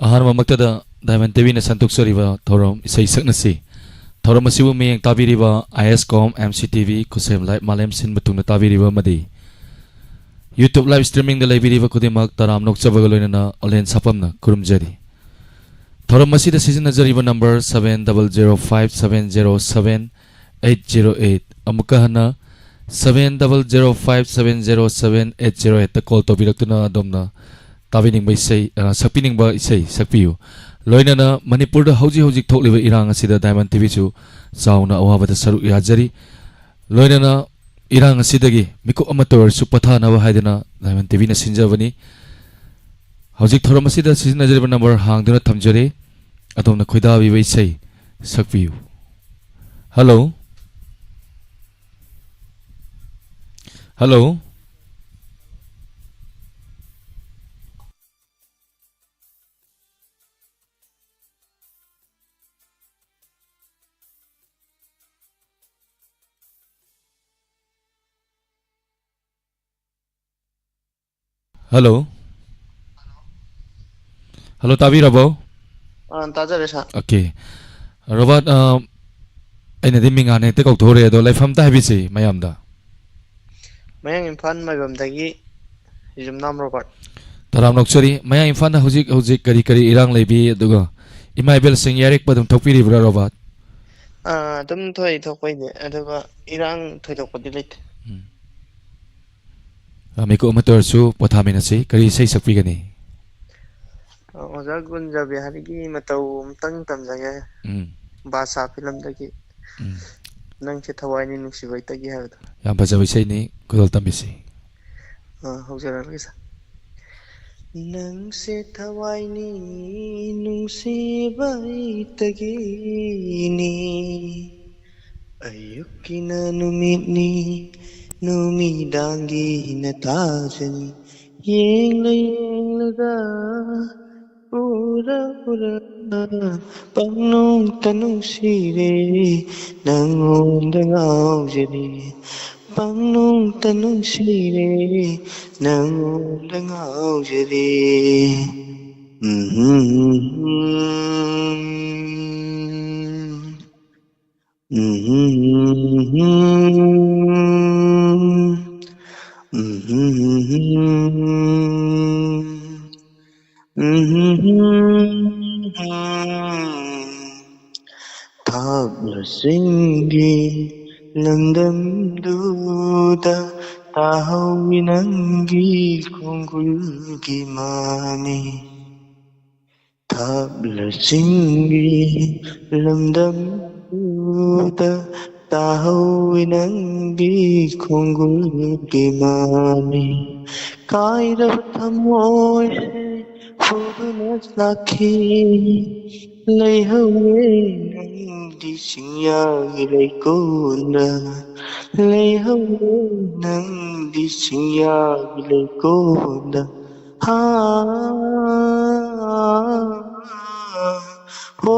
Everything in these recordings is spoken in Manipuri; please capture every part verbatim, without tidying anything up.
ꯑꯍꯥꯟꯕꯃꯛꯇꯗ ꯗꯥꯏꯃꯟ ꯇꯤꯚꯤꯅ ꯁꯟꯗꯣꯛꯆꯔꯤꯕ ꯊꯧꯔꯝ ꯏꯁꯩ ꯁꯛꯅꯁꯤ꯫ ꯊꯧꯔꯝ ꯑꯁꯤꯕꯨ ꯃꯤꯠꯌꯦꯡ ꯇꯥꯕꯤꯔꯤꯕ ꯑꯥꯏ ꯑꯦꯁ ꯀꯣꯝ, ꯑꯦꯝ ꯁꯤ ꯇꯤꯚꯤ, ꯈꯨꯠꯁꯦꯝ ꯂꯥꯏꯠ ꯃꯥꯂꯦꯝ ꯁꯤꯟꯕ ꯊꯨꯡꯅ ꯇꯥꯕꯤꯔꯤꯕ ꯑꯃꯗꯤ YouTube live streamingꯗ ꯂꯩꯕꯤꯔꯤꯕ ꯈꯨꯗꯤꯡꯃꯛ ꯇꯔꯥꯝꯅ ꯑꯣꯛꯆꯕꯒ ꯂꯣꯏꯅꯅ ꯑꯣꯂꯦꯟ ꯁꯥꯄꯝꯅ ꯈꯨꯔꯨꯝꯖꯔꯤ꯫ ꯊꯧꯔꯝ ꯑꯁꯤꯗ ꯁꯤꯖꯤꯟꯅꯖꯔꯤꯕ number seven double zero five seven zero seven eight zero eight, ꯑꯃꯨꯛꯀ ꯍꯟꯅ seven double zero five seven zero seven eight zero eightꯇ call ꯇꯧꯕꯤꯔꯛꯇꯨꯅ ꯑꯗꯣꯝꯅ ꯇꯥꯕꯤꯅꯤꯡꯕ ꯏꯁꯩ, ꯑ, ꯁꯛꯄꯤꯅꯤꯡꯕ ꯏꯁꯩ ꯁꯛꯄꯤꯌꯨ꯫ ꯂꯣꯏꯅꯅ ꯃꯅꯤꯄꯨꯔꯗ ꯍꯧꯖꯤꯛ ꯍꯧꯖꯤꯛ ꯊꯣꯛꯂꯤꯕ ꯏꯔꯥꯡ ꯑꯁꯤꯗ ꯗꯥꯏꯃꯟ ꯇꯤꯚꯤꯁꯨ ꯆꯥꯎꯅ ꯑꯋꯥꯕꯗ ꯁꯔꯨꯛ ꯌꯥꯖꯔꯤ꯫ ꯂꯣꯏꯅꯅ ꯏꯔꯥꯡ ꯑꯁꯤꯗꯒꯤ ꯃꯤꯀꯨꯞ ꯑꯃꯠꯇ ꯑꯣꯏꯔꯁꯨ ꯄꯣꯊꯥꯅꯕ ꯍꯥꯏꯗꯨꯅ ꯗꯥꯏꯃꯟ ꯇꯤꯚꯤꯅ ꯁꯤꯟꯖꯕꯅꯤ꯫ ꯍꯧꯖꯤꯛ ꯊꯧꯔꯝ ꯑꯁꯤꯗ ꯁꯤꯖꯤꯟꯅꯖꯔꯤꯕ number ꯍꯥꯡꯗꯨꯅ ꯊꯝꯖꯔꯤ꯫ ꯑꯗꯣꯝꯅ ꯈꯣꯏꯗꯥꯕꯤꯕ ꯏꯁꯩ ꯁꯛꯄꯤꯌꯨ꯫ Hello? Hello? Hello? Hello, ꯇꯥꯕꯤꯔꯕꯣ? ꯑꯥ, ꯇꯥꯖꯔꯦ, sir꯫ Okay꯫ ꯔꯣꯕꯥꯔꯠ, ꯑ, ꯑꯩꯅꯗꯤ ꯃꯤꯡ ꯍꯥꯟꯅ ꯍꯦꯛꯇ ꯀꯧꯊꯣꯛꯎꯔꯦ, ꯑꯗꯣ ꯂꯩꯐꯝ ꯑꯝꯇ ꯍꯥꯏꯕꯤꯁꯤ ꯃꯌꯥꯝꯗ꯫ ꯃꯌꯥꯡ ꯏꯝꯐꯥꯜ ꯃꯥꯏꯕꯝꯗꯒꯤ ꯌꯨꯝꯅꯥꯝ ꯔꯣꯕꯥꯔꯠ꯫ ꯇꯔꯥꯝ ꯅꯣꯛꯆꯔꯤ꯫ ꯃꯌꯥꯡ ꯏꯝꯐꯥꯜꯗ ꯍꯧꯖꯤꯛ ꯍꯧꯖꯤꯛ ꯀꯔꯤ ꯀꯔꯤ ꯏꯔꯥꯡ ꯂꯩꯕꯤ, ꯑꯗꯨꯒ ꯏꯃꯥ ꯏꯕꯦꯜꯁꯤꯡ ꯌꯥꯔꯦꯛꯄ ꯑꯗꯨꯝ ꯊꯣꯛꯄꯤꯔꯤꯕ꯭ꯔꯥ, ꯔꯣꯕꯥꯔꯠ? ꯑꯥ, ꯑꯗꯨꯝ ꯊꯣꯛꯏ, ꯊꯣꯛꯄꯩꯗꯤ, ꯑꯗꯨꯒ ꯏꯔꯥꯡ ꯊꯣꯏꯗꯣꯛꯄꯗꯤ ꯂꯩꯇꯦ꯫ ꯎꯝ꯫ ꯑ, ꯃꯤꯀꯨꯞ ꯑꯃꯠꯇ ꯑꯣꯏꯔꯁꯨ ꯄꯣꯊꯥꯃꯤꯟꯅꯁꯤ꯫ ꯀꯔꯤ ꯏꯁꯩ ꯁꯛꯄꯤꯒꯅꯤ? ꯑꯣꯖꯥ ꯒꯨꯟꯖꯥ ꯕꯤꯍꯥꯔꯤꯒꯤ ꯃꯇꯧ ꯑꯃꯇꯪ ꯇꯝꯖꯒꯦ꯫ ꯎꯝ꯫ ꯕꯥꯗꯁꯥ ꯐꯤꯂꯝꯗꯒꯤ ꯎꯝ꯫ "ꯅꯪꯁꯦ ꯊꯋꯥꯏꯅꯤ ꯅꯨꯡꯁꯤꯕꯩꯇꯒꯤ" ꯍꯥꯏꯕꯗꯣ꯫ ꯌꯥꯝ ꯐꯖꯕ ꯏꯁꯩꯅꯤ, ꯈꯨꯗꯣꯜ ꯇꯝꯕꯤꯁꯤ꯫ ꯑ, ꯍꯧꯖꯔꯛꯑꯒꯦ, sir꯫ "ꯅꯪꯁꯦ ꯊꯋꯥꯏꯅꯤ ꯅꯨꯡꯁꯤꯕꯩꯇꯒꯤꯅꯤ, ꯑꯌꯨꯛꯀꯤꯅ ꯅꯨꯃꯤꯠꯅꯤ, ꯅꯨꯃꯤꯗꯥꯡꯒꯤꯅ ꯇꯥꯖꯅꯤ, ꯌꯦꯡꯂ ꯌꯦꯡꯂꯒ, ꯎꯔ ꯎꯔ, ꯄꯪꯅꯨꯡꯇ ꯅꯨꯡꯁꯤꯔꯦ, ꯅꯪꯉꯣꯟꯗ ꯉꯥꯎꯖꯔꯦ, ꯄꯪꯅꯨꯡꯇ ꯅꯨꯡꯁꯤꯔꯦ, ꯅꯪꯉꯣꯟꯗ ꯉꯥꯎꯖꯔꯦ"꯫ ꯊꯥꯞꯂꯁꯤꯡꯒꯤ ꯂꯝꯗꯝꯗꯨꯗ ꯇꯥꯍꯧꯏ ꯅꯪꯒꯤ ꯈꯣꯡꯒꯨꯜꯒꯤ ꯃꯃꯤ꯫ ꯊꯥꯞꯂꯁꯤꯡꯒꯤ ꯂꯝꯗꯝꯗꯨꯗ ꯇꯥꯍꯧꯏ ꯅꯪꯒꯤ ꯈꯣꯡꯒꯨꯜꯒꯤ ꯃꯃꯤ꯫ ꯀꯥꯏꯔꯕ ꯊꯃꯣꯏꯁꯦ ꯍꯨꯗꯨꯅ ꯆꯥꯛꯈꯤ꯫ ꯂꯩꯍꯧꯔꯦ ꯅꯪꯗꯤ ꯆꯤꯡꯌꯥꯒꯤ ꯂꯩꯀꯣꯜꯗ꯫ ꯂꯩꯍꯧꯔꯦ ꯅꯪꯗꯤ ꯆꯤꯡꯌꯥꯒꯤ ꯂꯩꯀꯣꯜꯗ꯫ ꯍꯥ, ꯍꯣ,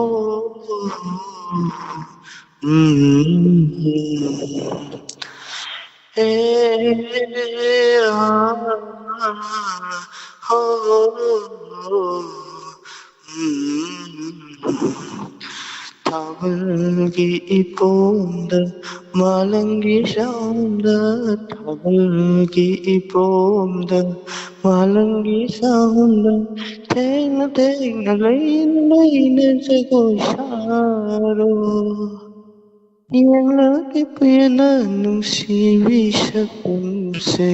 ꯎꯝ, ꯍꯦ, ꯍꯥ, ꯍꯣ, ꯎꯝ꯫ ꯊꯥꯕꯜꯒꯤ ꯏꯄꯣꯝꯗ, ꯃꯥꯂꯪꯒꯤ ꯁꯥꯎꯟꯗ, ꯊꯥꯕꯜꯒꯤ ꯏꯄꯣꯝꯗ, ꯃꯥꯂꯪꯒꯤ ꯁꯥꯎꯟꯗ, ꯊꯦꯡꯅ ꯊꯦꯡꯅ ꯂꯩꯅ ꯂꯩꯅ ꯖꯒꯣꯏ ꯁꯥꯔꯣ꯫ ꯌꯦꯡꯂꯒꯦ ꯄꯦꯟꯅ ꯅꯨꯡꯁꯤꯕꯤ ꯁꯛꯇꯝꯁꯦ,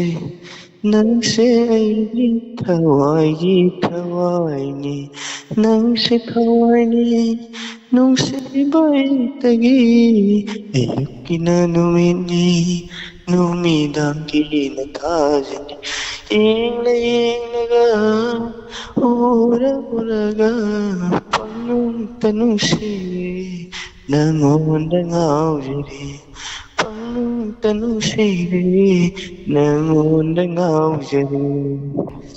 ꯅꯪꯁꯦ ꯑꯩꯒꯤ ꯊꯋꯥꯏꯒꯤ ꯊꯋꯥꯏꯅꯤ, ꯅꯪꯁꯦ ꯊꯋꯥꯏꯅꯤ, ꯅꯨꯡꯁꯤꯕ ꯑꯩꯇꯒꯤ꯫ ꯑꯌꯨꯛꯀꯤꯅ ꯅꯨꯃꯤꯠꯅꯤ, ꯅꯨꯃꯤꯗꯥꯡꯒꯤꯅ ꯊꯥꯖꯅꯤ꯫ ꯌꯦꯡꯂ ꯌꯦꯡꯂꯒ, ꯎꯔ ꯎꯔꯒ, ꯄꯪꯅꯨꯡꯇ ꯅꯨꯡꯁꯤꯔꯦ, ꯅꯪꯉꯣꯟꯗ ꯉꯥꯎꯖꯔꯦ, ꯄꯪꯅꯨꯡꯇ ꯅꯨꯡꯁꯤꯔꯦ, ꯅꯪꯉꯣꯟꯗ ꯉꯥꯎꯖꯔꯦ꯫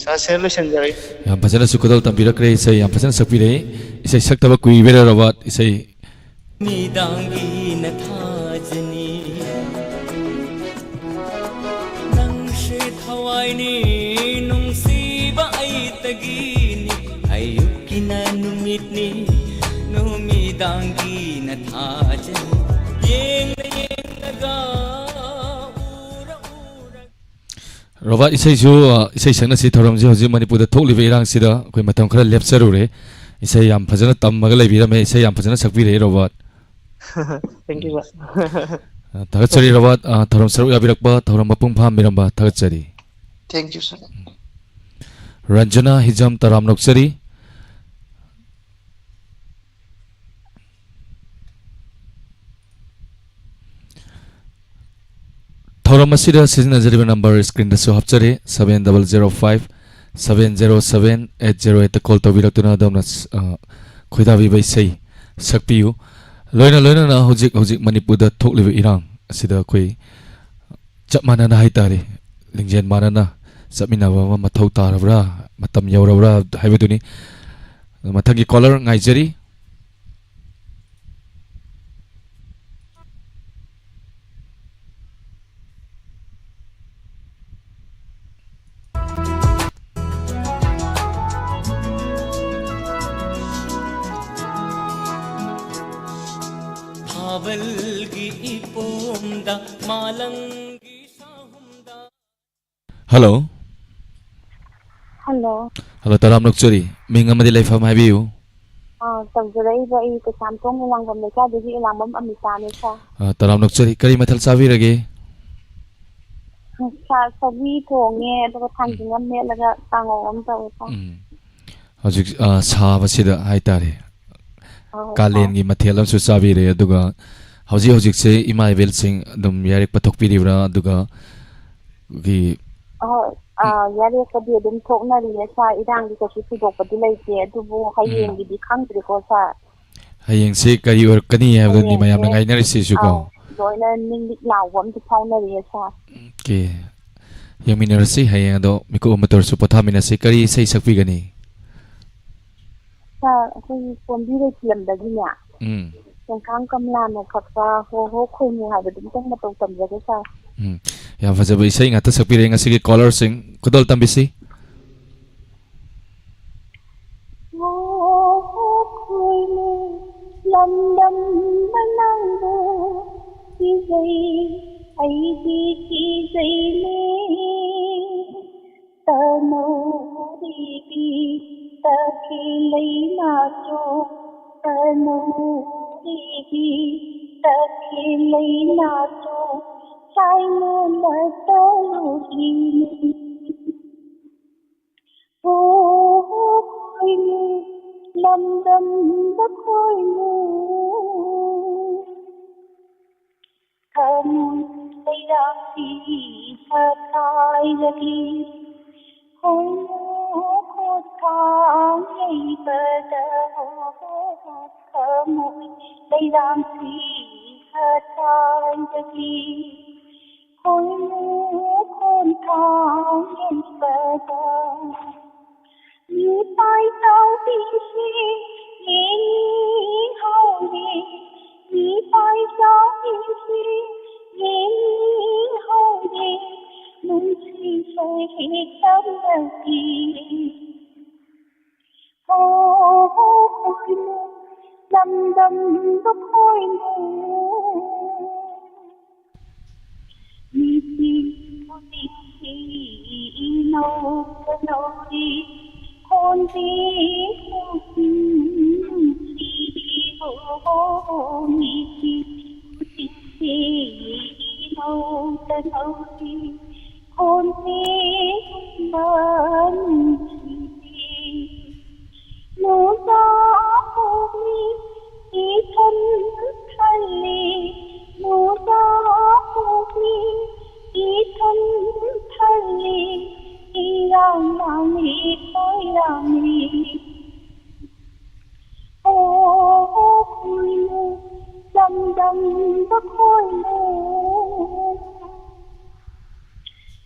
ꯁꯥꯔ, ꯁꯥꯔ, ꯂꯣꯏꯁꯤꯟꯖꯔꯒꯦ꯫ ꯌꯥꯝ ꯐꯖꯅꯁꯨ ꯈꯨꯗꯣꯜ ꯇꯝꯕꯤꯔꯛꯈ꯭ꯔꯦ, ꯏꯁꯩ ꯌꯥꯝ ꯐꯖꯅ ꯁꯛꯄꯤꯔꯛꯏ꯫ ꯏꯁꯩ ꯁꯛꯇꯕ ꯀꯨꯏꯕꯩꯔ ꯔꯣꯕꯥꯔꯠ? ꯏꯁꯩ ꯅꯨꯃꯤꯗꯥꯡꯒꯤꯅ ꯊꯥꯖꯅꯤ꯫ ꯅꯪꯁꯦ ꯊꯋꯥꯏꯅꯤ, ꯅꯨꯡꯁꯤꯕ ꯑꯩꯇꯒꯤꯅꯤ꯫ ꯑꯩ ꯑꯩꯅ ꯅꯨꯃꯤꯠꯅꯤ ꯅꯨꯃꯤꯗꯥꯡꯒꯤ ꯅꯊꯥꯖꯅꯤ ꯌꯦꯡꯅ ꯌꯦꯡꯅꯒ ꯎꯔ ꯎꯔ ꯔꯣꯕꯥꯔꯠ, ꯏꯁꯩꯁꯨ, ꯑ, ꯏꯁꯩ ꯁꯛꯅꯁꯤ ꯊꯧꯔꯝꯁꯤ ꯍꯧꯖꯤꯛ ꯃꯅꯤꯄꯨꯔꯗ ꯊꯣꯛꯂꯤꯕ ꯏꯔꯥꯡꯁꯤꯗ ꯑꯩꯈꯣꯏ ꯃꯇꯝ ꯈꯔ ꯂꯦꯞꯆꯔꯨꯔꯦ꯫ ꯏꯁꯩ ꯌꯥꯝ ꯐꯖꯅ ꯇꯝꯃꯒ ꯂꯩꯕꯤꯔꯝꯃꯦ, ꯏꯁꯩ ꯌꯥꯝ ꯐꯖꯅ ꯁꯛꯄꯤꯔꯛꯑꯦ ꯔꯣꯕꯥꯔꯠ꯫ Thank you, sir. ꯑ, ꯊꯥꯒꯠꯆꯔꯤ ꯔꯣꯕꯥꯔꯠ, ꯑ, ꯊꯧꯔꯝ ꯁꯔꯨꯛ ꯌꯥꯕꯤꯔꯛꯄ, ꯊꯧꯔꯝ ꯃꯄꯨꯡ ꯐꯥꯍꯟꯕꯤꯔꯝꯕ ꯊꯥꯒꯠꯆꯔꯤ꯫ Thank you, sir. ꯔꯟꯖꯅꯥ ꯍꯤꯖꯝ ꯇꯔꯥꯝ ꯅꯣꯛꯆꯔꯤ꯫ ꯊꯧꯔꯝ ꯑꯁꯤꯗ ꯁꯤꯖꯤꯟꯅꯖꯔꯤꯕ number ꯁ꯭ꯀ꯭ꯔꯤꯟꯗꯁꯨ ꯍꯥꯞꯆꯔꯤ, seven double zero five seven zero seven eight zero eight call ꯇꯧꯕꯤꯔꯛꯇꯨꯅ ꯑꯗꯣꯝꯅ, ꯑ, ꯈꯣꯏꯗꯥꯕꯤꯕ ꯏꯁꯩ ꯁꯛꯄꯤꯌꯨ꯫ ꯂꯣꯏꯅ ꯂꯣꯏꯅꯅ ꯍꯧꯖꯤꯛ ꯍꯧꯖꯤꯛ ꯃꯅꯤꯄꯨꯔꯗ ꯊꯣꯛꯂꯤꯕ ꯏꯔꯥꯡ ꯑꯁꯤꯗ ꯑꯩꯈꯣꯏ ꯆꯞ ꯃꯥꯟꯅꯅ ꯍꯥꯏꯇꯥꯔꯦ, ꯂꯤꯡꯖꯦꯜ ꯃꯥꯟꯅꯅ ꯆꯠꯃꯤꯟꯅꯕ ꯑꯃ ꯃꯊꯧ ꯇꯥꯔꯕ꯭ꯔꯥ, ꯃꯇꯝ ꯌꯧꯔꯕ꯭ꯔꯥ ꯍꯥꯏꯕꯗꯨꯅꯤ꯫ ꯃꯊꯪꯒꯤ ꯀꯣꯂꯔ ꯉꯥꯏꯖꯔꯤ꯫ ꯊꯥꯕꯜꯒꯤ ꯏꯄꯣꯝꯗ ꯃꯥꯂꯪꯒꯤ ꯁꯥꯍꯨꯝꯗ꯫ ꯍꯜꯂꯣ꯫ ꯍꯜꯂꯣ꯫ ꯍꯜꯂꯣ, ꯇꯔꯥꯝ ꯅꯣꯛꯆꯔꯤ꯫ ꯃꯤꯡ ꯑꯃꯗꯤ ꯂꯩꯐꯝ ꯍꯥꯏꯕꯤꯌꯨ꯫ ꯑꯥ, ꯇꯧꯖꯔꯛꯏꯕ ꯑꯩ ꯀꯩꯁꯥꯝꯊꯣꯡ ꯏꯂꯥꯡꯕꯝ ꯂꯩꯀꯥꯏꯗꯒꯤ ꯏꯂꯥꯡꯕꯝ ꯑꯃꯤꯇꯥꯅꯦ, ꯁꯥꯔ꯫ ꯑꯥ, ꯇꯔꯥꯝ ꯅꯣꯛꯆꯔꯤ꯫ ꯀꯔꯤ ꯃꯊꯦꯜ ꯆꯥꯕꯤꯔꯒꯦ? ꯁꯥꯔ, ꯁꯧꯒ꯭ꯔꯤ ꯊꯣꯡꯉꯦ, ꯑꯗꯨꯒ ꯎꯝ꯫ ꯊꯥꯡꯖꯤꯡ ꯑꯃ ꯃꯦꯠꯂꯒ ꯀꯥꯡꯉꯧ ꯑꯃ ꯇꯧꯋꯦ, ꯁꯥꯔ꯫ ꯎꯝ꯫ ꯍꯧꯖꯤꯛ, ꯑꯥ, ꯁꯥꯕꯁꯤꯗ ꯍꯥꯏꯇꯥꯔꯦ, ꯑꯧ, ꯁꯥꯔ꯫ ꯀꯥꯂꯦꯟꯒꯤ ꯃꯊꯦꯜ ꯑꯃꯁꯨ ꯆꯥꯕꯤꯔꯦ, ꯑꯗꯨꯒ ꯍꯧꯖꯤꯛ ꯍꯧꯖꯤꯛꯁꯦ ꯏꯃꯥ ꯏꯕꯦꯜꯁꯤꯡ ꯑꯗꯨꯝ ꯌꯥꯔꯦꯛ ꯄꯊꯣꯛꯄꯤꯔꯤꯕ꯭ꯔꯥ? ꯑꯗꯨꯒ ꯑꯩꯈꯣꯏꯒꯤ ꯑꯍꯣꯏ, ꯑꯥ, ꯌꯥꯔꯦꯛꯄꯗꯤ ꯑꯗꯨꯝ ꯊꯣꯛꯅꯔꯤꯌꯦ, ꯁꯥꯔ꯫ ꯏꯔꯥꯡꯗꯤ ꯀꯩꯁꯨ ꯊꯣꯏꯗꯣꯛꯄꯗꯤ ꯂꯩꯇꯦ, ꯑꯗꯨꯕꯨ ꯎꯝ꯫ ꯍꯌꯦꯡꯒꯤꯗꯤ ꯈꯪꯗ꯭ꯔꯤꯀꯣ, ꯁꯥꯔ꯫ ꯍꯌꯦꯡꯁꯦ ꯀꯔꯤ ꯑꯣꯏꯔꯛꯀꯅꯤ ꯍꯥꯏꯕꯗꯨꯅꯤ ꯍꯌꯦꯡꯁꯦ, ꯃꯌꯥꯝꯅ ꯉꯥꯏꯅꯔꯤꯁꯤꯁꯨꯀꯣ꯫ ꯑꯥꯎ, ꯂꯣꯏꯅ ꯅꯤꯛ ꯅꯤꯛ ꯂꯥꯎꯕ ꯑꯝꯇ ꯐꯥꯎꯅꯔꯤꯌꯦ, ꯁꯥꯔ꯫ ꯑꯣꯀꯦ꯫ ꯌꯦꯡꯃꯤꯟꯅꯔꯁꯤ ꯍꯌꯦꯡ ꯑꯗꯣ ꯃꯤꯀꯨꯞ ꯑꯃ ꯇꯧꯔꯁꯨ ꯄꯣꯊꯥꯃꯤꯟꯅꯁꯤ꯫ ꯀꯔꯤ ꯏꯁꯩ ꯁꯛꯄꯤꯒꯅꯤ? ꯁꯥꯔ, ꯑꯩꯈꯣꯏꯒꯤ ꯀꯣꯝꯕꯤꯔꯩ ꯐꯤꯂꯝꯗꯒꯤꯅꯦ, ꯎꯝ꯫ ꯈꯣꯡꯈꯥꯡ ꯀꯃꯂꯥꯅ ꯈꯛꯄ ꯍꯣ ꯍꯣ ꯈꯣꯏꯃꯨ ꯍꯥꯏꯕꯗꯨ ꯑꯝꯇꯪ ꯃꯇꯧ ꯇꯝꯖꯒꯦ, ꯁꯥꯔ꯫ ꯎꯝ꯫ ꯌꯥꯝ ꯐꯖꯕ ꯏꯁꯩ ꯉꯥꯛꯇ ꯁꯛꯄꯤꯔꯦ ꯉꯁꯤꯒꯤ ꯀꯣꯂꯔꯁꯤꯡ꯫ ꯈꯨꯗꯣꯜ ꯇꯝꯕꯤꯁꯤ꯫ ꯑꯩꯗꯤ ꯀꯤꯖꯩꯅꯦ ꯇꯅꯧꯔꯤꯕꯤ ꯇꯈꯦꯜ ꯂꯩꯃꯥꯆꯣ, ꯇꯅꯧꯔꯤꯕꯤ ꯇꯈꯦꯜ ꯂꯩꯃꯥꯆꯣ, ꯆꯥꯏꯅꯅ ꯇꯧꯔꯤꯅꯤ꯫ ꯍꯣ ꯈꯣꯏꯃꯨ ꯂꯝꯗꯝꯗ ꯈꯣꯏꯃꯨ ꯊꯃꯣꯏ ꯂꯩꯔꯥꯛꯁꯤ ꯁꯥꯊꯥꯏꯔꯗꯤ, ꯈꯣꯏꯃꯨ ꯈꯣꯠꯊꯥꯡ ꯌꯩꯕꯗ ꯊꯃꯣꯏ ꯂꯩꯔꯥꯛꯁꯤ ꯁꯥꯊꯥꯏꯔꯗꯤ, ꯈꯣꯏꯃꯨ ꯈꯣꯟꯊꯥꯡ ꯌꯩꯕꯗ ꯃꯤꯄꯥꯏ ꯆꯥꯎꯕꯤꯁꯤ ꯌꯦꯡꯅꯤꯡꯍꯧꯔꯦ, ꯃꯤꯄꯥꯏ ꯆꯥꯎꯕꯤꯁꯤ ꯌꯦꯡꯅꯤꯡꯍꯧꯔꯦ, ꯅꯨꯡꯁꯤꯕ ꯍꯦꯛ ꯇꯝꯂꯛꯀꯦ꯫ ꯍꯣ ꯈꯣꯏꯃꯨ ꯂꯝꯗꯝꯗ ꯈꯣꯏꯃꯨ꯫ ꯃꯤꯁꯤ ꯍꯧꯖꯤꯛꯁꯤ ꯏꯅꯧꯗ ꯅꯧꯔꯤ, ꯈꯣꯟꯖꯦꯜ ꯈꯣꯟꯖꯦꯜ ꯅꯨꯡꯁꯤꯕꯤ ꯍꯣ꯫ ꯃꯤꯁꯤ ꯍꯧꯖꯤꯛꯁꯤ ꯏꯅꯧꯗ ꯅꯧꯔꯤ, ꯈꯣꯟꯖꯦꯜ ꯅꯨꯡꯁꯤꯕꯤ꯫ ꯅꯨꯡꯖꯥ ꯄꯣꯛꯃꯤ ꯏꯊꯟ ꯊꯜꯂꯤ, ꯅꯨꯡꯖꯥ ꯄꯣꯛꯃꯤ ꯏꯊꯟ ꯊꯜꯂꯤ, ꯏꯔꯥꯡ ꯂꯥꯡꯂꯤ ꯈꯣꯏꯔꯥꯡꯂꯤ꯫ ꯑꯣ ꯈꯣꯏꯃꯨ ꯂꯝꯗꯝꯗ ꯈꯣꯏꯃꯨ꯫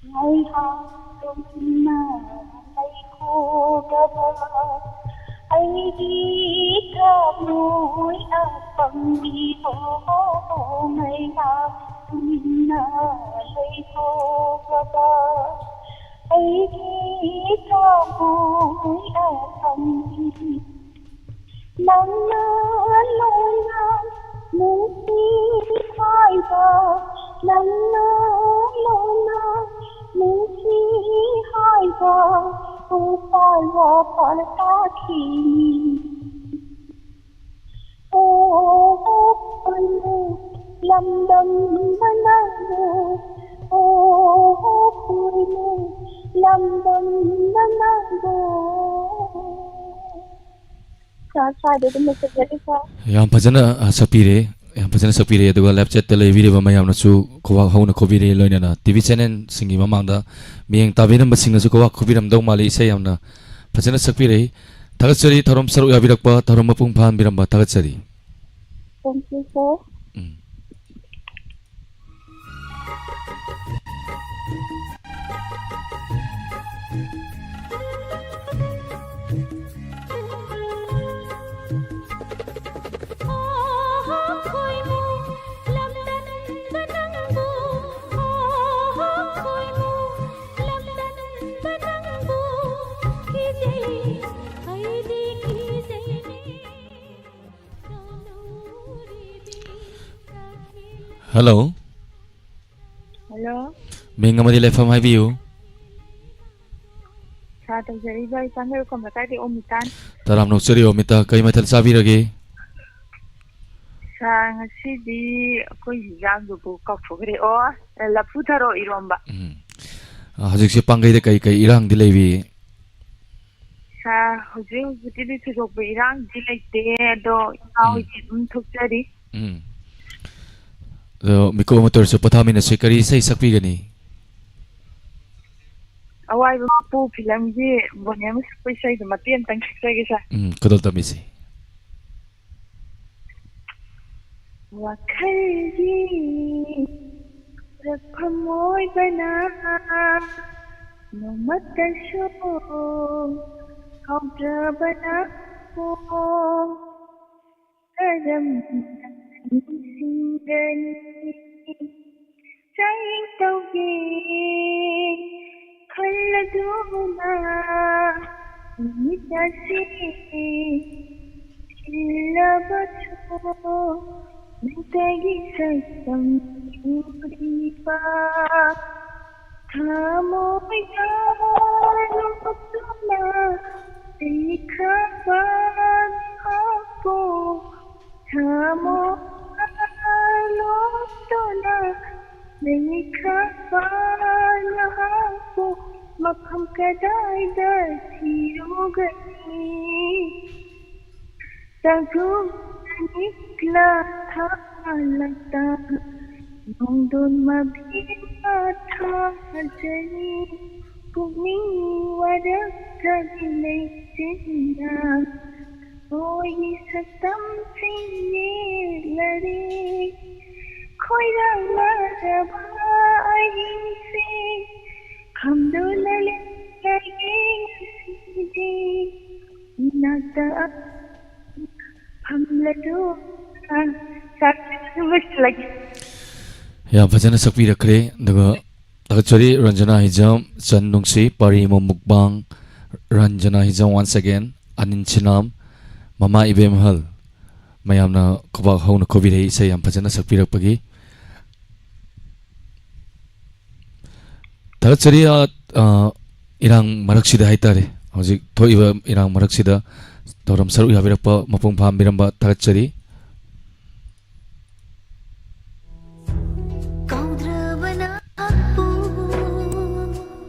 ꯉꯥꯏꯍꯥꯛ ꯇꯨꯃꯤꯟꯅ ꯂꯩꯈꯣꯒꯕ ꯑꯩꯒꯤ ꯊꯃꯣꯏ ꯑꯄꯪꯕꯤꯕꯣ꯫ ꯉꯥꯏꯍꯥꯛ ꯇꯨꯃꯤꯟꯅ ꯂꯩꯈꯣꯒꯕ ꯑꯩꯒꯤ ꯊꯃꯣꯏ ꯑꯄꯪꯕꯤ꯫ ꯅꯪꯅ ꯂꯣꯏꯅ ꯅꯨꯡꯁꯤ ꯍꯥꯏꯕ ꯅꯪꯅ ꯂꯣꯟꯅ ꯅꯨꯡꯁꯤ ꯍꯥꯏꯕ ꯎꯄꯥꯜ ꯋꯥꯄꯥꯜ ꯇꯥꯈꯤꯅꯤ꯫ ꯑꯣ ꯈꯣꯏꯃꯨ ꯂꯝꯗꯝꯗ ꯅꯪꯕꯨ, ꯑꯣ ꯈꯣꯏꯃꯨ ꯂꯝꯗꯝꯗ ꯅꯪꯕꯨ꯫ ꯁꯥꯔ, ꯁ꯭ꯋꯥꯏꯗ ꯑꯗꯨꯝ ꯂꯣꯏꯁꯤꯟꯖꯔꯒꯦ, ꯁꯥꯔ꯫ ꯌꯥꯝ ꯐꯖꯅ, ꯑ, ꯁꯛꯄꯤꯔꯦ꯫ ꯌꯥꯝ ꯐꯖꯅ ꯁꯛꯄꯤꯔꯦ꯫ ꯑꯗꯨꯒ live chat ꯇ ꯂꯩꯕꯤꯔꯤꯕ ꯃꯌꯥꯝꯅꯁꯨ ꯈꯨꯕꯥꯛ ꯍꯧꯅ ꯈꯨꯕꯤꯔꯦ꯫ ꯂꯣꯏꯅꯅ T V channel ꯁꯤꯡꯒꯤ ꯃꯃꯥꯡꯗ ꯃꯤꯠꯌꯦꯡ ꯇꯥꯕꯤꯔꯝꯕꯁꯤꯡꯅꯁꯨ ꯈꯨꯕꯥꯛ ꯈꯨꯕꯤꯔꯝꯗꯧ ꯃꯥꯜꯂꯤ꯫ ꯏꯁꯩ ꯌꯥꯝꯅ ꯐꯖꯅ ꯁꯛꯄꯤꯔꯛꯏ꯫ ꯊꯥꯒꯠꯆꯔꯤ꯫ ꯊꯧꯔꯝ ꯁꯔꯨꯛ ꯌꯥꯕꯤꯔꯛꯄ, ꯊꯧꯔꯝ ꯃꯄꯨꯡ ꯐꯥꯍꯟꯕꯤꯔꯝꯕ ꯊꯥꯒꯠꯆꯔꯤ꯫ Thank you, sir. Um. Hello. Hello. ꯃꯤꯡ ꯑꯃꯗꯤ ꯂꯩꯐꯝ ꯍꯥꯏꯕꯤꯌꯨ꯫ ꯁꯥꯔ, ꯇꯧꯖꯔꯛꯏꯕ ꯑꯩ ꯆꯥꯟꯗꯦꯜ ꯈꯣꯝ ꯂꯩꯀꯥꯏꯗꯒꯤ ꯑꯣꯃꯤꯇꯥꯅꯤ꯫ ꯇꯔꯥꯝꯅ ꯑꯣꯛꯆꯔꯤ ꯑꯣꯃꯤꯇꯥ, ꯀꯔꯤ ꯃꯊꯦꯜ ꯆꯥꯕꯤꯔꯒꯦ? ꯁꯥꯔ, ꯉꯁꯤꯗꯤ ꯑꯩꯈꯣꯏ ꯍꯤꯟꯖꯥꯡꯗꯨꯕꯨ ꯀꯥꯎꯊꯣꯛꯈ꯭ꯔꯦ꯫ ꯑꯣ, ꯂꯐꯨ ꯊꯔꯣ ꯏꯔꯣꯝꯕ꯫ ꯎꯝ꯫ ꯑ, ꯍꯧꯖꯤꯛꯁꯦ ꯄꯥꯡꯒꯩꯗ ꯀꯩ ꯀꯩ ꯏꯔꯥꯡꯗꯤ ꯂꯩꯔꯤ? ꯁꯥꯔ, ꯍꯧꯖꯤꯛ ꯍꯧꯖꯤꯛꯀꯤꯗꯤ ꯊꯣꯏꯗꯣꯛꯄ ꯏꯔꯥꯡꯗꯤ ꯂꯩꯇꯦ, ꯑꯗꯣ ꯏꯃꯥ ꯎꯝ꯫ ꯍꯣꯏꯗꯤ ꯑꯗꯨꯝ ꯊꯣꯛꯆꯔꯤ꯫ ꯎꯝ꯫ ꯑꯗꯣ ꯃꯤꯀꯨꯞ ꯑꯃꯠꯇ ꯑꯣꯏꯔꯁꯨ ꯄꯣꯊꯥꯃꯤꯟꯅꯁꯤ꯫ ꯀꯔꯤ ꯏꯁꯩ ꯁꯛꯄꯤꯒꯅꯤ? ꯑꯋꯥꯏꯕ ꯃꯄꯨ ꯐꯤꯂꯝꯒꯤ ꯕꯣꯅꯤ ꯑꯃ ꯁꯛꯄ ꯏꯁꯩꯗꯣ ꯃꯇꯦꯛ ꯑꯃꯇꯪ ꯁꯛꯆꯒꯦ, ꯁꯥꯔ꯫ ꯎꯝ, ꯈꯨꯗꯣꯜ ꯇꯝꯕꯤꯁꯤ꯫ ꯋꯥꯈꯜꯒꯤ ꯄꯨꯔꯛꯐꯝ ꯑꯣꯏꯕꯅ ꯅꯣꯡꯃꯇꯁꯨ ꯀꯥꯎꯖꯕꯅ ꯀꯔꯝꯅ ꯅꯤꯡꯁꯤꯡꯒꯅꯤ? ꯆꯥꯌꯦꯡ ꯇꯧꯒꯦ ꯈꯜꯂꯗꯨꯅ ꯅꯨꯃꯤꯠ ꯑꯁꯤ ꯊꯤꯜꯂꯕꯁꯨ ꯅꯪꯇꯒꯤ ꯁꯛꯇꯝ ꯎꯔꯤꯕ ꯊꯃꯣꯏꯗ ꯅꯣꯛꯇꯨꯅ ꯂꯩꯈ꯭ꯔꯕ ꯅꯍꯥꯛꯄꯨ, ꯊꯃꯣꯏꯗ ꯅꯣꯛꯇꯨꯅ ꯂꯩꯈ꯭ꯔꯕ ꯅꯍꯥꯛꯄꯨ ꯃꯐꯝ ꯀꯗꯥꯏꯗ ꯊꯤꯔꯨꯒꯅꯤ? ꯆꯥꯛꯈꯨꯝꯗ ꯅꯤꯛꯂ ꯊꯥꯜꯂꯛꯇ ꯅꯣꯡꯗꯣꯟ ꯃꯕꯦꯝꯃ ꯊꯥꯖꯔꯤ꯫ ꯄꯨꯛꯅꯤꯡ ꯋꯥꯔꯛꯇꯕꯤ ꯂꯩꯆꯤꯟꯅ ꯍꯣꯏꯒꯤ ꯁꯛꯇꯝꯁꯤꯡ ꯌꯦꯛꯂꯔꯦ꯫ ꯈꯣꯏꯔꯥꯡꯅꯔꯕ ꯑꯍꯤꯡꯁꯦ ꯈꯝꯗꯨꯅ ꯂꯩꯔꯒꯦ ꯉꯁꯤꯗꯤ꯫ ꯏꯅꯥꯛꯇ ꯐꯝꯂꯗꯨꯅ꯫ ꯁꯥꯔ, ꯂꯣꯏꯁꯤꯜꯂꯒꯦ꯫ ꯌꯥꯝ ꯐꯖꯅ ꯁꯛꯄꯤꯔꯛꯈ꯭ꯔꯦ꯫ ꯑꯗꯨꯒ ꯊꯥꯒꯠꯆꯔꯤ ꯔꯟꯖꯅꯥ ꯍꯤꯖꯝ, ꯆꯟ ꯅꯨꯡꯁꯤ, ꯄꯥꯔꯤ ꯃꯃꯨꯛꯕꯥꯡ, ꯔꯟꯖꯅꯥ ꯍꯤꯖꯝ once again, ꯑꯅꯤꯟ ꯁꯤꯅꯥꯝ, ꯃꯃꯥ ꯏꯕꯦꯝꯍꯜ, ꯃꯌꯥꯝꯅ ꯈꯨꯕꯥꯛ ꯍꯧꯅ ꯈꯨꯕꯤꯔꯛꯏ ꯏꯁꯩ ꯌꯥꯝ ꯐꯖꯅ ꯁꯛꯄꯤꯔꯛꯄꯒꯤ꯫ ꯊꯥꯒꯠꯆꯔꯤ꯫ ꯑ, ꯑ, ꯏꯔꯥꯡ ꯃꯔꯛꯁꯤꯗ ꯍꯥꯏꯇꯥꯔꯦ, ꯍꯧꯖꯤꯛ ꯊꯣꯛꯏꯕ ꯏꯔꯥꯡ ꯃꯔꯛꯁꯤꯗ ꯊꯧꯔꯝ ꯁꯔꯨꯛ ꯌꯥꯕꯤꯔꯛꯄ ꯃꯄꯨꯡ ꯐꯥꯍꯟꯕꯤꯔꯝꯕ ꯊꯥꯒꯠꯆꯔꯤ꯫ ꯀꯥꯎꯗ꯭ꯔꯕ ꯅꯍꯥꯛꯄꯨ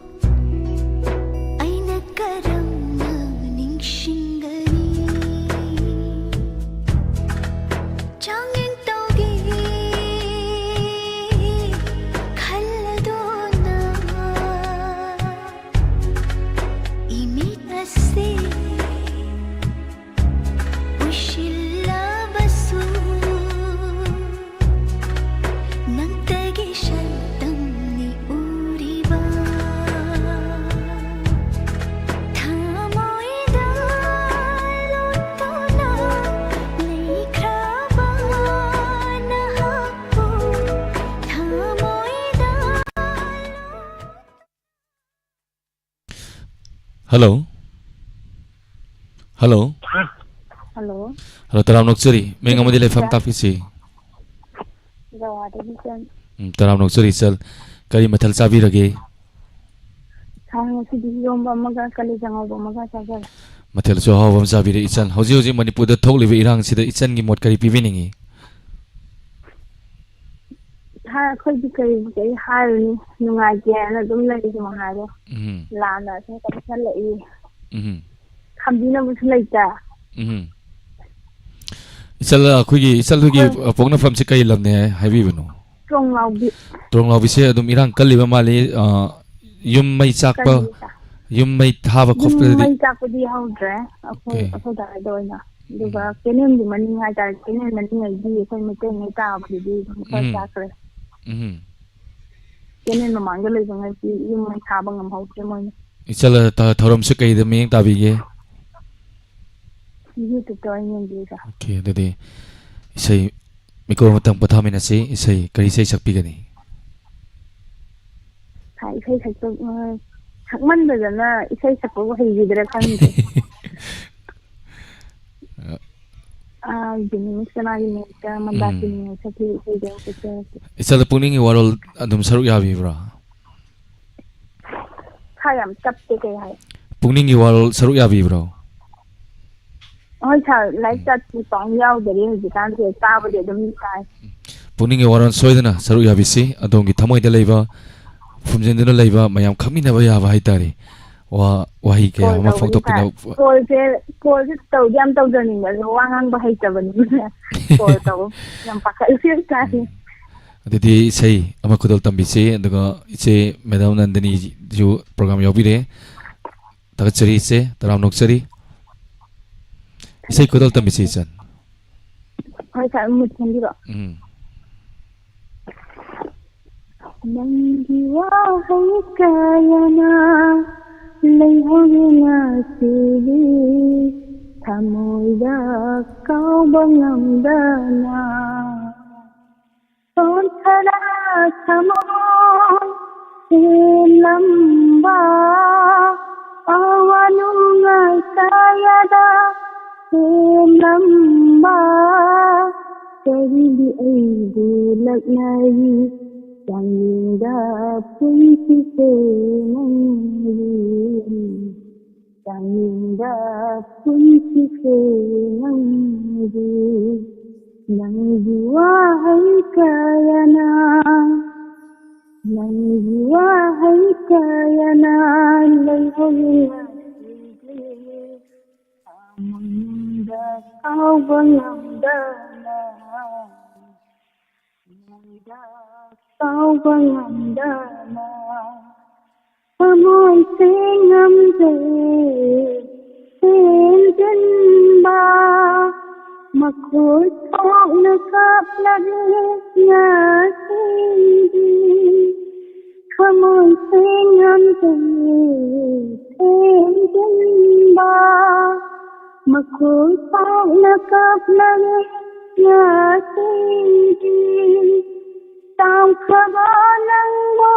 ꯑꯩꯅ ꯀꯔꯝꯅ ꯅꯤꯡꯁꯤꯡꯒꯅꯤ? ꯆꯥꯡꯌꯦꯡ ꯇꯧꯒꯦ ꯈꯜꯂꯗꯨꯅ ꯏꯃꯤꯠ ꯑꯁꯤ ꯎꯏꯁꯤꯜꯂꯕꯁꯨ ꯅꯪꯇꯒꯤ ꯁꯛꯇꯝꯅꯤ ꯎꯔꯤꯕ꯫ ꯊꯃꯣꯏꯗ ꯂꯣꯠꯇꯨꯅ ꯂꯩꯈ꯭ꯔꯕ ꯅꯍꯥꯛꯄꯨ ꯊꯃꯣꯏꯗ꯫ ꯍꯜꯂꯣ꯫ ꯍꯜꯂꯣ꯫ ꯍꯜꯂꯣ꯫ ꯍꯜꯂꯣ, ꯇꯔꯥꯝꯅ ꯑꯣꯛꯆꯔꯤ꯫ ꯃꯤꯡ ꯑꯃꯗꯤ ꯂꯩꯐꯝ ꯇꯥꯛꯄꯤꯁꯤ꯫ ꯒꯋꯥꯗꯒꯤ ꯆꯟ-, ꯎꯝ, ꯇꯔꯥꯝꯅ ꯑꯣꯛꯆꯔꯤ ꯏꯆꯜ꯫ ꯀꯔꯤ ꯃꯊꯦꯜ ꯆꯥꯕꯤꯔꯒꯦ? ꯁꯥ ꯉꯁꯤꯗꯤ ꯏꯔꯣꯝꯕ ꯑꯃꯒ ꯀꯂꯦꯖꯥ ꯉꯧꯕ ꯑꯃꯒ ꯆꯥꯖꯔꯦ꯫ ꯃꯊꯦꯜꯁꯨ ꯑꯍꯥꯎꯕ ꯑꯃ ꯆꯥꯕꯤꯔꯦ ꯏꯆꯜ꯫ ꯍꯧꯖꯤꯛ ꯍꯧꯖꯤꯛ ꯃꯅꯤꯄꯨꯔꯗ ꯊꯣꯛꯂꯤꯕ ꯏꯔꯥꯡꯁꯤꯗ ꯏꯆꯜꯒꯤ ꯃꯣꯠ ꯀꯔꯤ ꯄꯤꯕꯤꯅꯤꯡꯉꯤ? ꯍꯥ, ꯑꯩꯈꯣꯏꯗꯤ ꯀꯔꯤ, ꯀꯔꯤ ꯍꯥꯏꯔꯨꯅꯤ? ꯅꯨꯡꯉꯥꯏꯇꯦ ꯍꯥꯏꯅ ꯑꯗꯨꯝ ꯂꯩꯔꯤ ꯃꯉꯥꯏꯔꯦ꯫ ꯎꯝ꯫ ꯂꯥꯟꯅ ꯁꯨꯝ ꯀꯟꯁꯜꯂꯛꯏ꯫ ꯎꯝ꯫ ꯈꯥꯝꯕꯤꯅꯕꯁꯨ ꯂꯩꯇ꯫ ꯎꯝ꯫ ꯏꯆꯜ, ꯑꯩꯈꯣꯏꯒꯤ, ꯏꯆꯜ ꯍꯣꯏꯒꯤ, ꯍꯣꯏ꯫ ꯑ, ꯄꯣꯛꯅꯐꯝꯁꯦ ꯀꯔꯤ ꯂꯝꯅꯦ ꯍꯥꯏꯕꯤꯕꯅꯣ? ꯇꯣꯡꯂꯥꯎꯕꯤ꯫ ꯇꯣꯡꯂꯥꯎꯕꯤꯁꯦ ꯑꯗꯨꯝ ꯏꯔꯥꯡ ꯀꯜꯂꯤꯕ ꯃꯥꯜꯂꯤ, ꯑ, ꯌꯨꯝ ꯃꯩ ꯆꯥꯛꯄ, ꯀꯜꯂꯤ ꯏꯆꯥ꯫ ꯌꯨꯝ ꯃꯩ ꯊꯥꯕ ꯌꯨꯝ ꯈꯣꯠꯄꯗꯗꯤ? ꯃꯩ ꯆꯥꯛꯄꯗꯤ ꯍꯧꯗ꯭ꯔꯦ꯫ ꯑꯩꯈꯣꯏ, ꯑꯣꯀꯦ꯫ ꯑꯩꯈꯣꯏ ꯗꯥꯏꯗ ꯑꯣꯏꯅ꯫ ꯑꯗꯨꯒ ꯎꯝ꯫ ꯀꯦꯅꯦꯜꯒꯤ ꯃꯅꯤꯡ ꯍꯥꯏꯇꯥꯔꯦ, ꯀꯦꯅꯦꯜ ꯃꯅꯤꯡ ꯍꯥꯏꯗꯤ ꯑꯩꯈꯣꯏ ꯃꯩꯇꯩ ꯃꯩ ꯇꯥꯕꯗꯨꯗꯤ ꯑꯗꯨꯝ ꯈꯔ ꯎꯝ꯫ ꯆꯥꯛꯈ꯭ꯔꯦ꯫ ꯎꯝ꯫ ꯀꯦꯅꯦꯜ ꯃꯃꯥꯡꯗ ꯂꯩꯕꯉꯩꯗꯤ ꯌꯨꯝ ꯃꯩ ꯊꯥꯕ ꯉꯝꯍꯧꯗ꯭ꯔꯦ ꯃꯣꯏꯅ꯫ ꯏꯆꯜ, ꯊ-, ꯊꯧꯔꯝꯁꯦ ꯀꯩꯗ ꯃꯤꯠꯌꯦꯡ ꯇꯥꯕꯤꯒꯦ? YouTube-ꯇ ꯑꯣꯏꯅ ꯌꯦꯡꯕꯤꯔꯦ꯫ ꯑꯣꯀꯦ, ꯑꯗꯨꯗꯤ ꯏꯁꯩ ꯃꯤꯀꯨꯞ ꯑꯃꯇꯪ ꯄꯣꯊꯥꯃꯤꯟꯅꯁꯤ꯫ ꯏꯁꯩ, ꯀꯔꯤ ꯏꯁꯩ ꯁꯛꯄꯤꯒꯅꯤ? ꯍꯥꯏ, ꯏꯁꯩ ꯁꯛꯄ, ꯑ, ꯁꯛꯃꯟꯗꯗꯅ ꯏꯁꯩ ꯁꯛꯄꯕꯨ ꯍꯩꯈꯤꯗ꯭ꯔꯥ ꯈꯪꯗꯦ꯫ ꯑ, ꯖꯦꯅꯤꯃꯤꯁ ꯀꯅꯥꯒꯤ ꯃꯦꯠꯇ, ꯃꯟꯗꯥꯀꯤꯅꯤ ꯎꯝ꯫ ꯁꯛꯈꯤꯕ ꯏꯁꯩꯗꯣ ꯑꯣꯏꯅ ꯁꯛꯆꯔꯛꯀꯦ꯫ ꯏꯆꯜꯗ ꯄꯨꯛꯅꯤꯡꯒꯤ ꯋꯥꯔꯣꯜ ꯑꯗꯨꯝ ꯁꯔꯨꯛ ꯌꯥꯕꯤꯕ꯭ꯔꯥ? ꯈꯔ ꯌꯥꯝ ꯇꯞꯄꯦ, ꯀꯩ ꯍꯥꯏ? ꯄꯨꯛꯅꯤꯡꯒꯤ ꯋꯥꯔꯣꯜ ꯁꯔꯨꯛ ꯌꯥꯕꯤꯕ꯭ꯔꯣ? ꯍꯣꯏ ꯁꯥꯔ, ꯂꯥꯏꯔꯤꯛ ꯎꯝ꯫ ꯇꯥꯛꯄꯤ ꯄꯥꯎ ꯌꯥꯎꯗꯔꯦ ꯍꯧꯖꯤꯛꯀꯥꯟꯁꯦ, ꯇꯥꯕꯗꯤ ꯑꯗꯨꯝ ꯇꯥꯏ꯫ ꯄꯨꯛꯅꯤꯡꯒꯤ ꯋꯥꯔꯣꯜ ꯁꯣꯏꯗꯅ ꯁꯔꯨꯛ ꯌꯥꯕꯤꯁꯤ꯫ ꯑꯗꯣꯝꯒꯤ ꯊꯃꯣꯏꯗ ꯂꯩꯕ, ꯐꯨꯝꯖꯤꯟꯗꯨꯅ ꯂꯩꯕ ꯃꯌꯥꯝ ꯈꯪꯃꯤꯟꯅꯕ ꯌꯥꯕ ꯍꯥꯏꯇꯥꯔꯦ꯫ ꯋꯥ-, ꯋꯥꯍꯩ ꯀꯌꯥ ꯀꯣꯜ ꯑꯃ ꯇꯧꯕꯅꯤ ꯐꯣꯡꯗꯣꯛꯄꯤꯅ-, ꯁꯥꯔ꯫ ꯀꯣꯜꯁꯦ, ꯀꯣꯜꯁꯦ ꯇꯧꯗꯤ ꯌꯥꯝ ꯇꯧꯖꯅꯤꯡꯕ, ꯑꯗꯣ ꯋꯥ ꯉꯥꯡꯕ ꯍꯩꯇꯕꯅꯤꯅ ꯀꯣꯜ ꯇꯧꯕ ꯌꯥꯝ ꯄꯥꯈꯠꯂꯤ ꯁꯥꯔ꯫ ꯎꯝ꯫ ꯑꯗꯨꯗꯤ ꯏꯁꯩ ꯑꯃ ꯈꯨꯗꯣꯜ ꯇꯝꯕꯤꯁꯤ, ꯑꯗꯨꯒ ꯏꯆꯦ ꯃꯦꯗꯥꯝ ꯅꯟꯗꯅꯤꯁꯨ ꯄ꯭ꯔꯣꯒ꯭ꯔꯥꯝ ꯌꯥꯎꯕꯤꯔꯦ꯫ ꯊꯥꯒꯠꯆꯔꯤ ꯏꯆꯦ, ꯇꯔꯥꯝꯅ ꯑꯣꯛꯆꯔꯤ꯫ ꯏꯁꯩ ꯈꯨꯗꯣꯜ ꯇꯝꯕꯤꯁꯤ ꯏꯆꯟ꯫ ꯍꯣꯏ ꯁꯥꯔ, ꯃꯨꯠ ꯁꯦꯝꯕꯤꯔꯣ꯫ ꯎꯝ꯫ ꯅꯪꯒꯤ ꯋꯥꯍꯩ ꯀꯌꯥꯅ ꯂꯩꯍꯧꯔꯦ ꯉꯁꯤꯗꯤ ꯊꯃꯣꯏꯗ ꯀꯥꯎꯕ ꯉꯝꯗꯅ꯫ ꯁꯣꯟꯊꯔ ꯊꯃꯣꯏ ꯁꯦꯝꯂꯝꯕ ꯑꯋꯥ ꯅꯨꯡꯉꯥꯏ ꯀꯌꯥꯗ ꯁꯦꯝꯂꯝꯕ ꯀꯔꯤꯒꯤ ꯑꯩꯕꯨ ꯂꯛꯅꯔꯤ? ꯆꯥꯡꯌꯦꯡꯗ ꯄꯨꯟꯁꯤꯁꯦ ꯅꯪꯒꯤ, ꯆꯥꯡꯌꯦꯡꯗ ꯄꯨꯟꯁꯤꯁꯦ ꯅꯪꯒꯤ, ꯅꯪꯒꯤ ꯋꯥꯍꯩ ꯀꯌꯥꯅ, ꯅꯪꯒꯤ ꯋꯥꯍꯩ ꯀꯌꯥꯅ ꯂꯩꯍꯧꯔꯤ ꯉꯁꯤꯗꯤ꯫ ꯃꯪꯗ ꯀꯥꯎꯕ ꯉꯝꯗꯅ, ꯃꯪꯗ ꯀꯥꯎꯕ ꯉꯝꯗꯅ, ꯊꯃꯣꯏꯁꯦ ꯉꯝꯗꯦ ꯆꯦꯟꯁꯤꯟꯕ꯫ ꯃꯈꯣꯜ ꯊꯣꯛꯅ ꯀꯥꯞꯂꯒꯦ ꯉꯁꯤꯗꯤ꯫ ꯊꯃꯣꯏꯁꯦ ꯉꯝꯗꯦ ꯊꯦꯝꯖꯤꯟꯕ꯫ ꯃꯈꯣꯜ ꯊꯣꯛꯅ ꯀꯥꯞꯂꯒꯦ ꯉꯁꯤꯗꯤ꯫ ꯇꯥꯎꯈ꯭ꯔꯕ ꯅꯪꯕꯨ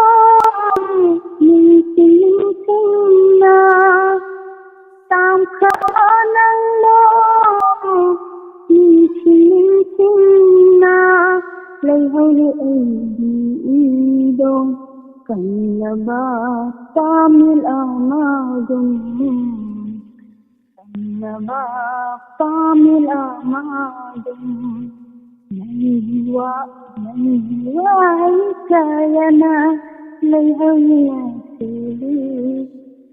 ꯅꯤꯡꯁꯤꯡ ꯅꯤꯡꯁꯤꯡꯅ, ꯇꯥꯎꯈ꯭ꯔꯕ ꯅꯪꯕꯨ ꯅꯤꯡꯁꯤꯡ ꯅꯤꯡꯁꯤꯡꯅ ꯂꯩꯍꯧꯔꯦ ꯑꯩꯒꯤ ꯏꯗꯣ, ꯀꯪꯂꯕ ꯄꯥꯝꯃꯤꯜ ꯑꯃꯒꯨꯝ꯫ ꯅꯕꯥ ꯄꯥꯝꯃꯤꯂꯥ ꯃꯥꯗꯨꯝ ꯅꯪꯒꯤ ꯋꯥ, ꯅꯪꯒꯤ ꯋꯥꯍꯩ ꯀꯌꯥꯅ ꯂꯩꯍꯧꯅꯤꯡꯉꯥꯏ ꯁꯤꯜꯂꯤ꯫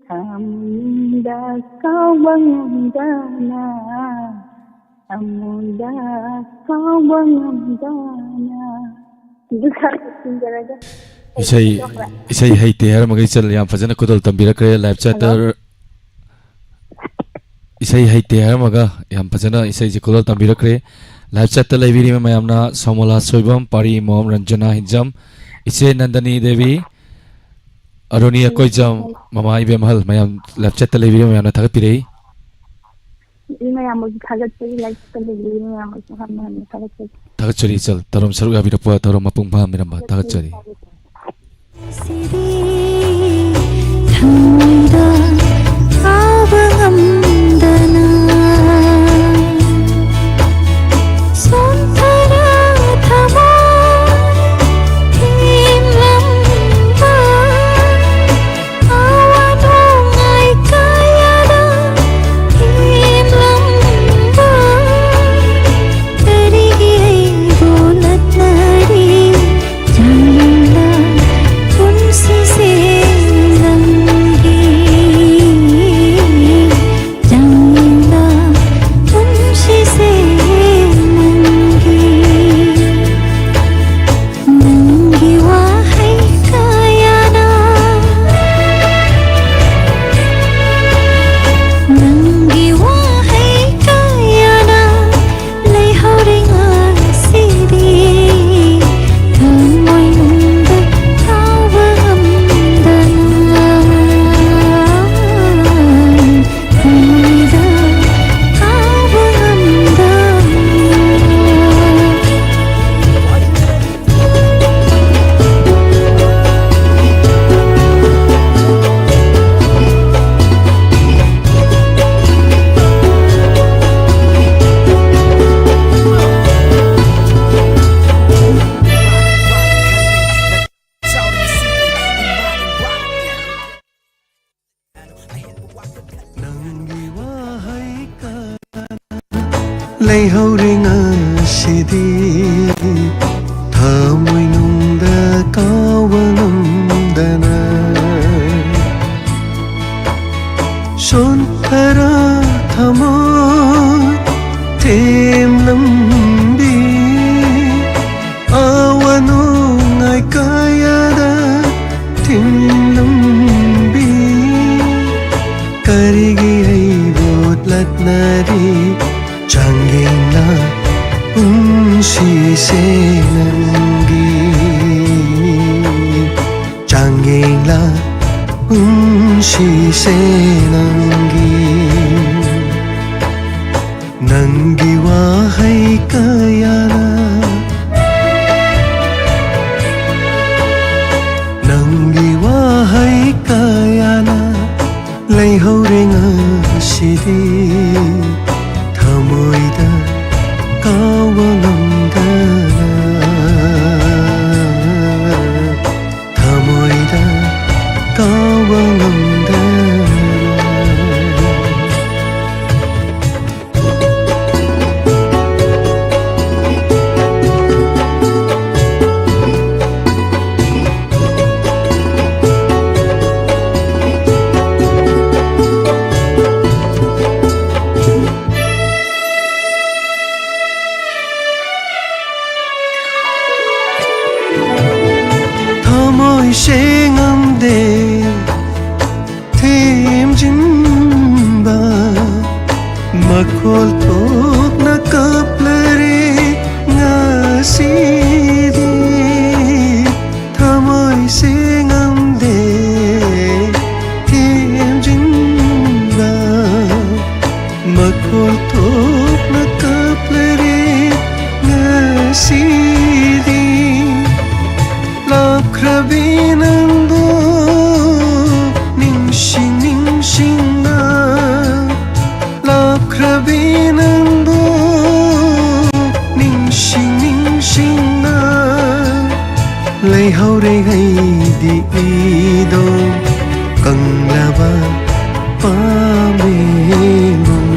ꯊꯃꯣꯏꯅꯨꯡꯗ ꯀꯥꯎꯕ ꯉꯝꯗꯅ, ꯊꯃꯣꯏꯗ ꯀꯥꯎꯕ ꯉꯝꯗꯅ꯫ ꯑꯗꯨ ꯈꯔ ꯁꯤꯟꯖꯔꯒꯦ꯫ ꯏꯁꯩ, ꯇꯣꯛꯈ꯭ꯔꯦ꯫ ꯏꯁꯩ ꯍꯩꯇꯦ ꯍꯥꯏꯔꯝꯃꯒ ꯏꯆꯜ ꯌꯥꯝ ꯐꯖꯅ ꯈꯨꯗꯣꯜ ꯇꯝꯕꯤꯔꯛꯈ꯭ꯔꯦ꯫ Life ꯆꯦꯠꯇ hello. ꯏꯁꯩ ꯍꯩꯇꯦ ꯍꯥꯏꯔꯝꯃꯒ ꯌꯥꯝ ꯐꯖꯅ ꯏꯁꯩꯁꯦ ꯈꯨꯗꯣꯜ ꯇꯝꯕꯤꯔꯛꯈ꯭ꯔꯦ꯫ ꯂꯥꯏꯞ ꯆꯦꯠꯇ ꯂꯩꯕꯤꯔꯤꯕ ꯃꯌꯥꯝꯅ ꯁꯣꯃꯣꯂꯥ ꯁꯣꯏꯕꯝ, ꯄꯥꯔꯤ ꯃꯣꯝ, ꯔꯟꯖꯅꯥ ꯍꯤꯟꯖꯝ, ꯏꯆꯦ ꯅꯟꯗꯅꯤ ꯗꯦꯕꯤ, ꯑꯔꯨꯅꯤ ꯑꯀꯣꯏꯖꯝ, ꯃꯃꯥ ꯏꯕꯦꯝꯍꯜ ꯃꯌꯥꯝ ꯂꯥꯏꯞ ꯆꯦꯠꯇ ꯂꯩꯕꯤꯔꯤꯕ ꯃꯌꯥꯝꯅ ꯊꯥꯒꯠꯄꯤꯔꯛꯏ꯫ ꯃꯤ ꯃꯌꯥꯝꯕꯨꯁꯨ ꯊꯥꯒꯠꯆꯔꯤ, ꯂꯥꯏꯞ ꯆꯦꯠꯇ ꯂꯩꯕꯤꯔꯤꯕ ꯃꯌꯥꯝꯕꯨꯁꯨ ꯍꯟꯅ ꯍꯟꯅ ꯊꯥꯒꯠꯆꯔꯤ꯫ ꯊꯥꯒꯠꯆꯔꯤ ꯏꯆꯜ, ꯊꯧꯔꯝ ꯁꯔꯨꯛ ꯌꯥꯕꯤꯔꯛꯄ, ꯊꯧꯔꯝ ꯃꯄꯨꯡ ꯐꯥꯍꯟꯕꯤꯔꯝꯕ ꯊꯥꯒꯠꯆꯔꯤ꯫ ꯊꯃꯣꯏꯗ ꯐꯥꯕ ꯉꯝꯗꯅ ꯁꯣꯟꯊꯔ ꯊꯃꯣꯏ ꯂꯩꯍꯧꯔꯦ ꯉꯁꯤꯗꯤ ꯊꯃꯣꯏꯅꯨꯡꯗ ꯀꯥꯎꯕ ꯉꯝꯗꯅ꯫ ꯁꯣꯟꯊꯔ ꯊꯃꯣꯏ ꯊꯦꯝꯂꯝꯕꯤ, ꯑꯋꯥ ꯅꯨꯡꯉꯥꯏ ꯀꯌꯥꯗ ꯊꯤꯡꯂꯝꯕꯤ, ꯀꯔꯤꯒꯤ ꯑꯩꯕꯨ ꯂꯥꯠꯅꯔꯤ? ꯆꯥꯡꯌꯦꯡꯂ ꯄꯨꯟꯁꯤꯁꯦ ꯅꯪꯒꯤ, ꯆꯥꯡꯌꯦꯡꯂ ꯄꯨꯟꯁꯤꯁꯦ ꯅꯪꯒꯤ꯫ ꯅꯪꯒꯤ ꯋꯥꯍꯩ ꯀꯌꯥꯅ, ꯅꯪꯒꯤ ꯋꯥꯍꯩ ꯀꯌꯥꯅ ꯂꯩꯍꯧꯔꯦ ꯉꯁꯤꯗꯤ ꯊꯃꯣꯏꯗ ꯀꯥꯎꯕ ꯉꯝꯗꯅ, ꯊꯃꯣꯏꯗ ꯀꯥꯎꯕ ꯉꯝꯗꯅ꯫ ꯊꯃꯣꯏ ꯁꯦꯡꯉꯝꯗꯦ ꯊꯦꯝꯖꯤꯟꯕ, ꯃꯈꯣꯜ ꯊꯣꯛꯅ ꯀꯞꯂꯔꯦ ꯉꯁꯤꯗꯤ꯫ ꯊꯃꯣꯏ ꯁꯦꯡꯉꯝꯗꯦ ꯊꯦꯝꯖꯤꯟꯕ, ꯃꯈꯣꯜ ꯊꯣꯛꯅ ꯀꯞꯂꯔꯦ ꯉꯁꯤꯗꯤ꯫ ꯂꯥꯞꯈ꯭ꯔꯕꯤ ꯅꯪꯕꯨ ꯅꯤꯡꯁꯤꯡ ꯅꯤꯡꯁꯤꯡꯅ, ꯂꯥꯞꯈ꯭ꯔꯕꯤ ꯅꯪꯕꯨ ꯅꯤꯡꯁꯤꯡ ꯅꯤꯡꯁꯤꯡꯅ ꯂꯩꯍꯧꯔꯦ ꯑꯩꯗꯤ ꯏꯗꯣ ꯀꯪꯂꯕ ꯄꯥꯝꯕꯤꯒꯨꯝ꯫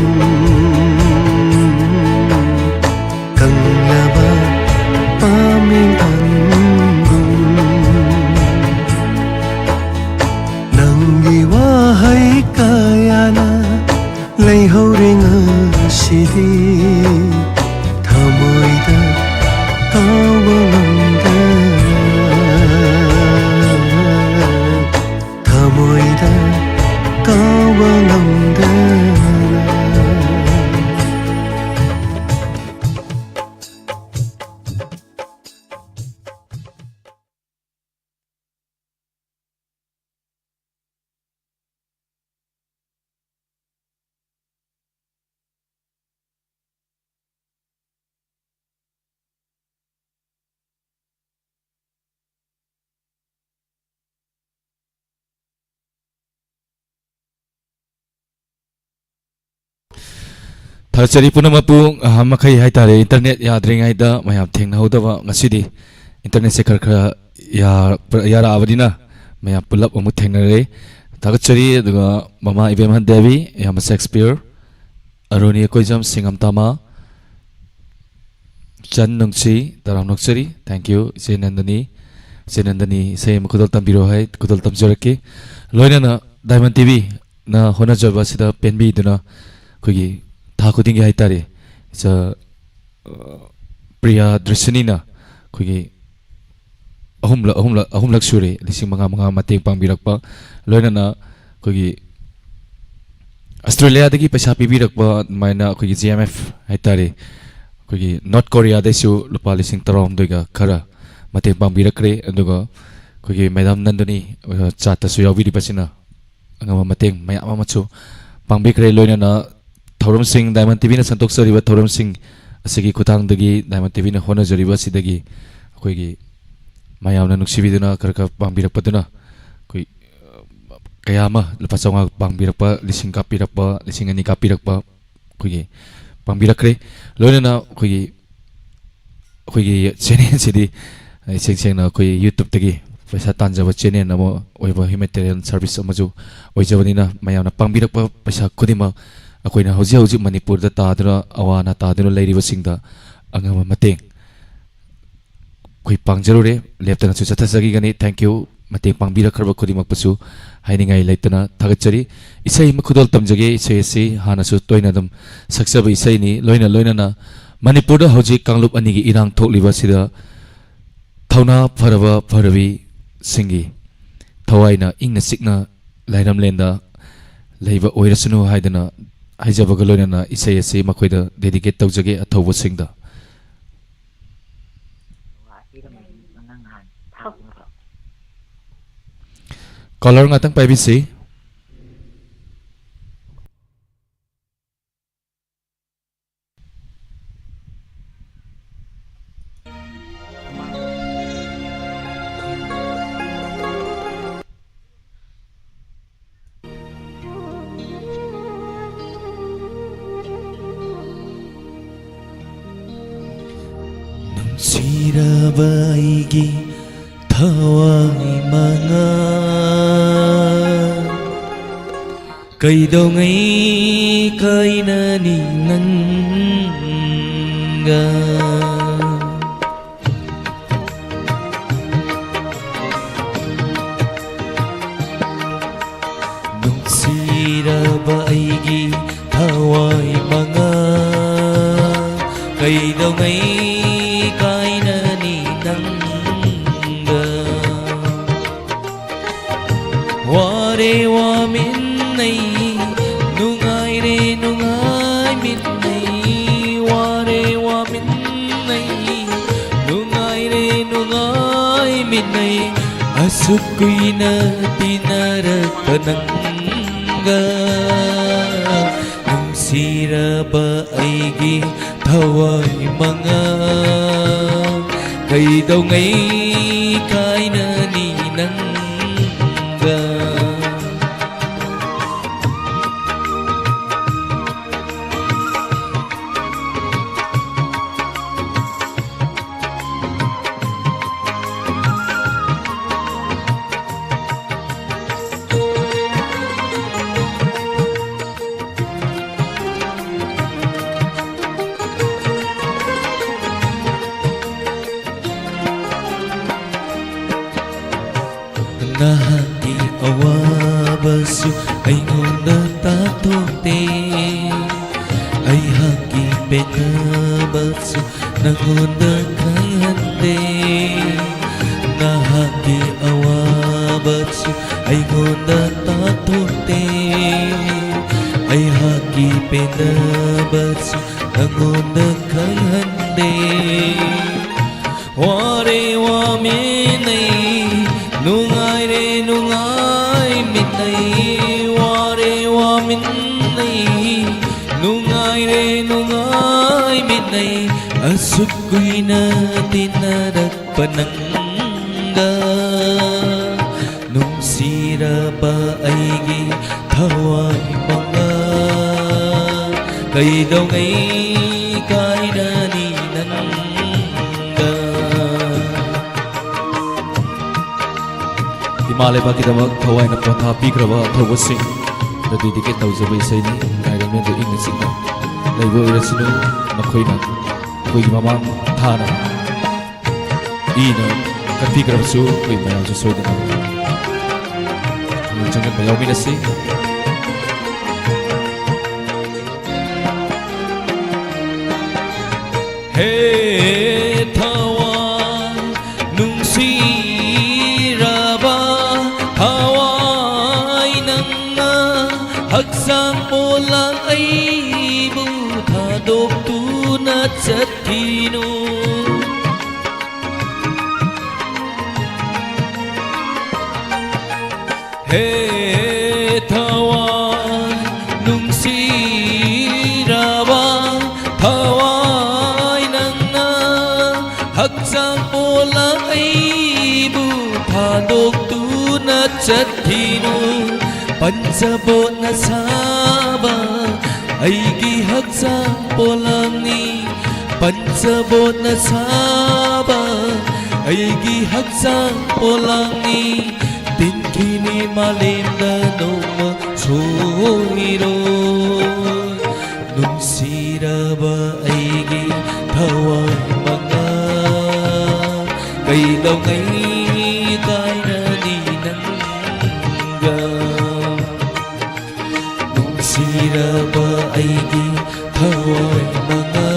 ꯊꯥꯒꯠꯆꯔꯤ ꯄꯨꯝꯅꯃꯛꯄꯨ꯫ ꯑꯍꯥꯟꯕ ꯃꯈꯩ ꯍꯥꯏꯇꯥꯔꯦ, internet ꯌꯥꯗ꯭ꯔꯤꯉꯩꯗ ꯃꯌꯥꯝ ꯊꯦꯡꯅꯍꯧꯗꯕ, ꯉꯁꯤꯗꯤ internetꯁꯦ ꯈꯔ ꯈꯔ ꯌꯥꯔꯛꯄ-, ꯌꯥꯔꯛꯑꯕꯅꯤꯅ ꯃꯌꯥꯝ ꯄꯨꯂꯞ ꯑꯃꯨꯛ ꯊꯦꯡꯅꯔꯦ꯫ ꯊꯥꯒꯠꯆꯔꯤ꯫ ꯑꯗꯨꯒ ꯃꯃꯥ ꯏꯕꯦꯝꯍꯟ ꯗꯦꯕꯤ, ꯏꯌꯥꯝꯕ ꯁꯦꯛꯁꯄꯤꯌꯔ, ꯑꯔꯨꯅꯤ ꯑꯀꯣꯏꯖꯝ, ꯁꯤꯡꯉꯝ ꯇꯥꯃ, ꯆꯟ ꯅꯨꯡꯁꯤ, ꯇꯔꯥꯝ ꯅꯣꯛꯆꯔꯤ꯫ Thank you, ꯏꯆꯦ ꯅꯟꯗꯅꯤ꯫ ꯏꯆꯦ ꯅꯟꯗꯅꯤ, ꯏꯁꯩ ꯑꯃ ꯈꯨꯗꯣꯜ ꯇꯝꯕꯤꯔꯣ ꯍꯥꯏ, ꯈꯨꯗꯣꯜ ꯇꯝꯖꯔꯛꯀꯦ꯫ ꯂꯣꯏꯅꯅ Diamond TVꯅ ꯍꯣꯠꯅꯖꯕ ꯑꯁꯤꯗ ꯄꯦꯟꯕꯤꯗꯨꯅ ꯑꯩꯈꯣꯏꯒꯤ ꯊꯥ ꯈꯨꯗꯤꯡꯒꯤ ꯍꯥꯏꯇꯥꯔꯦ, ꯏꯆꯥ, ꯑ, ꯄ꯭ꯔꯤꯌꯥ ꯗ꯭ꯔꯤꯁꯅꯤꯅ ꯑꯩꯈꯣꯏꯒꯤ ꯑꯍꯨꯝꯂꯛ, ꯑꯍꯨꯝꯂꯛ, ꯑꯍꯨꯝꯂꯛ ꯁꯨꯔꯦ ꯂꯤꯁꯤꯡ ꯃꯉꯥ ꯃꯉꯥ ꯃꯇꯦꯡ ꯄꯥꯡꯕꯤꯔꯛꯄ꯫ ꯂꯣꯏꯅꯅ ꯑꯩꯈꯣꯏꯒꯤ ꯑꯁꯇ꯭ꯔꯦꯂꯤꯌꯥꯗꯒꯤ ꯄꯩꯁꯥ ꯄꯤꯕꯤꯔꯛꯄ, ꯑꯗꯨꯃꯥꯏꯅ ꯑꯩꯈꯣꯏꯒꯤ GMF ꯍꯥꯏꯇꯥꯔꯦ, ꯑꯩꯈꯣꯏꯒꯤ ꯅꯣꯔꯠ ꯀꯣꯔꯤꯌꯥꯗꯩꯁꯨ ꯂꯨꯄꯥ ꯂꯤꯁꯤꯡ ꯇꯔꯥꯍꯨꯝꯗꯣꯏꯒ ꯈꯔ ꯃꯇꯦꯡ ꯄꯥꯡꯕꯤꯔꯛꯈ꯭ꯔꯦ꯫ ꯑꯗꯨꯒ ꯑꯩꯈꯣꯏꯒꯤ ꯃꯦꯗꯥꯝ ꯅꯟꯗꯅꯤ, ꯑ, ꯆꯥꯠꯇꯁꯨ ꯌꯥꯎꯕꯤꯔꯤꯕꯁꯤꯅ ꯑꯉꯝꯕ ꯃꯇꯦꯡ ꯃꯌꯥꯝ ꯑꯃꯁꯨ ꯄꯥꯡꯕꯤꯈ꯭ꯔꯦ꯫ ꯂꯣꯏꯅꯅ ꯊꯧꯔꯝꯁꯤꯡ, Diamond TVꯅ ꯁꯟꯗꯣꯛꯆꯔꯤꯕ ꯊꯧꯔꯝꯁꯤꯡ ꯑꯁꯤꯒꯤ ꯈꯨꯠꯊꯥꯡꯗꯒꯤ Diamond TVꯅ ꯍꯣꯠꯅꯖꯔꯤꯕ ꯑꯁꯤꯗꯒꯤ ꯑꯩꯈꯣꯏꯒꯤ ꯃꯌꯥꯝꯅ ꯅꯨꯡꯁꯤꯕꯤꯗꯨꯅ ꯈꯔ ꯈꯔ ꯄꯥꯡꯕꯤꯔꯛꯄꯗꯨꯅ ꯑꯩꯈꯣꯏ, ꯑ, ꯀꯌꯥ ꯑꯃ ꯂꯨꯄꯥ ꯆꯥꯝꯃꯉꯥ ꯄꯥꯡꯕꯤꯔꯛꯄ, ꯂꯤꯁꯤꯡ ꯀꯥꯞꯄꯤꯔꯛꯄ, ꯂꯤꯁꯤꯡ ꯑꯅꯤ ꯀꯥꯞꯄꯤꯔꯛꯄ ꯑꯩꯈꯣꯏꯒꯤ ꯄꯥꯡꯕꯤꯔꯛꯈ꯭ꯔꯦ꯫ ꯂꯣꯏꯅꯅ ꯑꯩꯈꯣꯏꯒꯤ ꯑꯩꯈꯣꯏꯒꯤ channelꯁꯤꯗꯤ ꯏꯁꯦꯡ ꯁꯦꯡꯅ ꯑꯩꯈꯣꯏ YouTubeꯇꯒꯤ ꯄꯩꯁꯥ ꯇꯥꯟꯖꯕ channel ꯑꯃ ꯑꯣꯏꯕ humanitarian service ꯑꯃꯁꯨ ꯑꯣꯏꯖꯕꯅꯤꯅ, ꯃꯌꯥꯝꯅ ꯄꯥꯡꯕꯤꯔꯛꯄ ꯄꯩꯁꯥ ꯈꯨꯗꯤꯡꯃꯛ ꯑꯩꯈꯣꯏꯅ ꯍꯧꯖꯤꯛ ꯍꯧꯖꯤꯛ ꯃꯅꯤꯄꯨꯔꯗ ꯇꯥꯗꯨꯅ, ꯑꯋꯥ ꯑꯅꯥ ꯇꯥꯗꯨꯅ ꯂꯩꯔꯤꯕꯁꯤꯡꯗ ꯑꯉꯝꯕ ꯃꯇꯦꯡ ꯑꯩꯈꯣꯏ ꯄꯥꯡꯖꯔꯨꯔꯦ, ꯂꯦꯞꯇꯅꯁꯨ ꯆꯠꯊꯖꯈꯤꯒꯅꯤ꯫ Thank you꯫ ꯃꯇꯦꯡ ꯄꯥꯡꯕꯤꯔꯛꯈ꯭ꯔꯕ ꯈꯨꯗꯤꯡꯃꯛꯄꯨꯁꯨ ꯍꯥꯏꯅꯤꯡꯉꯥꯏ ꯂꯩꯇꯅ ꯊꯥꯒꯠꯆꯔꯤ꯫ ꯏꯁꯩ ꯑꯃ ꯈꯨꯗꯣꯜ ꯇꯝꯖꯒꯦ꯫ ꯏꯁꯩ ꯑꯁꯤ ꯍꯥꯟꯅꯁꯨ ꯇꯣꯏꯅ ꯑꯗꯨꯝ ꯁꯛꯆꯕ ꯏꯁꯩꯅꯤ꯫ ꯂꯣꯏꯅ ꯂꯣꯏꯅꯅ ꯃꯅꯤꯄꯨꯔꯗ ꯍꯧꯖꯤꯛ ꯀꯥꯡꯂꯨꯞ ꯑꯅꯤꯒꯤ ꯏꯔꯥꯡ ꯊꯣꯛꯂꯤꯕ ꯑꯁꯤꯗ ꯊꯧꯅꯥ ꯐꯔꯕ ꯐꯔꯕꯤꯁꯤꯡꯒꯤ ꯊꯋꯥꯏꯅ ꯏꯪꯅ ꯆꯤꯛꯅ ꯂꯥꯏꯔꯝꯂꯦꯟꯗ ꯂꯩꯕ ꯑꯣꯏꯔꯁꯅꯨ ꯍꯥꯏꯗꯅ ꯍꯥꯏꯖꯕꯒ ꯂꯣꯏꯅꯅ ꯏꯁꯩ ꯑꯁꯤ ꯃꯈꯣꯏꯗ dedicate ꯇꯧꯖꯒꯦ, ꯑꯊꯧꯕꯁꯤꯡꯗ꯫ Caller ꯉꯥꯛꯇꯪ ꯄꯥꯏꯕꯤꯁꯤ꯫ ꯁꯤꯔꯕ ꯑꯩꯒꯤ ꯊꯋꯥꯏ ꯃꯉꯥ, ꯀꯩꯗꯧꯉꯩ ꯀꯥꯏꯅꯅꯤ ꯅꯪꯒ? ꯅꯨꯡꯁꯤꯔꯕ ꯑꯩꯒꯤ ꯊꯋꯥꯏ ꯃꯉꯥ, ꯀꯩꯗꯧꯉꯩ ꯀꯥꯏꯅꯅꯤ ꯅꯪꯒ? ꯋꯥꯔꯦ ꯋꯥꯃꯤꯟꯅꯩ, ꯅꯨꯡꯉꯥꯏꯔꯦ ꯅꯨꯡꯉꯥꯏꯃꯤꯟꯅꯩ, ꯋꯥꯔꯦ ꯋꯥꯃꯤꯟꯅꯩ, ꯅꯨꯡꯉꯥꯏꯔꯦ ꯅꯨꯡꯉꯥꯏꯃꯤꯟꯅꯩ, ꯑꯁꯨꯛ ꯀꯨꯏꯅ ꯇꯤꯟꯅꯔꯛꯄ ꯅꯪꯒ꯫ ꯅꯨꯡꯁꯤꯔꯕ ꯑꯩꯒꯤ ꯊꯋꯥꯏ ꯃꯉꯥ, ꯀꯩꯗꯧꯉꯩ ꯀꯥꯏꯅꯅꯤ ꯅꯪꯒ? ꯅꯍꯥꯛꯀꯤ ꯑꯋꯥꯕꯁꯨ ꯑꯩꯉꯣꯟꯗ ꯇꯥꯛꯊꯣꯛꯇꯦ, ꯑꯩꯍꯥꯛꯀꯤ ꯄꯦꯟꯅꯕꯁꯨ ꯅꯉꯣꯟꯗ ꯈꯪꯍꯟꯗꯦ꯫ ꯅꯍꯥꯛꯀꯤ ꯑꯋꯥꯕꯁꯨ ꯑꯩꯉꯣꯟꯗ ꯇꯥꯛꯊꯣꯛꯇꯦ, ꯑꯩꯍꯥꯛꯀꯤ ꯄꯦꯟꯅꯕꯁꯨ ꯅꯉꯣꯟꯗ ꯈꯪꯍꯟꯗꯦ꯫ ꯋꯥꯔꯦ ꯋꯥꯃꯤꯟꯅꯩ, ꯅꯨꯡꯉꯥꯏꯔꯦ ꯅꯨꯡꯉꯥꯏꯃꯤꯟꯅꯩ, ꯋꯥꯔꯦ ꯋꯥꯃꯤꯟꯅꯩ, ꯅꯨꯡꯉꯥꯏꯔꯦ ꯅꯨꯡꯉꯥꯏꯃꯤꯟꯅꯩ, ꯑꯁꯨꯛ ꯀꯨꯏꯅ ꯇꯤꯟꯅꯔꯛꯄ ꯅꯪꯒ꯫ ꯅꯨꯡꯁꯤꯔꯕ ꯑꯩꯒꯤ ꯊꯋꯥꯏ ꯃꯉꯥ, ꯀꯩꯗꯧꯉꯩ ꯀꯥꯏꯅꯅꯤ ꯅꯪꯒ? ꯏꯃꯥ ꯂꯩꯕꯥꯛꯀꯤꯗꯃꯛ ꯊꯋꯥꯏꯅ ꯄꯣꯊꯥ ꯄꯤꯈ꯭ꯔꯕ ꯊꯧꯕꯁꯤꯡꯗ dedicate ꯇꯧꯖꯕ ꯏꯁꯩꯅꯤ꯫ Environment ꯗꯨ ꯏꯪꯅ ꯆꯤꯛꯅ ꯂꯩꯕ ꯑꯣꯏꯔꯁꯅꯨ꯫ ꯃꯈꯣꯏꯅ ꯑꯩꯈꯣꯏꯒꯤ ꯃꯃꯥꯡ ꯊꯥꯅ ꯏꯅ ꯀꯠꯄꯤꯈ꯭ꯔꯕꯁꯨ ꯑꯩꯈꯣꯏ ꯃꯌꯥꯝꯁꯨ ꯁꯣꯏꯗꯅ ꯄꯨꯛꯅꯤꯡ ꯆꯪꯁꯤꯟꯕ ꯌꯥꯎꯃꯤꯟꯅꯁꯤ꯫ ꯍꯦ ꯊꯋꯥꯏ ꯅꯨꯡꯁꯤꯔꯕ ꯊꯋꯥꯏ, ꯅꯪꯅ ꯍꯛꯆꯥꯡ ꯄꯣꯂꯥꯡ ꯑꯩꯕꯨ ꯊꯥꯗꯣꯛꯇꯨꯅ ꯆꯠꯈꯤꯅꯨ꯫ ꯍꯦ ꯊꯋꯥꯏ ꯅꯨꯡꯁꯤꯔꯕ ꯊꯋꯥꯏ, ꯅꯪꯅ ꯍꯛꯆꯥꯡ ꯄꯣꯂꯥꯡ ꯑꯩꯕꯨ ꯊꯥꯗꯣꯛꯇꯨꯅ ꯆꯠꯈꯤꯅꯨ꯫ ꯄꯟꯆꯕꯣꯠꯅ ꯁꯥꯕ ꯑꯩꯒꯤ ꯍꯛꯆꯥꯡ ꯄꯣꯂꯥꯡꯅꯤ, ꯄꯟꯆꯕꯣꯠꯅ ꯁꯥꯕ ꯑꯩꯒꯤ ꯍꯛꯆꯥꯡ ꯄꯣꯂꯥꯡꯅꯤ꯫ ꯇꯤꯟꯈꯤꯅꯤ ꯃꯥꯂꯦꯝꯗ ꯅꯣꯡꯃ ꯁꯣꯏꯔꯣꯏ꯫ ꯅꯨꯡꯁꯤꯔꯕ ꯑꯩꯒꯤ ꯊꯋꯥꯏ ꯃꯉꯥ, ꯀꯩꯗꯧꯉꯩ ꯀꯥꯏꯅꯅꯤ ꯅꯪꯒ? ꯅꯨꯡꯁꯤꯔꯕ ꯑꯩꯒꯤ ꯊꯋꯥꯏ ꯃꯉꯥ,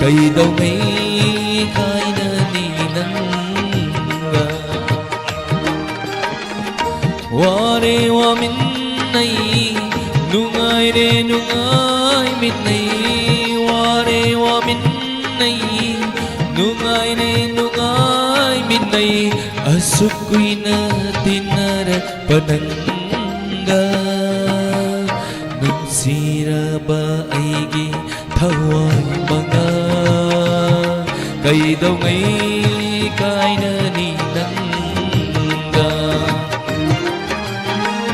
ꯀꯩꯗꯧꯉꯩ ꯀꯥꯏꯅꯅꯤ ꯅꯪꯒ? ꯋꯥꯔꯦ ꯋꯥꯃꯤꯟꯅꯩ, ꯅꯨꯡꯉꯥꯏꯔꯦ ꯅꯨꯡꯉꯥꯏꯃꯤꯟꯅꯩ꯫ ꯋꯥꯔꯦ ꯋꯥꯃꯤꯟꯅꯩ, ꯅꯨꯡꯉꯥꯏꯔꯦ ꯅꯨꯡꯉꯥꯏꯃꯤꯟꯅꯩ꯫ ꯑꯁꯨꯛ ꯀꯨꯏꯅ ꯇꯤꯟꯅꯔꯛꯄ ꯅꯪꯒ, ꯅꯨꯡꯁꯤꯔꯕ ꯑꯩꯒꯤ ꯊꯋꯥꯏ ꯃꯉꯥ, ꯀꯩꯗꯧꯉꯩ ꯀꯥꯏꯅꯅꯤ ꯅꯪꯒ?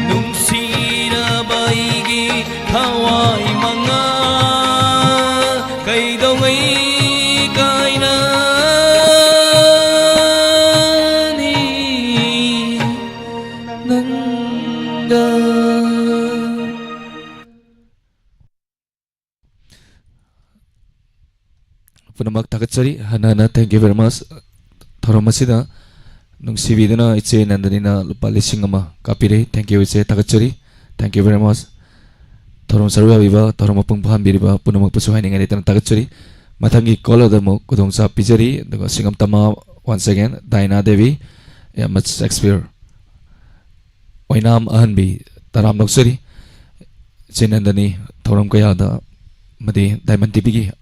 ꯅꯨꯡꯁꯤꯔꯕ ꯑꯩꯒꯤ ꯊꯋꯥꯏ ꯃꯉꯥ, ꯀꯩꯗꯧꯉꯩ ꯀꯥꯏꯅꯅꯤ? ꯄꯨꯝꯅꯃꯛ ꯊꯥꯒꯠꯆꯔꯤ꯫ ꯍꯟꯅ ꯍꯟꯅ thank you very much꯫ ꯊꯧꯔꯝ ꯑꯁꯤꯗ ꯅꯨꯡꯁꯤꯕꯤꯗꯨꯅ ꯏꯆꯦ ꯅꯟꯗꯅꯤꯅ ꯂꯨꯄꯥ ꯂꯤꯁꯤꯡ ꯑꯃ ꯀꯥꯞꯄꯤꯔꯦ꯫ Thank you ꯏꯆꯦ, ꯊꯥꯒꯠꯆꯔꯤ꯫ Thank you very much꯫ ꯊꯧꯔꯝ ꯁꯔꯨꯛ ꯌꯥꯕꯤꯕ, ꯊꯧꯔꯝ ꯃꯄꯨꯡ ꯐꯥꯍꯟꯕꯤꯔꯤꯕ ꯄꯨꯝꯅꯃꯛꯄꯨꯁꯨ ꯍꯥꯏꯅꯤꯡꯉꯥꯏ ꯂꯩꯇꯅ ꯊꯥꯒꯠꯆꯔꯤ꯫ ꯃꯊꯪꯒꯤ call ꯑꯗꯨ ꯑꯃꯨꯛ ꯈꯨꯗꯣꯡꯆꯥꯕ ꯄꯤꯖꯔꯤ꯫ ꯑꯗꯨꯒ ꯁꯤꯡꯉꯝ ꯇꯝꯃꯥ, once again, ꯗꯥꯏꯅꯥ ꯗꯦꯕꯤ, ꯑꯦꯝ ꯑꯦꯁ ꯁꯦꯛꯁꯄꯤꯌꯔ꯫ ꯑꯣꯏꯅꯥꯝ ꯑꯍꯟꯕꯤ, ꯇꯔꯥꯝ ꯅꯣꯛꯆꯔꯤ꯫ ꯏꯆꯦ ꯅꯟꯗꯅꯤ, ꯊꯧꯔꯝ ꯀꯌꯥꯗ ꯑꯃꯗꯤ ꯗꯥꯏꯃꯟ ꯇꯤꯚꯤꯒꯤ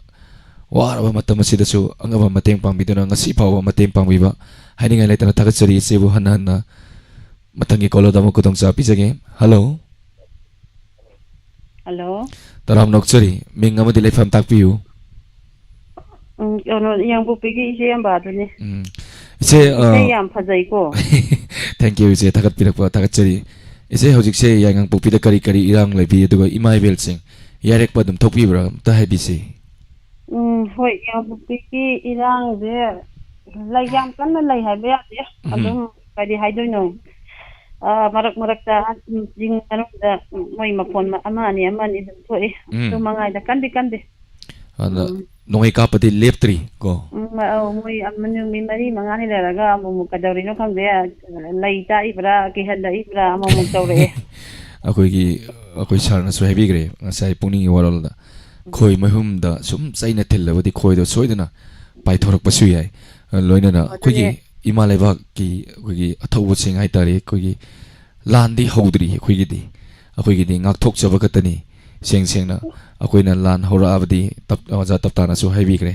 ꯋꯥꯔꯕ ꯃꯇꯝ ꯑꯁꯤꯗꯁꯨ ꯑꯉꯝꯕ ꯃꯇꯦꯡ ꯄꯥꯡꯕꯤꯗꯨꯅ ꯉꯁꯤ ꯐꯥꯎꯕ ꯃꯇꯦꯡ ꯄꯥꯡꯕꯤꯕ ꯍꯥꯏꯅꯤꯡꯉꯥꯏ ꯂꯩꯇꯅ ꯊꯥꯒꯠꯆꯔꯤ ꯏꯆꯦꯕꯨ ꯍꯟꯅ ꯍꯟꯅ꯫ ꯃꯊꯪꯒꯤ call ꯑꯗꯨ ꯑꯃꯨꯛ ꯈꯨꯗꯣꯡꯆꯥꯕ ꯄꯤꯖꯒꯦ꯫ Hello꯫ Hello꯫ ꯇꯔꯥꯝ ꯅꯣꯛꯆꯔꯤ꯫ ꯃꯤꯡ ꯑꯃꯗꯤ ꯂꯩꯐꯝ ꯇꯥꯛꯄꯤꯌꯨ꯫ ꯎꯝ, ꯀꯩꯅꯣ, ꯌꯥꯡꯄꯣꯛꯄꯤꯒꯤ ꯏꯆꯦ ꯑꯝꯕꯥꯗꯨꯅꯦ꯫ ꯎꯝ꯫ ꯏꯆꯦ, ꯏꯁꯩ ꯑ, ꯌꯥꯝ ꯐꯖꯩꯀꯣ꯫ Thank you, ꯏꯆꯦ, ꯊꯥꯒꯠꯄꯤꯔꯛꯄ ꯊꯥꯒꯠꯆꯔꯤ꯫ ꯏꯆꯦ, ꯍꯧꯖꯤꯛꯁꯦ ꯌꯥꯏꯉꯪꯄꯣꯛꯄꯤꯗ ꯀꯔꯤ ꯀꯔꯤ ꯏꯔꯥꯡ ꯂꯩꯕꯤ, ꯑꯗꯨꯒ ꯏꯃꯥ ꯏꯕꯦꯜꯁꯤꯡ ꯌꯥꯏꯔꯛꯄ ꯑꯗꯨꯝ ꯊꯣꯛꯄꯤꯕ꯭ꯔꯥ? ꯑꯝꯇ ꯍꯥꯏꯕꯤꯁꯤ꯫ ꯎꯝ, ꯍꯣꯏ, ꯌꯥꯏꯉꯪꯄꯣꯛꯄꯤꯒꯤ ꯏꯔꯥꯡꯁꯦ ꯂꯩ, ꯌꯥꯝ ꯀꯟꯅ ꯂꯩ ꯍꯥꯏꯕ ꯌꯥꯗꯦ꯫ ꯎꯝ꯫ ꯑꯗꯨꯝ, ꯀꯔꯤ ꯍꯥꯏꯗꯣꯏꯅꯣ? ꯑ, ꯃꯔꯛ ꯃꯔꯛꯇ ꯆꯤꯡ ꯃꯅꯨꯡꯗ ꯃꯣꯏ ꯃꯈꯣꯟ ꯑꯃ ꯑꯅꯤ, ꯑꯃ ꯑꯅꯤ ꯑꯗꯨꯝ ꯊꯣꯛꯏ꯫ ꯎꯝ꯫ ꯑꯗꯨ ꯃꯉꯥꯏꯗ ꯀꯟꯗꯤ ꯀꯟꯗꯦ꯫ ꯑꯗ ꯎꯝ꯫ ꯅꯣꯡꯃꯩ ꯀꯥꯞꯄꯗꯤ ꯂꯦꯞꯇ꯭ꯔꯤ ꯀꯣ? ꯎꯝ, ꯑꯧ, ꯃꯣꯏ ꯑꯃ ꯅꯨꯃꯤꯠ ꯃꯔꯤ ꯃꯉꯥꯅꯤ ꯂꯩꯔꯒ ꯑꯃꯨꯛ ꯑꯃꯨꯛ ꯀꯩꯗꯧꯔꯤꯅꯣ ꯈꯪꯗꯦ, ꯂꯩ ꯇꯥꯛꯏꯕ꯭ꯔꯥ, ꯀꯤꯍꯜꯂꯛꯏꯕ꯭ꯔꯥ, ꯑꯃꯨꯛ ꯑꯃꯨꯛ ꯇꯧꯔꯛꯑꯦ꯫ ꯑꯩꯈꯣꯏꯒꯤ, ꯑꯩꯈꯣꯏ ꯁꯥꯔꯅꯁꯨ ꯍꯥꯏꯕꯤꯈ꯭ꯔꯦ ꯉꯁꯥꯏ ꯄꯨꯛꯅꯤꯡꯒꯤ ꯋꯥꯔꯣꯜꯗ, ꯎꯝ꯫ ꯈꯣꯏ ꯃꯍꯨꯝꯗ ꯁꯨꯝ ꯆꯩꯅ ꯊꯤꯜꯂꯕꯗꯤ ꯈꯣꯏꯗꯣ ꯁꯣꯏꯗꯅ ꯄꯥꯏꯊꯣꯔꯛꯄꯁꯨ ꯌꯥꯏ꯫ ꯂꯣꯏꯅꯅ ꯑꯗꯨꯅꯦ꯫ ꯑꯩꯈꯣꯏꯒꯤ ꯏꯃꯥ ꯂꯩꯕꯥꯛꯀꯤ ꯑꯩꯈꯣꯏꯒꯤ ꯑꯊꯧꯕꯁꯤꯡ ꯍꯥꯏꯇꯥꯔꯦ, ꯑꯩꯈꯣꯏꯒꯤ ꯂꯥꯟꯗꯤ ꯍꯧꯗ꯭ꯔꯤ ꯑꯩꯈꯣꯏꯒꯤꯗꯤ꯫ ꯑꯩꯈꯣꯏꯒꯤꯗꯤ ꯉꯥꯛꯊꯣꯛꯆꯕ ꯈꯛꯇꯅꯤ꯫ ꯁꯦꯡ ꯁꯦꯡꯅ ꯑꯩꯈꯣꯏꯅ ꯂꯥꯟ ꯍꯧꯔꯛꯑꯕꯗꯤ ꯇꯞ-, ꯑꯣꯖꯥ ꯇꯞꯇꯥꯅꯁꯨ ꯍꯥꯏꯕꯤꯈ꯭ꯔꯦ꯫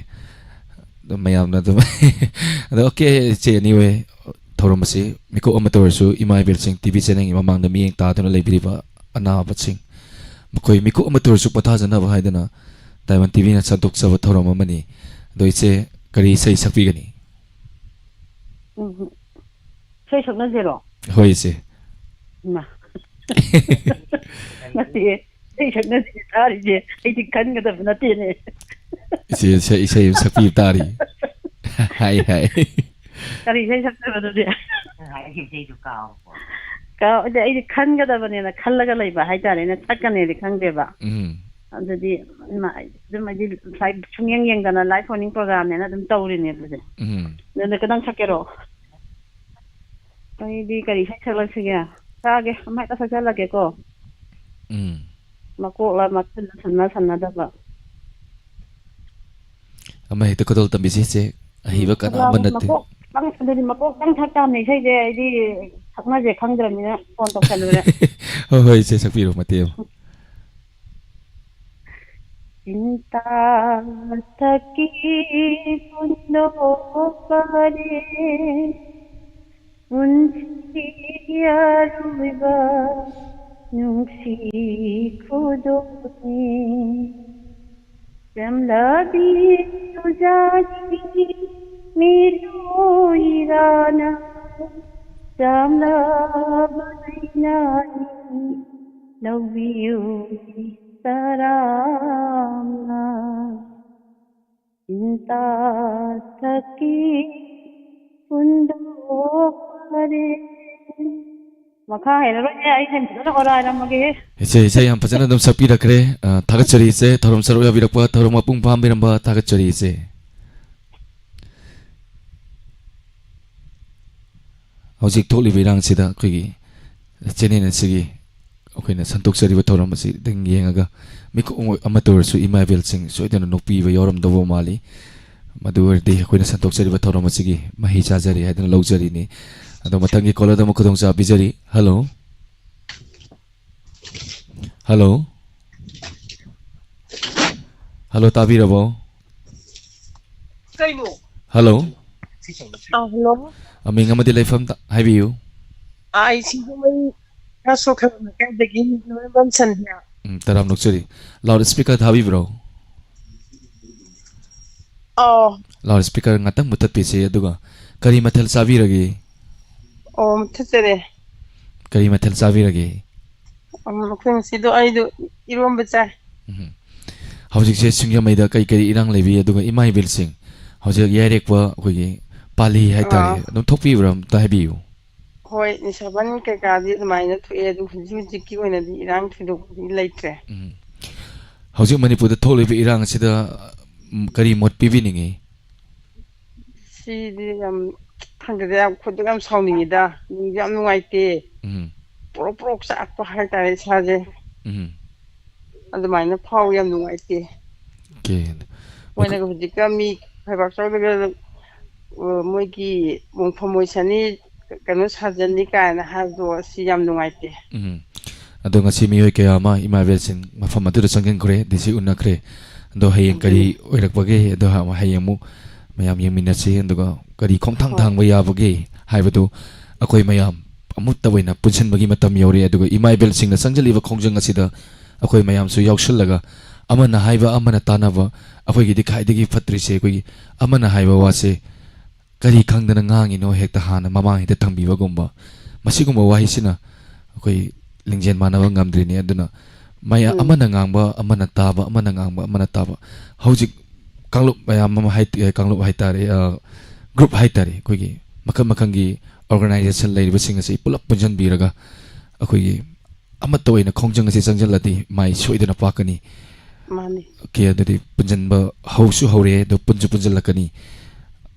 ꯑꯗꯨꯝ ꯃꯌꯥꯝꯅ ꯑꯗꯨꯝ ꯑꯗꯣ okay, ꯏꯆꯦ, anyway, ꯊꯧꯔꯝ ꯑꯁꯤ ꯃꯤꯀꯨꯞ ꯑꯃꯠꯇ ꯑꯣꯏꯔꯁꯨ ꯏꯃꯥ ꯏꯕꯦꯜꯁꯤꯡ ꯇꯤꯚꯤ ꯆꯦꯅꯦꯜꯒꯤ ꯃꯃꯥꯡꯗ ꯃꯤꯠꯌꯦꯡ ꯇꯥꯗꯨꯅ ꯂꯩꯕꯤꯔꯤꯕ ꯑꯅꯥꯕꯁꯤꯡ, ꯃꯈꯣꯏ ꯃꯤꯀꯨꯞ ꯑꯃꯠꯇ ꯑꯣꯏꯔꯁꯨ ꯄꯣꯊꯥꯖꯅꯕ ꯍꯥꯏꯗꯅ ꯗꯥꯏꯃꯟ ꯇꯤꯚꯤꯅ ꯁꯟꯗꯣꯛꯆꯕ ꯊꯧꯔꯝ ꯑꯃꯅꯤ꯫ ꯑꯗꯣ ꯏꯆꯦ, ꯀꯔꯤ ꯏꯁꯩ ꯁꯛꯄꯤꯒꯅꯤ? ꯎꯝ꯫ ꯏꯁꯩ ꯁꯛꯅꯁꯤꯔꯣ? ꯍꯣꯏ, ꯏꯆꯦ꯫ ꯏꯃꯥ꯫ ꯅꯠꯇꯦ, ꯏꯁꯩ ꯁꯛꯅꯁꯤꯅꯦ ꯇꯥꯔꯤꯁꯦ꯫ ꯑꯩꯗꯤ ꯈꯟꯒꯗꯕ ꯅꯠꯇꯦꯅꯦ꯫ ꯏꯆꯦ, ꯏꯁꯩ, ꯏꯁꯩ ꯑꯃ ꯁꯛꯄꯤꯕ ꯇꯥꯔꯤ꯫ ꯍꯥꯏ, ꯍꯥꯏ꯫ ꯀꯔꯤ ꯏꯁꯩ ꯁꯛꯇꯣꯏꯕ ꯑꯗꯨꯗꯤ? ꯍꯥꯏꯔꯤꯕ ꯏꯁꯩꯗꯨ ꯀꯥꯎꯔꯕꯣ? ꯀꯥꯎ-, ꯑꯗ ꯑꯩꯗꯤ ꯈꯟꯒꯗꯕꯅꯦꯅ ꯈꯜꯂꯒ ꯂꯩꯕ ꯍꯥꯏꯇꯥꯔꯦꯅꯦ, ꯁꯛꯀꯅꯦꯗꯤ ꯈꯪꯗꯦꯕ꯫ ꯎꯝ꯫ ꯑꯗꯨꯗꯤ ꯏꯃꯥ, ꯑꯗꯨꯝ ꯑꯩꯗꯤ live ꯁꯨꯡꯌꯦꯡ ꯌꯦꯡꯗꯅ live phone-ꯏꯟ program-ꯅꯦꯅ ꯑꯗꯨꯝ ꯇꯧꯔꯤꯅꯦꯕ ꯑꯩꯁꯦ꯫ ꯎꯝ꯫ ꯑꯗꯨꯅ ꯈꯤꯇꯪ ꯁꯛꯀꯦꯔꯣ? ꯑꯩꯗꯤ ꯀꯔꯤ ꯏꯁꯩ ꯁꯛꯂꯛꯁꯤꯒꯦ? ꯁꯛꯑꯒꯦ, ꯑꯃ ꯍꯦꯛꯇ ꯁꯛꯆꯜꯂꯛꯀꯦꯀꯣ꯫ ꯎꯝ꯫ ꯃꯀꯣꯛꯂ ꯃꯊꯨꯟꯂ ꯁꯝꯅ ꯁꯝꯅꯗꯕ꯫ ꯑꯃ ꯍꯦꯛꯇ ꯈꯨꯗꯣꯜ ꯇꯝꯕꯤꯁꯤ ꯏꯆꯦ꯫ ꯑꯍꯩꯕ ꯀꯅꯥ ꯑꯃ ꯅꯠꯇꯦ꯫ ꯃꯀꯣꯛ ꯇꯪ-, ꯑꯗꯨꯗꯤ ꯃꯀꯣꯛ ꯇꯪ ꯊꯛ ꯇꯥꯕꯅꯦ ꯏꯁꯩꯁꯦ꯫ ꯑꯩꯗꯤ ꯁꯛꯅꯁꯦ ꯈꯪꯗ꯭ꯔꯕꯅꯤꯅ phone ꯇꯧꯁꯜꯂꯨꯔꯦ꯫ ꯍꯣꯏ, ꯍꯣꯏ, ꯏꯆꯦ, ꯁꯛꯄꯤꯔꯣ ꯃꯇꯦꯛ ꯑꯃ꯫ ꯆꯤꯟꯇꯥ ꯊꯛꯀꯤ ꯄꯨꯟꯗꯣꯛꯄꯔꯦ, ꯄꯨꯟꯁꯤ ꯑꯔꯣꯏꯕ ꯅꯨꯡꯁꯤ ꯈꯨꯗꯣꯜꯅꯤ꯫ ꯆꯝꯂꯕꯤ ꯇꯨꯖꯥꯒꯤ ꯃꯤꯔꯣꯏꯔꯥꯅ ꯆꯝꯂꯕ ꯂꯩꯅꯥꯅꯤ ꯂꯧꯕꯤꯌꯨ ꯇꯔꯥꯝꯅ꯫ ꯆꯤꯟꯇꯥ ꯊꯛꯀꯤ ꯍꯨꯟꯗꯣꯛꯈꯔꯦ꯫ ꯃꯈꯥ ꯍꯩꯔꯔꯣꯏꯍꯦ, ꯑꯩ ꯍꯦꯟ ꯐꯖꯅ ꯑꯣꯔꯥꯏꯔꯝꯃꯒꯦꯍꯦ꯫ ꯏꯆꯦ, ꯏꯆꯦ ꯌꯥꯝ ꯐꯖꯅ ꯑꯗꯨꯝ ꯁꯛꯄꯤꯔꯛꯈ꯭ꯔꯦ꯫ ꯑ, ꯊꯥꯒꯠꯆꯔꯤ ꯏꯆꯦ, ꯊꯧꯔꯝ ꯁꯔꯨꯛ ꯌꯥꯕꯤꯔꯛꯄ, ꯊꯧꯔꯝ ꯃꯄꯨꯡ ꯐꯥꯍꯟꯕꯤꯔꯝꯕ ꯊꯥꯒꯠꯆꯔꯤ ꯏꯆꯦ꯫ ꯍꯧꯖꯤꯛ ꯊꯣꯛꯂꯤꯕ ꯏꯔꯥꯡꯁꯤꯗ ꯑꯩꯈꯣꯏꯒꯤ channel ꯑꯁꯤꯒꯤ ꯑꯩꯈꯣꯏꯅ ꯁꯟꯗꯣꯛꯆꯔꯤꯕ ꯊꯧꯔꯝ ꯑꯁꯤ ꯈꯤꯇꯪ ꯌꯦꯡꯉꯒ ꯃꯤꯀꯨꯞ ꯑꯃꯠꯇ ꯑꯣꯏꯔꯁꯨ ꯏꯃꯥ ꯏꯕꯦꯜꯁꯤꯡ ꯁꯣꯏꯗꯅ ꯅꯣꯛꯄꯤꯕ ꯌꯥꯎꯔꯝꯗꯧꯕ ꯃꯥꯜꯂꯤ꯫ ꯃꯗꯨ ꯑꯣꯏꯔꯗꯤ ꯑꯩꯈꯣꯏꯅ ꯁꯟꯗꯣꯛꯆꯔꯤꯕ ꯊꯧꯔꯝ ꯑꯁꯤꯒꯤ ꯃꯍꯩ ꯆꯥꯖꯔꯦ ꯍꯥꯏꯗꯨꯅ ꯂꯧꯖꯔꯤꯅꯤ꯫ ꯑꯗꯣ ꯃꯊꯪꯒꯤ caller-ꯗ ꯑꯃꯨꯛ ꯈꯨꯗꯣꯡꯆꯥꯕ ꯄꯤꯖꯔꯤ꯫ Hello꯫ Hello꯫ Hello, ꯇꯥꯕꯤꯔꯕꯣ? ꯀꯩꯅꯣ? Hello꯫ ꯑꯥ, hello꯫ ꯑ, ꯃꯤꯡ ꯑꯃꯗꯤ ꯂꯩꯐꯝ ꯇ-, ꯍꯥꯏꯕꯤꯌꯨ꯫ ꯑꯥ, ꯑꯩ ꯁꯤꯡꯖꯃꯩ ꯔꯥꯁꯣ ꯈꯦꯕꯝ ꯂꯩꯀꯥꯏꯗꯒꯤ ꯅꯣꯡꯃꯥꯏꯕꯝ ꯁꯟꯙ꯭ꯌꯥ꯫ ꯎꯝ, ꯇꯔꯥꯝ ꯅꯣꯛꯆꯔꯤ꯫ Loud speaker ꯊꯥꯕꯤꯕ꯭ꯔꯣ? ꯑꯥꯎ꯫ Loud speaker ꯉꯥꯛꯇꯪ ꯃꯨꯊꯠꯄꯤꯁꯤ, ꯑꯗꯨꯒ ꯀꯔꯤ ꯃꯊꯦꯜ ꯆꯥꯕꯤꯔꯒꯦ? ꯑꯣ, ꯃꯨꯊꯠꯆꯔꯦ꯫ ꯀꯔꯤ ꯃꯊꯦꯜ ꯆꯥꯕꯤꯔꯒꯦ? ꯎꯝ, ꯑꯩꯈꯣꯏ ꯉꯁꯤꯗꯣ ꯑꯩꯗꯣ ꯏꯔꯣꯝꯕ ꯆꯥꯏ꯫ ꯎꯝ꯫ ꯍꯧꯖꯤꯛꯁꯦ ꯁꯤꯡꯖꯃꯩꯗ ꯀꯔꯤ ꯀꯔꯤ ꯏꯔꯥꯡ ꯂꯩꯕꯤ, ꯑꯗꯨꯒ ꯏꯃꯥ ꯏꯕꯦꯜꯁꯤꯡ ꯍꯧꯖꯤꯛ ꯌꯥꯏꯔꯦꯛꯄ ꯑꯩꯈꯣꯏꯒꯤ ꯄꯥꯜꯂꯤ ꯍꯥꯏꯇꯥꯔꯦ, ꯑꯥ꯫ ꯑꯗꯨꯝ ꯊꯣꯛꯄꯤꯕ꯭ꯔꯥ ꯑꯝꯇ ꯍꯥꯏꯕꯤꯌꯨ꯫ ꯍꯣꯏ, ꯅꯤꯁꯥꯕꯟ ꯀꯩꯀꯥꯗꯤ ꯑꯗꯨꯃꯥꯏꯅ ꯊꯣꯛꯑꯦ, ꯑꯗꯨ ꯍꯧꯖꯤꯛ ꯍꯧꯖꯤꯛꯀꯤ ꯑꯣꯏꯅꯗꯤ ꯏꯔꯥꯡ ꯊꯣꯏꯗꯣꯛꯄꯗꯤ ꯂꯩꯇ꯭ꯔꯦ꯫ ꯎꯝ꯫ ꯍꯧꯖꯤꯛ ꯃꯅꯤꯄꯨꯔꯗ ꯊꯣꯛꯂꯤꯕ ꯏꯔꯥꯡ ꯑꯁꯤꯗ, ꯎꯝ, ꯀꯔꯤ ꯃꯣꯠ ꯄꯤꯕꯤꯅꯤꯡꯉꯤ? ꯁꯤꯗꯤ ꯌꯥꯝ ꯈꯪꯗꯦꯗ, ꯌꯥꯝ ꯈꯣꯏꯗꯧ ꯌꯥꯝ ꯁꯥꯎꯅꯤꯡꯉꯤꯗ꯫ ꯅꯨꯡꯁꯨ ꯌꯥꯝ ꯅꯨꯡꯉꯥꯏꯇꯦ꯫ ꯎꯝ, ꯄ꯭ꯔꯣꯛ ꯄ꯭ꯔꯣꯛ ꯆꯥꯛꯄ ꯍꯥꯏꯇꯥꯔꯦ ꯏꯁꯥꯁꯦ꯫ ꯎꯝ, ꯑꯗꯨꯃꯥꯏꯅ ꯐꯥꯎꯋꯤ, ꯌꯥꯝ ꯅꯨꯡꯉꯥꯏꯇꯦ꯫ okay. ꯃꯣꯏꯅꯒ ꯍꯧꯖꯤꯛꯀ ꯃꯤ ꯐꯩꯕꯥꯛ ꯆꯥꯎꯗꯒ, ꯑ, ꯃꯣꯏꯒꯤ ꯃꯣꯡꯐꯝ ꯑꯣꯏꯁꯅꯤ, ꯀꯩꯅꯣ ꯁꯥꯖꯟꯅꯤ ꯀꯥꯏꯅ ꯍꯥꯏꯕꯗꯣ, ꯑꯁꯤ ꯌꯥꯝ ꯅꯨꯡꯉꯥꯏꯇꯦ꯫ ꯎꯝ꯫ ꯑꯗꯣ ꯉꯁꯤ ꯃꯤꯑꯣꯏ ꯀꯌꯥ ꯑꯃ ꯏꯃꯥ ꯏꯕꯦꯜꯁꯤꯡ ꯃꯐꯝ ꯑꯗꯨꯗ ꯆꯪꯁꯤꯟꯈ꯭ꯔꯦ, ꯗꯤ ꯁꯤ ꯎꯅꯈ꯭ꯔꯦ꯫ ꯑꯗꯣ ꯍꯌꯦꯡ ꯀꯔꯤ ꯑꯗꯨꯅꯤ꯫ ꯑꯣꯏꯔꯛꯄꯒꯦ, ꯑꯗꯣ ꯍ-, ꯍꯌꯦꯡ ꯑꯃꯨꯛ ꯃꯌꯥꯝ ꯌꯦꯡꯃꯤꯟꯅꯁꯤ, ꯑꯗꯨꯒ ꯀꯔꯤ ꯈꯣꯡꯊꯥꯡ ꯍꯣꯏ꯫ ꯊꯥꯡꯕ ꯌꯥꯕꯒꯦ ꯍꯥꯏꯕꯗꯨ ꯑꯩꯈꯣꯏ ꯃꯌꯥꯝ ꯑꯃꯠꯇ ꯑꯣꯏꯅ ꯄꯨꯟꯁꯤꯟꯕꯒꯤ ꯃꯇꯝ ꯌꯧꯔꯦ꯫ ꯑꯗꯨꯒ ꯏꯃꯥ ꯏꯕꯦꯜꯁꯤꯡꯅ ꯆꯪꯁꯤꯜꯂꯤꯕ ꯈꯣꯡꯖꯪ ꯑꯁꯤꯗ ꯑꯩꯈꯣꯏ ꯃꯌꯥꯝꯁꯨ ꯌꯥꯎꯁꯤꯜꯂꯒ, ꯑꯃꯅ ꯍꯥꯏꯕ ꯑꯃꯅ ꯇꯥꯅꯕ, ꯑꯩꯈꯣꯏꯒꯤꯗꯤ ꯈ꯭ꯋꯥꯏꯗꯒꯤ ꯐꯠꯇ꯭ꯔꯤꯁꯦ ꯑꯩꯈꯣꯏꯒꯤ ꯑꯃꯅ ꯍꯥꯏꯕ ꯋꯥꯁꯦ ꯀꯔꯤ ꯈꯪꯗꯅ ꯉꯥꯡꯉꯤꯅꯣ ꯍꯦꯛꯇ ꯍꯥꯟꯅ ꯃꯃꯥꯡ ꯍꯦꯛꯇ ꯊꯝꯕꯤꯕꯒꯨꯝꯕ, ꯃꯁꯤꯒꯨꯝꯕ ꯋꯥꯍꯩꯁꯤꯅ ꯑꯩꯈꯣꯏ ꯂꯤꯡꯖꯦꯜ ꯃꯥꯟꯅꯕ ꯉꯝꯗ꯭ꯔꯤꯅꯤ꯫ ꯑꯗꯨꯅ ꯃꯌꯥꯝ ꯎꯝ꯫ ꯑꯃꯅ ꯉꯥꯡꯕ, ꯑꯃꯅ ꯇꯥꯕ, ꯑꯃꯅ ꯉꯥꯡꯕ, ꯑꯃꯅ ꯇꯥꯕ꯫ ꯍꯧꯖꯤꯛ ꯀꯥꯡꯂꯨꯞ ꯃꯌꯥꯝ ꯑꯃ ꯍꯥꯏ-, ꯑ, ꯀꯥꯡꯂꯨꯞ ꯍꯥꯏꯇꯥꯔꯦ, ꯑ, group ꯍꯥꯏꯇꯥꯔꯦ, ꯑꯩꯈꯣꯏꯒꯤ ꯃꯈꯜ ꯃꯈꯜꯒꯤ organization ꯂꯩꯔꯤꯕꯁꯤꯡ ꯑꯁꯤ ꯄꯨꯂꯞ ꯄꯨꯟꯁꯤꯟꯕꯤꯔꯒ ꯑꯩꯈꯣꯏꯒꯤ ꯑꯃꯠꯇ ꯑꯣꯏꯅ ꯈꯣꯡꯖꯪ ꯑꯁꯤ ꯆꯪꯁꯤꯜꯂꯗꯤ ꯃꯥꯏ ꯁꯣꯏꯗꯅ ꯄꯥꯛꯀꯅꯤ꯫ ꯃꯥꯅꯤ꯫ Okay, ꯑꯗꯨꯗꯤ ꯄꯨꯟꯁꯤꯟꯕ ꯍꯧꯁꯨ ꯍꯧꯔꯦ, ꯑꯗꯣ ꯄꯨꯟꯁꯨ ꯄꯨꯟꯁꯤꯜꯂꯛꯀꯅꯤ꯫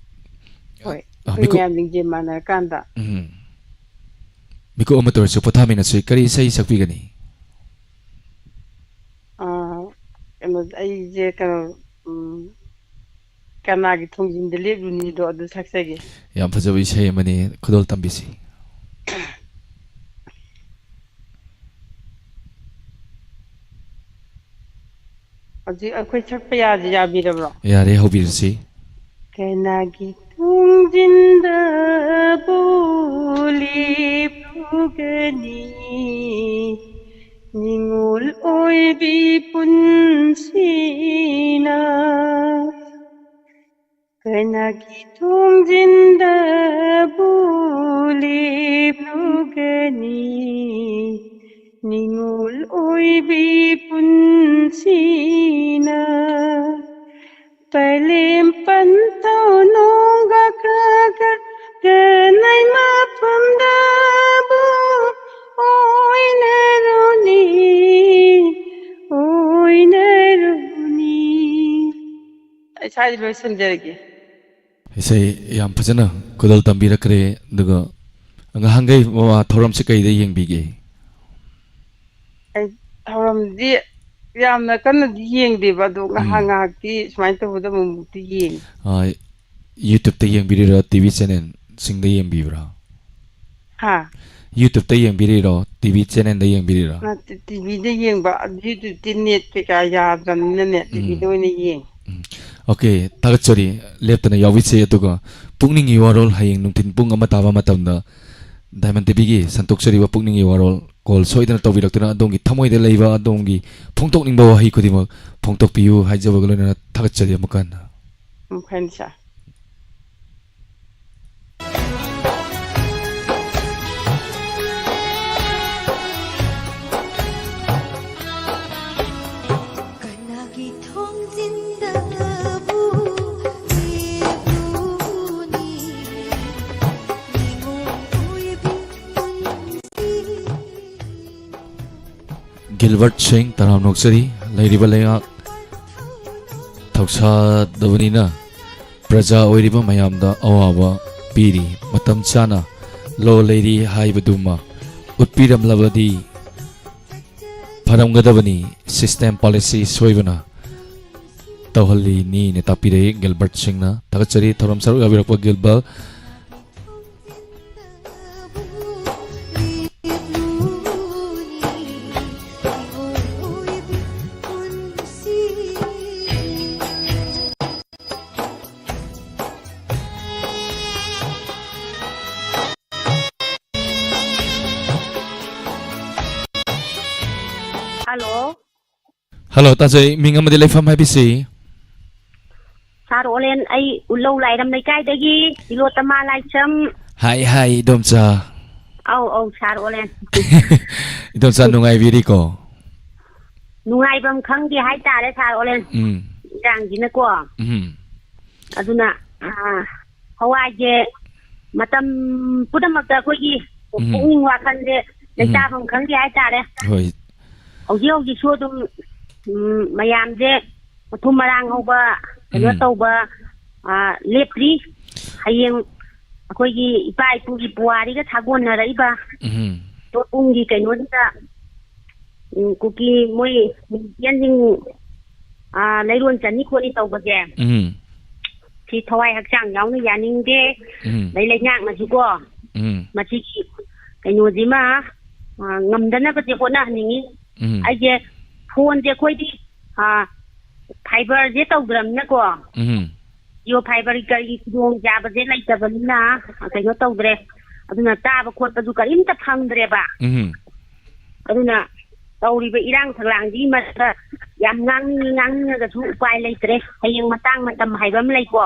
ꯍꯣꯏ, ꯑ, ꯑꯩꯈꯣꯏ ꯃꯤꯀꯨꯞ ꯃꯌꯥꯝ ꯂꯤꯡꯖꯦꯜ ꯃꯥꯟꯅꯔꯀꯥꯟꯗ꯫ ꯎꯝ꯫ ꯃꯤꯀꯨꯞ ꯑꯃꯇ ꯑꯣꯏꯔꯁꯨ ꯄꯣꯊꯥꯃꯤꯟꯅꯁꯤ꯫ ꯀꯔꯤ ꯏꯁꯩ ꯁꯛꯄꯤꯒꯅꯤ? ꯑꯥ, ꯀꯩꯅꯣ, ꯑꯩꯁꯦ ꯀꯩꯅꯣ, ꯎꯝ, "ꯀꯅꯥꯒꯤ ꯊꯣꯡꯖꯤꯟꯗ ꯂꯦꯞꯂꯨꯅꯤꯗꯣ" ꯑꯗꯨ ꯁꯛꯆꯒꯦ꯫ ꯌꯥꯝ ꯐꯖꯕ ꯏꯁꯩ ꯑꯃꯅꯤ, ꯈꯨꯗꯣꯜ ꯇꯝꯕꯤꯁꯤ꯫ ꯍꯧꯖꯤꯛ ꯑꯩꯈꯣꯏ ꯁꯛꯄ ꯌꯥꯗꯤ ꯌꯥꯕꯤꯔꯕ꯭ꯔꯣ? ꯌꯥꯔꯦ, ꯍꯧꯕꯤꯔꯁꯤ꯫ ꯀꯅꯥꯒꯤ ꯊꯣꯡꯖꯤꯟꯗꯕꯨ ꯂꯦꯞꯂꯨꯒꯅꯤ, ꯅꯤꯡꯉꯣꯜ ꯑꯣꯏꯕꯤ ꯄꯨꯟꯁꯤꯅ꯫ ꯀꯅꯥꯒꯤ ꯊꯣꯡꯖꯤꯟꯗꯕꯨ ꯂꯦꯞꯂꯨꯒꯅꯤ, ꯅꯤꯡꯉꯣꯜ ꯑꯣꯏꯕꯤ ꯄꯨꯟꯁꯤꯅ꯫ ꯄꯂꯦꯝ ꯄꯟꯊꯧ ꯅꯣꯡꯒ ꯈꯔ ꯈꯔ ꯀꯅꯩ ꯃꯐꯝꯗꯕꯨ ꯑꯣꯏꯅꯔꯨꯅꯤ, ꯑꯣꯏꯅ ꯁ꯭ꯋꯥꯏꯗ ꯂꯣꯏꯁꯤꯟꯖꯔꯒꯦ꯫ ꯏꯁꯩ ꯌꯥꯝ ꯐꯖꯅ ꯈꯨꯗꯣꯜ ꯇꯝꯕꯤꯔꯛꯈ꯭ꯔꯦ꯫ ꯑꯗꯨꯒ ꯉꯍꯥꯟꯈꯩ, ꯑ, ꯊꯧꯔꯝꯁꯤ ꯀꯩꯗ ꯌꯦꯡꯕꯤꯒꯦ? ꯑꯩ ꯊꯧꯔꯝꯗꯤ ꯌꯥꯝꯅ ꯀꯟꯅꯗꯤ ꯌꯦꯡꯗꯦꯕ, ꯑꯗꯣ ꯉꯥꯏꯍꯥꯛ ꯎꯝ꯫ ꯉꯥꯏꯍꯥꯛꯇꯤ ꯁꯨꯃꯥꯏꯅ ꯇꯧꯕꯗ ꯑꯃꯨꯛꯃꯨꯛꯇꯤ ꯌꯦꯡꯉꯤ꯫ ꯑ, YouTube-ꯇ ꯌꯦꯡꯕꯤꯔꯤꯔꯥ, ꯇꯤ ꯚꯤ channel-ꯁꯤꯡꯗ ꯌꯦꯡꯕꯤꯕ꯭ꯔꯥ? ꯍꯥ? YouTube-ꯇ ꯌꯦꯡꯕꯤꯔꯤꯔꯣ, ꯇꯤ ꯚꯤ channel-ꯗ ꯌꯦꯡꯕꯤꯔꯤꯔꯣ? ꯅꯠꯇꯦ, ꯇꯤ ꯚꯤꯗ ꯌꯦꯡꯕ, ꯑꯗꯨ YouTube-ꯇꯤ net ꯀꯩꯀꯥ ꯌꯥꯗ꯭ꯔꯕꯅꯤꯅꯅꯦ, ꯎꯝ꯫ ꯇꯤ ꯚꯤꯗ ꯑꯣꯏꯅ ꯌꯦꯡꯉꯤ꯫ ꯎꯝ꯫ OK, ꯊꯥꯒꯠꯆꯔꯤ ꯂꯦꯞꯇꯅ ꯌꯥꯎꯕꯤꯁꯦ꯫ ꯑꯗꯨꯒ ꯄꯨꯛꯅꯤꯡꯒꯤ ꯋꯥꯔꯣꯜ ꯍꯌꯦꯡ ꯅꯨꯡꯊꯤꯜ ꯄꯨꯡ ꯑꯃ ꯇꯥꯕ ꯃꯇꯝꯗ Diamond ꯇꯤ ꯚꯤꯒꯤ ꯁꯟꯇꯣꯛꯆꯔꯤꯕ ꯄꯨꯛꯅꯤꯡꯒꯤ ꯋꯥꯔꯣꯜ call ꯁꯣꯏꯗꯅ ꯇꯧꯕꯤꯔꯛꯇꯨꯅ ꯑꯗꯣꯝꯒꯤ ꯊꯃꯣꯏꯗ ꯂꯩꯕ, ꯑꯗꯣꯝꯒꯤ ꯐꯣꯡꯗꯣꯛꯅꯤꯡꯕ ꯋꯥꯍꯩ ꯈꯨꯗꯤꯡꯃꯛ ꯐꯣꯡꯗꯣꯛꯄꯤꯌꯨ ꯍꯥꯏꯖꯕꯒ ꯂꯣꯏꯅꯅ ꯊꯥꯒꯠꯆꯔꯤ ꯑꯃꯨꯛꯀ ꯍꯟꯅ꯫ ꯎꯝ, ꯐꯅꯤ, sir꯫ ꯀꯅꯥꯒꯤ ꯊꯣꯡꯖꯤꯟꯗꯕꯨ ꯂꯦꯞꯂꯨꯅꯤ? ꯅꯤꯉꯣꯜ ꯑꯣꯏꯕꯤ ꯄꯨꯟꯁꯤ꯫ ꯒꯤꯜꯕꯔꯠ ꯁꯤꯡ, ꯇꯔꯥꯝꯅ ꯑꯣꯛꯆꯔꯤ꯫ ꯂꯩꯔꯤꯕ ꯂꯩꯉꯥꯛ ꯊꯧꯁꯥꯗꯕꯅꯤꯅ ꯄ꯭ꯔꯖꯥ ꯑꯣꯏꯔꯤꯕ ꯃꯌꯥꯝꯗ ꯑꯋꯥꯕ ꯄꯤꯔꯤ꯫ ꯃꯇꯝ ꯆꯥꯅ ꯂꯣ ꯂꯩꯔꯤ ꯍꯥꯏꯕꯗꯨꯃ ꯎꯠꯄꯤꯔꯝꯂꯕꯗꯤ ꯐꯔꯝꯒꯗꯕꯅꯤ꯫ System policy ꯁꯣꯏꯕꯅ ꯇꯧꯍꯜꯂꯤꯅꯤꯅ ꯇꯥꯛꯄꯤꯔꯛꯏ ꯒꯤꯜꯕꯔꯠ ꯁꯤꯡꯅ꯫ ꯊꯥꯒꯠꯆꯔꯤ ꯊꯧꯔꯝ ꯁꯔꯨꯛ ꯌꯥꯕꯤꯔꯛꯄ ꯒꯤꯜꯕꯔꯠ꯫ Hello꯫ Hello, ꯇꯥꯖꯩ꯫ ꯃꯤꯡ ꯑꯃꯗꯤ ꯂꯩꯐꯝ ꯍꯥꯏꯕꯤꯁꯤ꯫ Sir ꯑꯣꯂꯦꯟ, ꯑꯩ ꯎꯂꯧ ꯂꯥꯏꯔꯝ ꯂꯩꯀꯥꯏꯗꯒꯤ ꯏꯂꯣꯇꯃꯥ ꯂꯥꯏꯁ꯭ꯔꯝ꯫ ꯍꯥꯏ, ꯍꯥꯏ, ꯏꯗꯣꯝꯆꯥ꯫ ꯑꯧ, ꯑꯧ, sir ꯑꯣꯂꯦꯟ꯫ ꯏꯗꯣꯝꯆꯥ ꯅꯨꯡꯉꯥꯏꯕꯤꯔꯤꯀꯣ? ꯅꯨꯡꯉꯥꯏꯐꯝ ꯈꯪꯗꯦ ꯍꯥꯏꯇꯥꯔꯦ, sir ꯑꯣꯂꯦꯟ꯫ ꯎꯝ꯫ ꯏꯔꯥꯡꯁꯤꯅꯀꯣ꯫ ꯎꯝ꯫ ꯑꯗꯨꯅ, ꯑꯥ, ꯍꯋꯥꯏꯁꯦ ꯃꯇꯝ ꯄꯨꯝꯅꯃꯛꯇ ꯑꯩꯈꯣꯏꯒꯤ ꯎꯝ꯫ ꯄꯨꯛꯅꯤꯡ ꯋꯥꯈꯜꯁꯦ ꯎꯝ꯫ ꯂꯩꯇꯥꯐꯝ ꯈꯪꯗꯦ ꯍꯥꯏꯇꯥꯔꯦ꯫ ꯍꯣꯏ꯫ ꯍꯧꯖꯤꯛ ꯍꯧꯖꯤꯛꯁꯨ ꯑꯗꯨꯝ, ꯎꯝ, ꯃꯌꯥꯝꯁꯦ ꯃꯊꯨꯝ ꯃꯔꯥꯡ ꯍꯧꯕ, ꯀꯩꯅꯣ ꯎꯝ꯫ ꯇꯧꯕ, ꯑ, ꯂꯦꯞꯇ꯭ꯔꯤ꯫ ꯍꯌꯦꯡ ꯑꯩꯈꯣꯏꯒꯤ ꯏꯄꯥ ꯏꯄꯨꯒꯤ ꯄꯨꯋꯥꯔꯤꯒ ꯁꯥꯒꯣꯟꯅꯔꯛꯏꯕ ꯎꯝ꯫ ꯄꯨꯡꯒꯤ ꯀꯩꯅꯣꯁꯤꯗ, ꯎꯝ, ꯀꯨꯀꯤ ꯃꯣꯏ ꯃ꯭ꯌꯨꯖꯤꯌꯝꯁꯤꯡ, ꯑ, ꯂꯩꯔꯣꯟ ꯆꯟꯅꯤ ꯈꯣꯠꯅꯤ ꯇꯧꯕꯁꯦ, ꯎꯝ꯫ ꯁꯤ ꯊꯋꯥꯏ ꯍꯛꯆꯥꯡ ꯌꯥꯎꯅ ꯌꯥꯅꯤꯡꯗꯦ꯫ ꯎꯝ꯫ ꯑꯗꯩ ꯂꯩꯉꯥꯛꯅꯁꯨꯀꯣ, ꯎꯝ꯫ ꯃꯁꯤꯒꯤ ꯀꯩꯅꯣꯁꯤꯃ, ꯑ, ꯉꯝꯗꯅꯕꯁꯦ ꯍꯣꯠꯅꯍꯟꯅꯤꯡꯉꯤ꯫ ꯎꯝ꯫ ꯑꯩꯁꯦ ꯐꯣꯟꯁꯦ ꯑꯩꯈꯣꯏꯗꯤ, ꯑ, ꯐꯥꯏꯕꯔꯁꯦ ꯇꯧꯗ꯭ꯔꯕꯅꯤꯅꯀꯣ, ꯎꯝ꯫ ꯖꯤꯑꯣ ꯐꯥꯏꯕꯔꯒꯤ ꯀꯔꯤꯒꯤ ꯈꯨꯗꯣꯡ ꯆꯥꯕꯁꯦ ꯂꯩꯇꯕꯅꯤꯅ, ꯑ, ꯀꯩꯅꯣ ꯇꯧꯗ꯭ꯔꯦ꯫ ꯑꯗꯨꯅ ꯆꯥꯕ ꯈꯣꯠꯄꯁꯨ ꯀꯔꯤꯝꯇ ꯐꯪꯗ꯭ꯔꯦꯕ꯫ ꯎꯝ꯫ ꯑꯗꯨꯅ ꯇꯧꯔꯤꯕ ꯏꯔꯥꯡ ꯐꯂꯥꯡꯁꯤꯒꯤ ꯃꯔꯛꯇ ꯌꯥꯝ ꯉꯥꯡꯅꯤꯡꯉꯤ, ꯉꯥꯡꯅꯤꯡꯉꯒꯁꯨ ꯎꯄꯥꯏ ꯂꯩꯇ꯭ꯔꯦ꯫ ꯍꯌꯦꯡ ꯃꯇꯥꯡ ꯃꯇꯝ ꯍꯥꯏꯕ ꯑꯃ ꯂꯩꯀꯣ꯫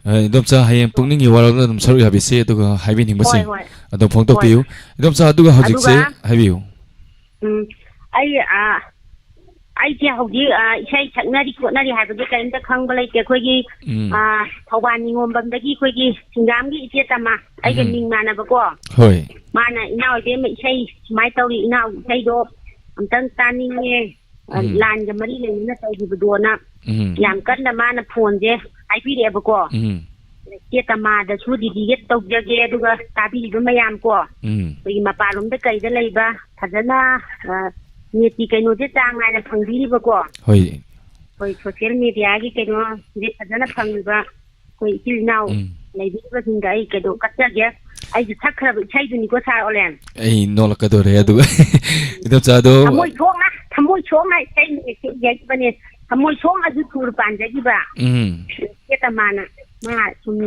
ꯑ, ꯏꯗꯣꯝꯆꯥ, ꯍꯌꯦꯡ ꯄꯨꯛꯅꯤꯡꯒꯤ ꯋꯥꯔꯣꯜꯗ ꯑꯗꯨꯝ ꯁꯔꯨꯛ ꯌꯥꯕꯤꯁꯤ, ꯑꯗꯨꯒ ꯍꯥꯏꯕꯤꯅꯤꯡꯕꯁꯤꯡ ꯍꯣꯏ, ꯍꯣꯏ꯫ ꯑꯗꯨꯝ ꯐꯣꯡꯗꯣꯛꯄꯤꯌꯨ꯫ ꯍꯣꯏ꯫ ꯏꯗꯣꯝꯆꯥ, ꯑꯗꯨꯒ ꯍꯧꯖꯤꯛꯁꯦ ꯑꯗꯨꯒ ꯍꯥꯏꯕꯤꯌꯨ꯫ ꯎꯝ, ꯑꯩ, ꯑ, ꯑꯩꯁꯦ ꯍꯧꯖꯤꯛ, ꯑ, ꯏꯁꯩ ꯁꯛꯅꯔꯤ ꯈꯣꯠꯅꯔꯤ ꯍꯥꯏꯕꯁꯦ ꯀꯔꯤꯝꯇ ꯈꯪꯕ ꯂꯩꯇꯦ꯫ ꯑꯩꯈꯣꯏꯒꯤ, ꯎꯝ꯫ ꯑ, ꯊꯧꯕꯥꯜ ꯅꯤꯉꯣꯝꯕꯝꯗꯒꯤ ꯑꯩꯈꯣꯏꯒꯤ ꯁꯤꯡꯒꯥꯝꯒꯤ ꯏꯆꯦ ꯇꯃꯥ, ꯑꯩꯒ ꯎꯝ꯫ ꯃꯤꯡ ꯃꯥꯟꯅꯕꯀꯣ꯫ ꯍꯣꯏ꯫ ꯃꯥꯅ, "ꯏꯅꯥꯎ ꯏꯕꯦꯝꯃ ꯏꯁꯩ ꯁꯨꯃꯥꯏꯅ ꯇꯧꯔꯤ, ꯏꯅꯥꯎ ꯏꯁꯩꯗꯣ ꯑꯝꯇꯪ ꯇꯥꯅꯤꯡꯉꯦ, ꯑ, ꯎꯝ꯫ ꯂꯥꯟꯒ ꯃꯔꯤ ꯂꯩꯅꯅ ꯇꯧꯈꯤꯕꯗꯣꯅ", ꯎꯝ꯫ ꯌꯥꯝ ꯀꯟꯅ ꯃꯥꯅ ꯐꯣꯟꯁꯦ ꯍꯥꯏꯕꯤꯔꯛꯑꯦꯕꯀꯣ꯫ ꯎꯝ꯫ ꯏꯆꯦ ꯇꯃꯥꯗꯁꯨ ꯗꯤꯗꯤꯒꯦꯠ ꯇꯧꯖꯒꯦ, ꯑꯗꯨꯒ ꯇꯥꯕꯤꯔꯤꯕ ꯃꯌꯥꯝ ꯀꯣ, ꯎꯝ꯫ ꯑꯩꯈꯣꯏꯒꯤ ꯃꯄꯥꯟꯂꯣꯝꯗ ꯀꯩꯗ ꯂꯩꯕ ꯐꯖꯅ, ꯑ, ꯅꯦꯠꯀꯤ ꯀꯩꯅꯣꯁꯦ ꯆꯥꯡ ꯅꯥꯏꯅ ꯐꯪꯕꯤꯔꯤꯕꯀꯣ꯫ ꯍꯣꯏ꯫ ꯑꯩꯈꯣꯏ ꯁꯣꯁꯤꯌꯦꯜ ꯃꯦꯗꯤꯌꯥꯒꯤ ꯀꯩꯅꯣꯁꯦ ꯐꯖꯅ ꯐꯪꯉꯤꯕ ꯑꯩꯈꯣꯏ ꯏꯆꯤꯜ ꯏꯅꯥꯎ ꯎꯝ꯫ ꯂꯩꯕꯤꯔꯤꯕꯁꯤꯡꯗ ꯑꯩ ꯀꯩꯅꯣ ꯀꯠꯆꯒꯦ꯫ ꯑꯩꯒꯤ ꯁꯛꯈ꯭ꯔꯕ ꯏꯁꯩꯗꯨꯅꯤꯀꯣ, ꯁꯥꯔ ꯑꯣꯂꯦꯟ꯫ ꯑꯩ ꯅꯣꯛꯂꯛꯀꯗꯧꯔꯦ, ꯑꯗꯨꯒ ꯏꯗꯣꯝꯆꯥꯗꯣ ꯊꯃꯣꯏ ꯁꯣꯛꯅ, ꯊꯃꯣꯏ ꯁꯣꯛꯅ ꯏꯁꯩ ꯌꯦꯛꯄꯅꯦ꯫ ꯊꯃꯣꯏ ꯁꯣꯛꯅꯁꯨ ꯊꯨꯔ ꯄꯥꯟꯖꯈꯤꯕ꯫ ꯎꯝ꯫ ꯏꯆꯦ ꯇꯃꯥꯅ꯫ ꯃꯥ ꯁꯨꯝ,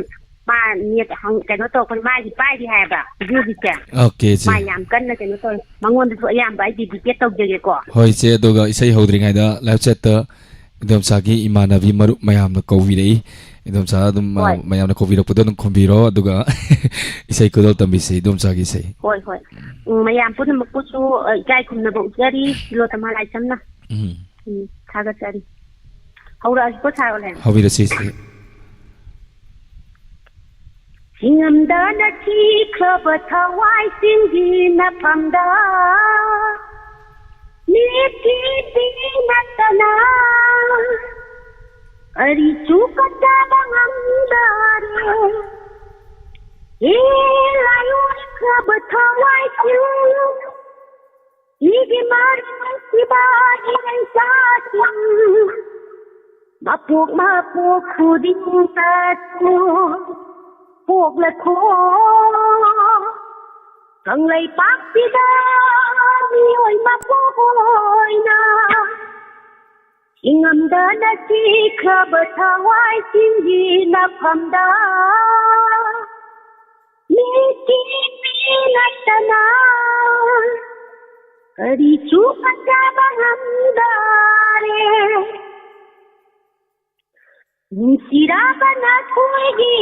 ꯃꯥ ꯅꯦꯠ ꯍꯪ-, ꯀꯩꯅꯣ ꯇꯧꯔꯛꯄꯅꯤ, ꯃꯥꯒꯤ ꯄꯥꯏꯔꯤ ꯍꯥꯏꯕ ꯍꯧꯖꯤꯛ ꯍꯧꯖꯤꯛꯁꯦ꯫ ꯑꯣꯀꯦ, ꯏꯆꯦ꯫ ꯃꯥ ꯌꯥꯝ ꯀꯟꯅ ꯀꯩꯅꯣ ꯇꯧꯋꯦ꯫ ꯃꯉꯣꯟꯗꯁꯨ ꯑꯌꯥꯝꯕ ꯑꯩ ꯗꯤꯗꯤꯀꯦꯠ ꯇꯧꯖꯒꯦꯀꯣ꯫ ꯍꯣꯏ, ꯏꯆꯦ, ꯑꯗꯨꯒ ꯏꯁꯩ ꯍꯧꯗ꯭ꯔꯤꯉꯩꯗ ꯂꯥꯏꯚ ꯆꯦꯠꯇ ꯏꯗꯣꯝꯆꯥꯒꯤ ꯏꯃꯥꯟꯅꯕꯤ ꯃꯔꯨꯞ ꯃꯌꯥꯝꯅ ꯀꯧꯕꯤꯔꯛꯏ꯫ ꯏꯗꯣꯝꯆꯥ ꯑꯗꯨꯝ, ꯑ, ꯍꯣꯏ꯫ ꯃꯌꯥꯝꯅ ꯀꯧꯕꯤꯔꯛꯄꯗꯣ ꯑꯗꯨꯝ ꯈꯨꯝꯕꯤꯔꯣ, ꯑꯗꯨꯒ ꯏꯁꯩ ꯈꯨꯗꯣꯜ ꯇꯝꯕꯤꯁꯤ ꯏꯗꯣꯝꯆꯥꯒꯤ ꯏꯁꯩ꯫ ꯍꯣꯏ, ꯍꯣꯏ꯫ ꯎꯝ, ꯃꯌꯥꯝ ꯄꯨꯝꯅꯃꯛꯄꯨꯁꯨ, ꯑ, ꯏꯀꯥꯏ ꯈꯨꯝꯅꯕ ꯎꯠꯆꯔꯤ, ꯇꯤꯂꯣ ꯇꯃꯥ ꯂꯥꯏꯁ꯭ꯔꯝꯅ꯫ ꯎꯝ꯫ ꯎꯝ, ꯊꯥꯒꯠꯆꯔꯤ꯫ ꯍꯧꯔꯛꯑꯁꯤꯀꯣ, ꯁꯥꯔ ꯑꯣꯂꯦꯟ? ꯍꯧꯕꯤꯔꯁꯤ, ꯏꯆꯦ꯫ ꯆꯤꯡꯉꯝꯗꯅ ꯊꯤꯈ꯭ꯔꯕ ꯊꯋꯥꯏꯁꯤꯡꯒꯤ ꯅꯐꯝꯗ ꯃꯤꯠꯀꯤ ꯄꯤ ꯅꯠꯇꯅ ꯑꯔꯤꯁꯨ ꯀꯠꯆꯕ ꯉꯝꯗꯔꯦ꯫ ꯍꯦ ꯂꯥꯏꯑꯣꯏꯈ꯭ꯔꯕ ꯊꯋꯥꯏꯁꯤꯡ, ꯏꯒꯤ ꯃꯔꯤ ꯅꯨꯡꯁꯤꯕ ꯏꯔꯩꯆꯥꯁꯤꯡ, ꯃꯄꯣꯛ ꯃꯄꯣꯛ ꯈꯨꯗꯤꯡꯗꯁꯨ ꯄꯣꯛꯂꯈꯣ꯫ ꯀꯪꯂꯩꯄꯥꯛꯁꯤꯗ ꯃꯤꯑꯣꯏ ꯃꯄꯣꯛ ꯑꯣꯏꯅ ꯏꯉꯝꯗꯅ ꯁꯤꯈ꯭ꯔꯕ ꯊꯋꯥꯏꯁꯤꯡꯒꯤ ꯅꯐꯝꯗ ꯃꯤꯠꯀꯤ ꯃꯤ ꯅꯠꯇꯅ ꯀꯔꯤꯁꯨ ꯐꯖꯕ ꯉꯝꯗꯔꯦ꯫ ꯅꯨꯡꯁꯤꯔꯕ ꯅꯈꯣꯏꯒꯤ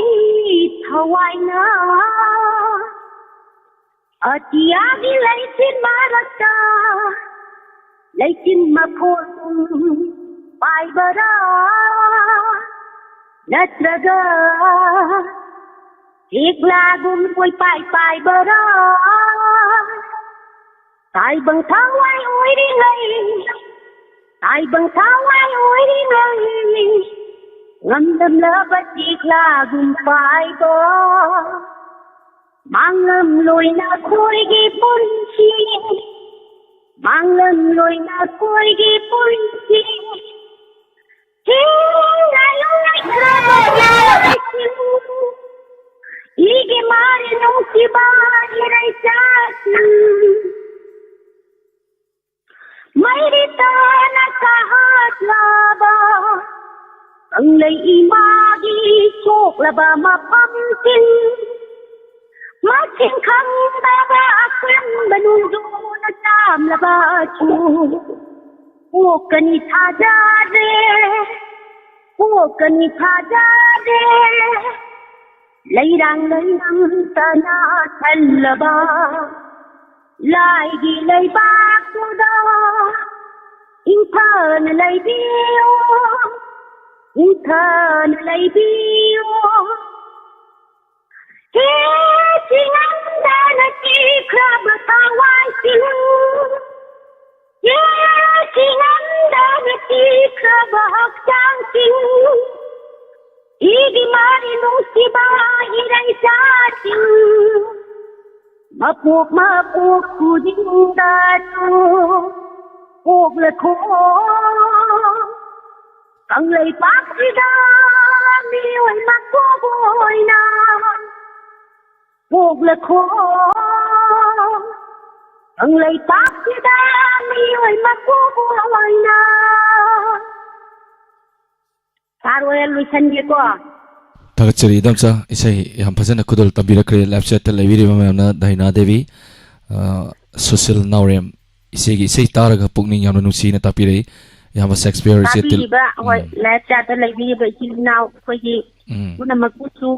ꯊꯋꯥꯏꯅ ꯑꯇꯤꯌꯥꯒꯤ ꯂꯩꯆꯤꯟ ꯃꯔꯛꯇ ꯂꯩꯆꯤꯟ ꯃꯈꯣꯜꯒꯨꯝ ꯄꯥꯏꯕꯔꯥ, ꯅꯠꯇ꯭ꯔꯒ ꯆꯦꯛꯂꯥꯒꯨꯝ ꯀꯣꯏꯄꯥꯏ ꯄꯥꯏꯕꯔꯥ? ꯇꯥꯏꯕꯪ ꯊꯋꯥꯏ ꯑꯣꯏꯔꯤꯉꯩ, ꯇꯥꯏꯕꯪ ꯊꯋꯥꯏ ꯑꯣꯏꯔꯤꯉꯩ, ꯉꯝꯂꯝꯂꯕ ꯆꯦꯛꯂꯥꯒꯨꯝ ꯄꯥꯏꯕ꯫ ꯃꯥꯡꯂꯝꯂꯣꯏ ꯅꯈꯣꯏꯒꯤ ꯄꯨꯟꯁꯤ, ꯃꯥꯡꯂꯝꯂꯣꯏ ꯅꯈꯣꯏꯒꯤ ꯄꯨꯟꯁꯤ꯫ ꯍꯤꯡꯅ ꯂꯣꯏꯈ꯭ꯔꯕ ꯂꯥꯏꯁꯤꯡ, ꯏꯒꯤ ꯃꯔꯤ ꯅꯨꯡꯁꯤꯕ ꯏꯔꯩꯆꯥꯁꯤꯡ꯫ ꯃꯩꯔꯤ ꯇꯥꯅ ꯀꯥꯍꯠꯂꯕ ꯀꯪꯂꯩ ꯏꯃꯥꯒꯤ ꯁꯣꯛꯂꯕ ꯃꯐꯝꯁꯤꯡ, ꯃꯁꯤꯡ ꯈꯪꯗꯕ ꯑꯀꯟꯕ ꯅꯣꯡꯖꯨꯅ ꯆꯥꯝꯂꯕꯁꯨ ꯄꯣꯛꯀꯅꯤ ꯊꯥꯖꯗꯦ, ꯄꯣꯛꯀꯅꯤ ꯊꯥꯖꯗꯦ꯫ ꯂꯩꯔꯥꯡ ꯂꯩꯔꯝꯇꯅ ꯊꯜꯂꯕ ꯂꯥꯏꯒꯤ ꯂꯩꯕꯥꯛꯇꯨꯗ ꯏꯪꯊꯅ ꯂꯩꯕꯤꯌꯨ, ꯏꯪꯊꯅ ꯂꯩꯕꯤꯌꯨ꯫ ꯍꯦ ꯆꯤꯡꯉꯝꯗꯅ ꯆꯤꯈ꯭ꯔꯕ ꯊꯋꯥꯏꯁꯤꯡ, ꯍꯦ ꯆꯤꯡꯉꯝꯗꯅ ꯆꯤꯈ꯭ꯔꯕ ꯍꯛꯆꯥꯡꯁꯤꯡ, ꯅꯨꯡꯁꯤꯕ ꯏꯔꯩꯆꯥꯁꯤꯡ, ꯃꯄꯣꯛ ꯃꯄꯣꯛ ꯈꯨꯗꯤꯡꯗꯁꯨ ꯄꯣꯛꯂꯈꯣ꯫ ꯀꯪꯂꯩꯄꯥꯛꯁꯤꯗ ꯃꯤꯑꯣꯏ ꯃꯄꯣꯛ ꯑꯣꯏꯅ ꯄꯣꯛꯂꯈꯣ꯫ ꯀꯪꯂꯩꯄꯥꯛꯁꯤꯗ ꯃꯤꯑꯣꯏ ꯃꯄꯣꯛ ꯑꯣꯏꯅ꯫ ꯁꯥꯔ ꯑꯣꯏꯔ ꯂꯣꯏꯁꯟꯒꯦꯀꯣ꯫ ꯊꯥꯒꯠꯆꯔꯤ ꯏꯗꯣꯝꯆꯥ, ꯏꯁꯩ ꯌꯥꯝ ꯐꯖꯅ ꯈꯨꯗꯣꯜ ꯇꯝꯕꯤꯔꯛꯈ꯭ꯔꯦ꯫ Live chat ꯇ ꯂꯩꯕꯤꯔꯤꯕ ꯃꯌꯥꯝꯅ ꯗꯥꯏꯅꯥ ꯗꯦꯕꯤ, ꯑ, ꯁꯨꯁꯤꯜ ꯅꯥꯎꯔꯦꯝ, ꯏꯆꯦꯒꯤ ꯏꯁꯩ ꯇꯥꯔꯒ ꯄꯨꯛꯅꯤꯡ ꯌꯥꯝꯅ ꯅꯨꯡꯁꯤꯅ ꯇꯥꯛꯄꯤꯔꯛꯏ꯫ ꯏꯌꯥꯝꯕ ꯁꯦꯛꯁꯄꯤꯌꯔ ꯏꯆꯦ ꯇꯤꯜ-, ꯇꯥꯕꯤꯔꯤꯕ, ꯍꯣꯏ, ꯎꯝ꯫ Live chat ꯇ ꯂꯩꯕꯤꯔꯤꯕ ꯏꯆꯤꯜ ꯏꯅꯥꯎ ꯑꯩꯈꯣꯏꯒꯤ ꯎꯝ꯫ ꯄꯨꯝꯅꯃꯛꯄꯨꯁꯨ,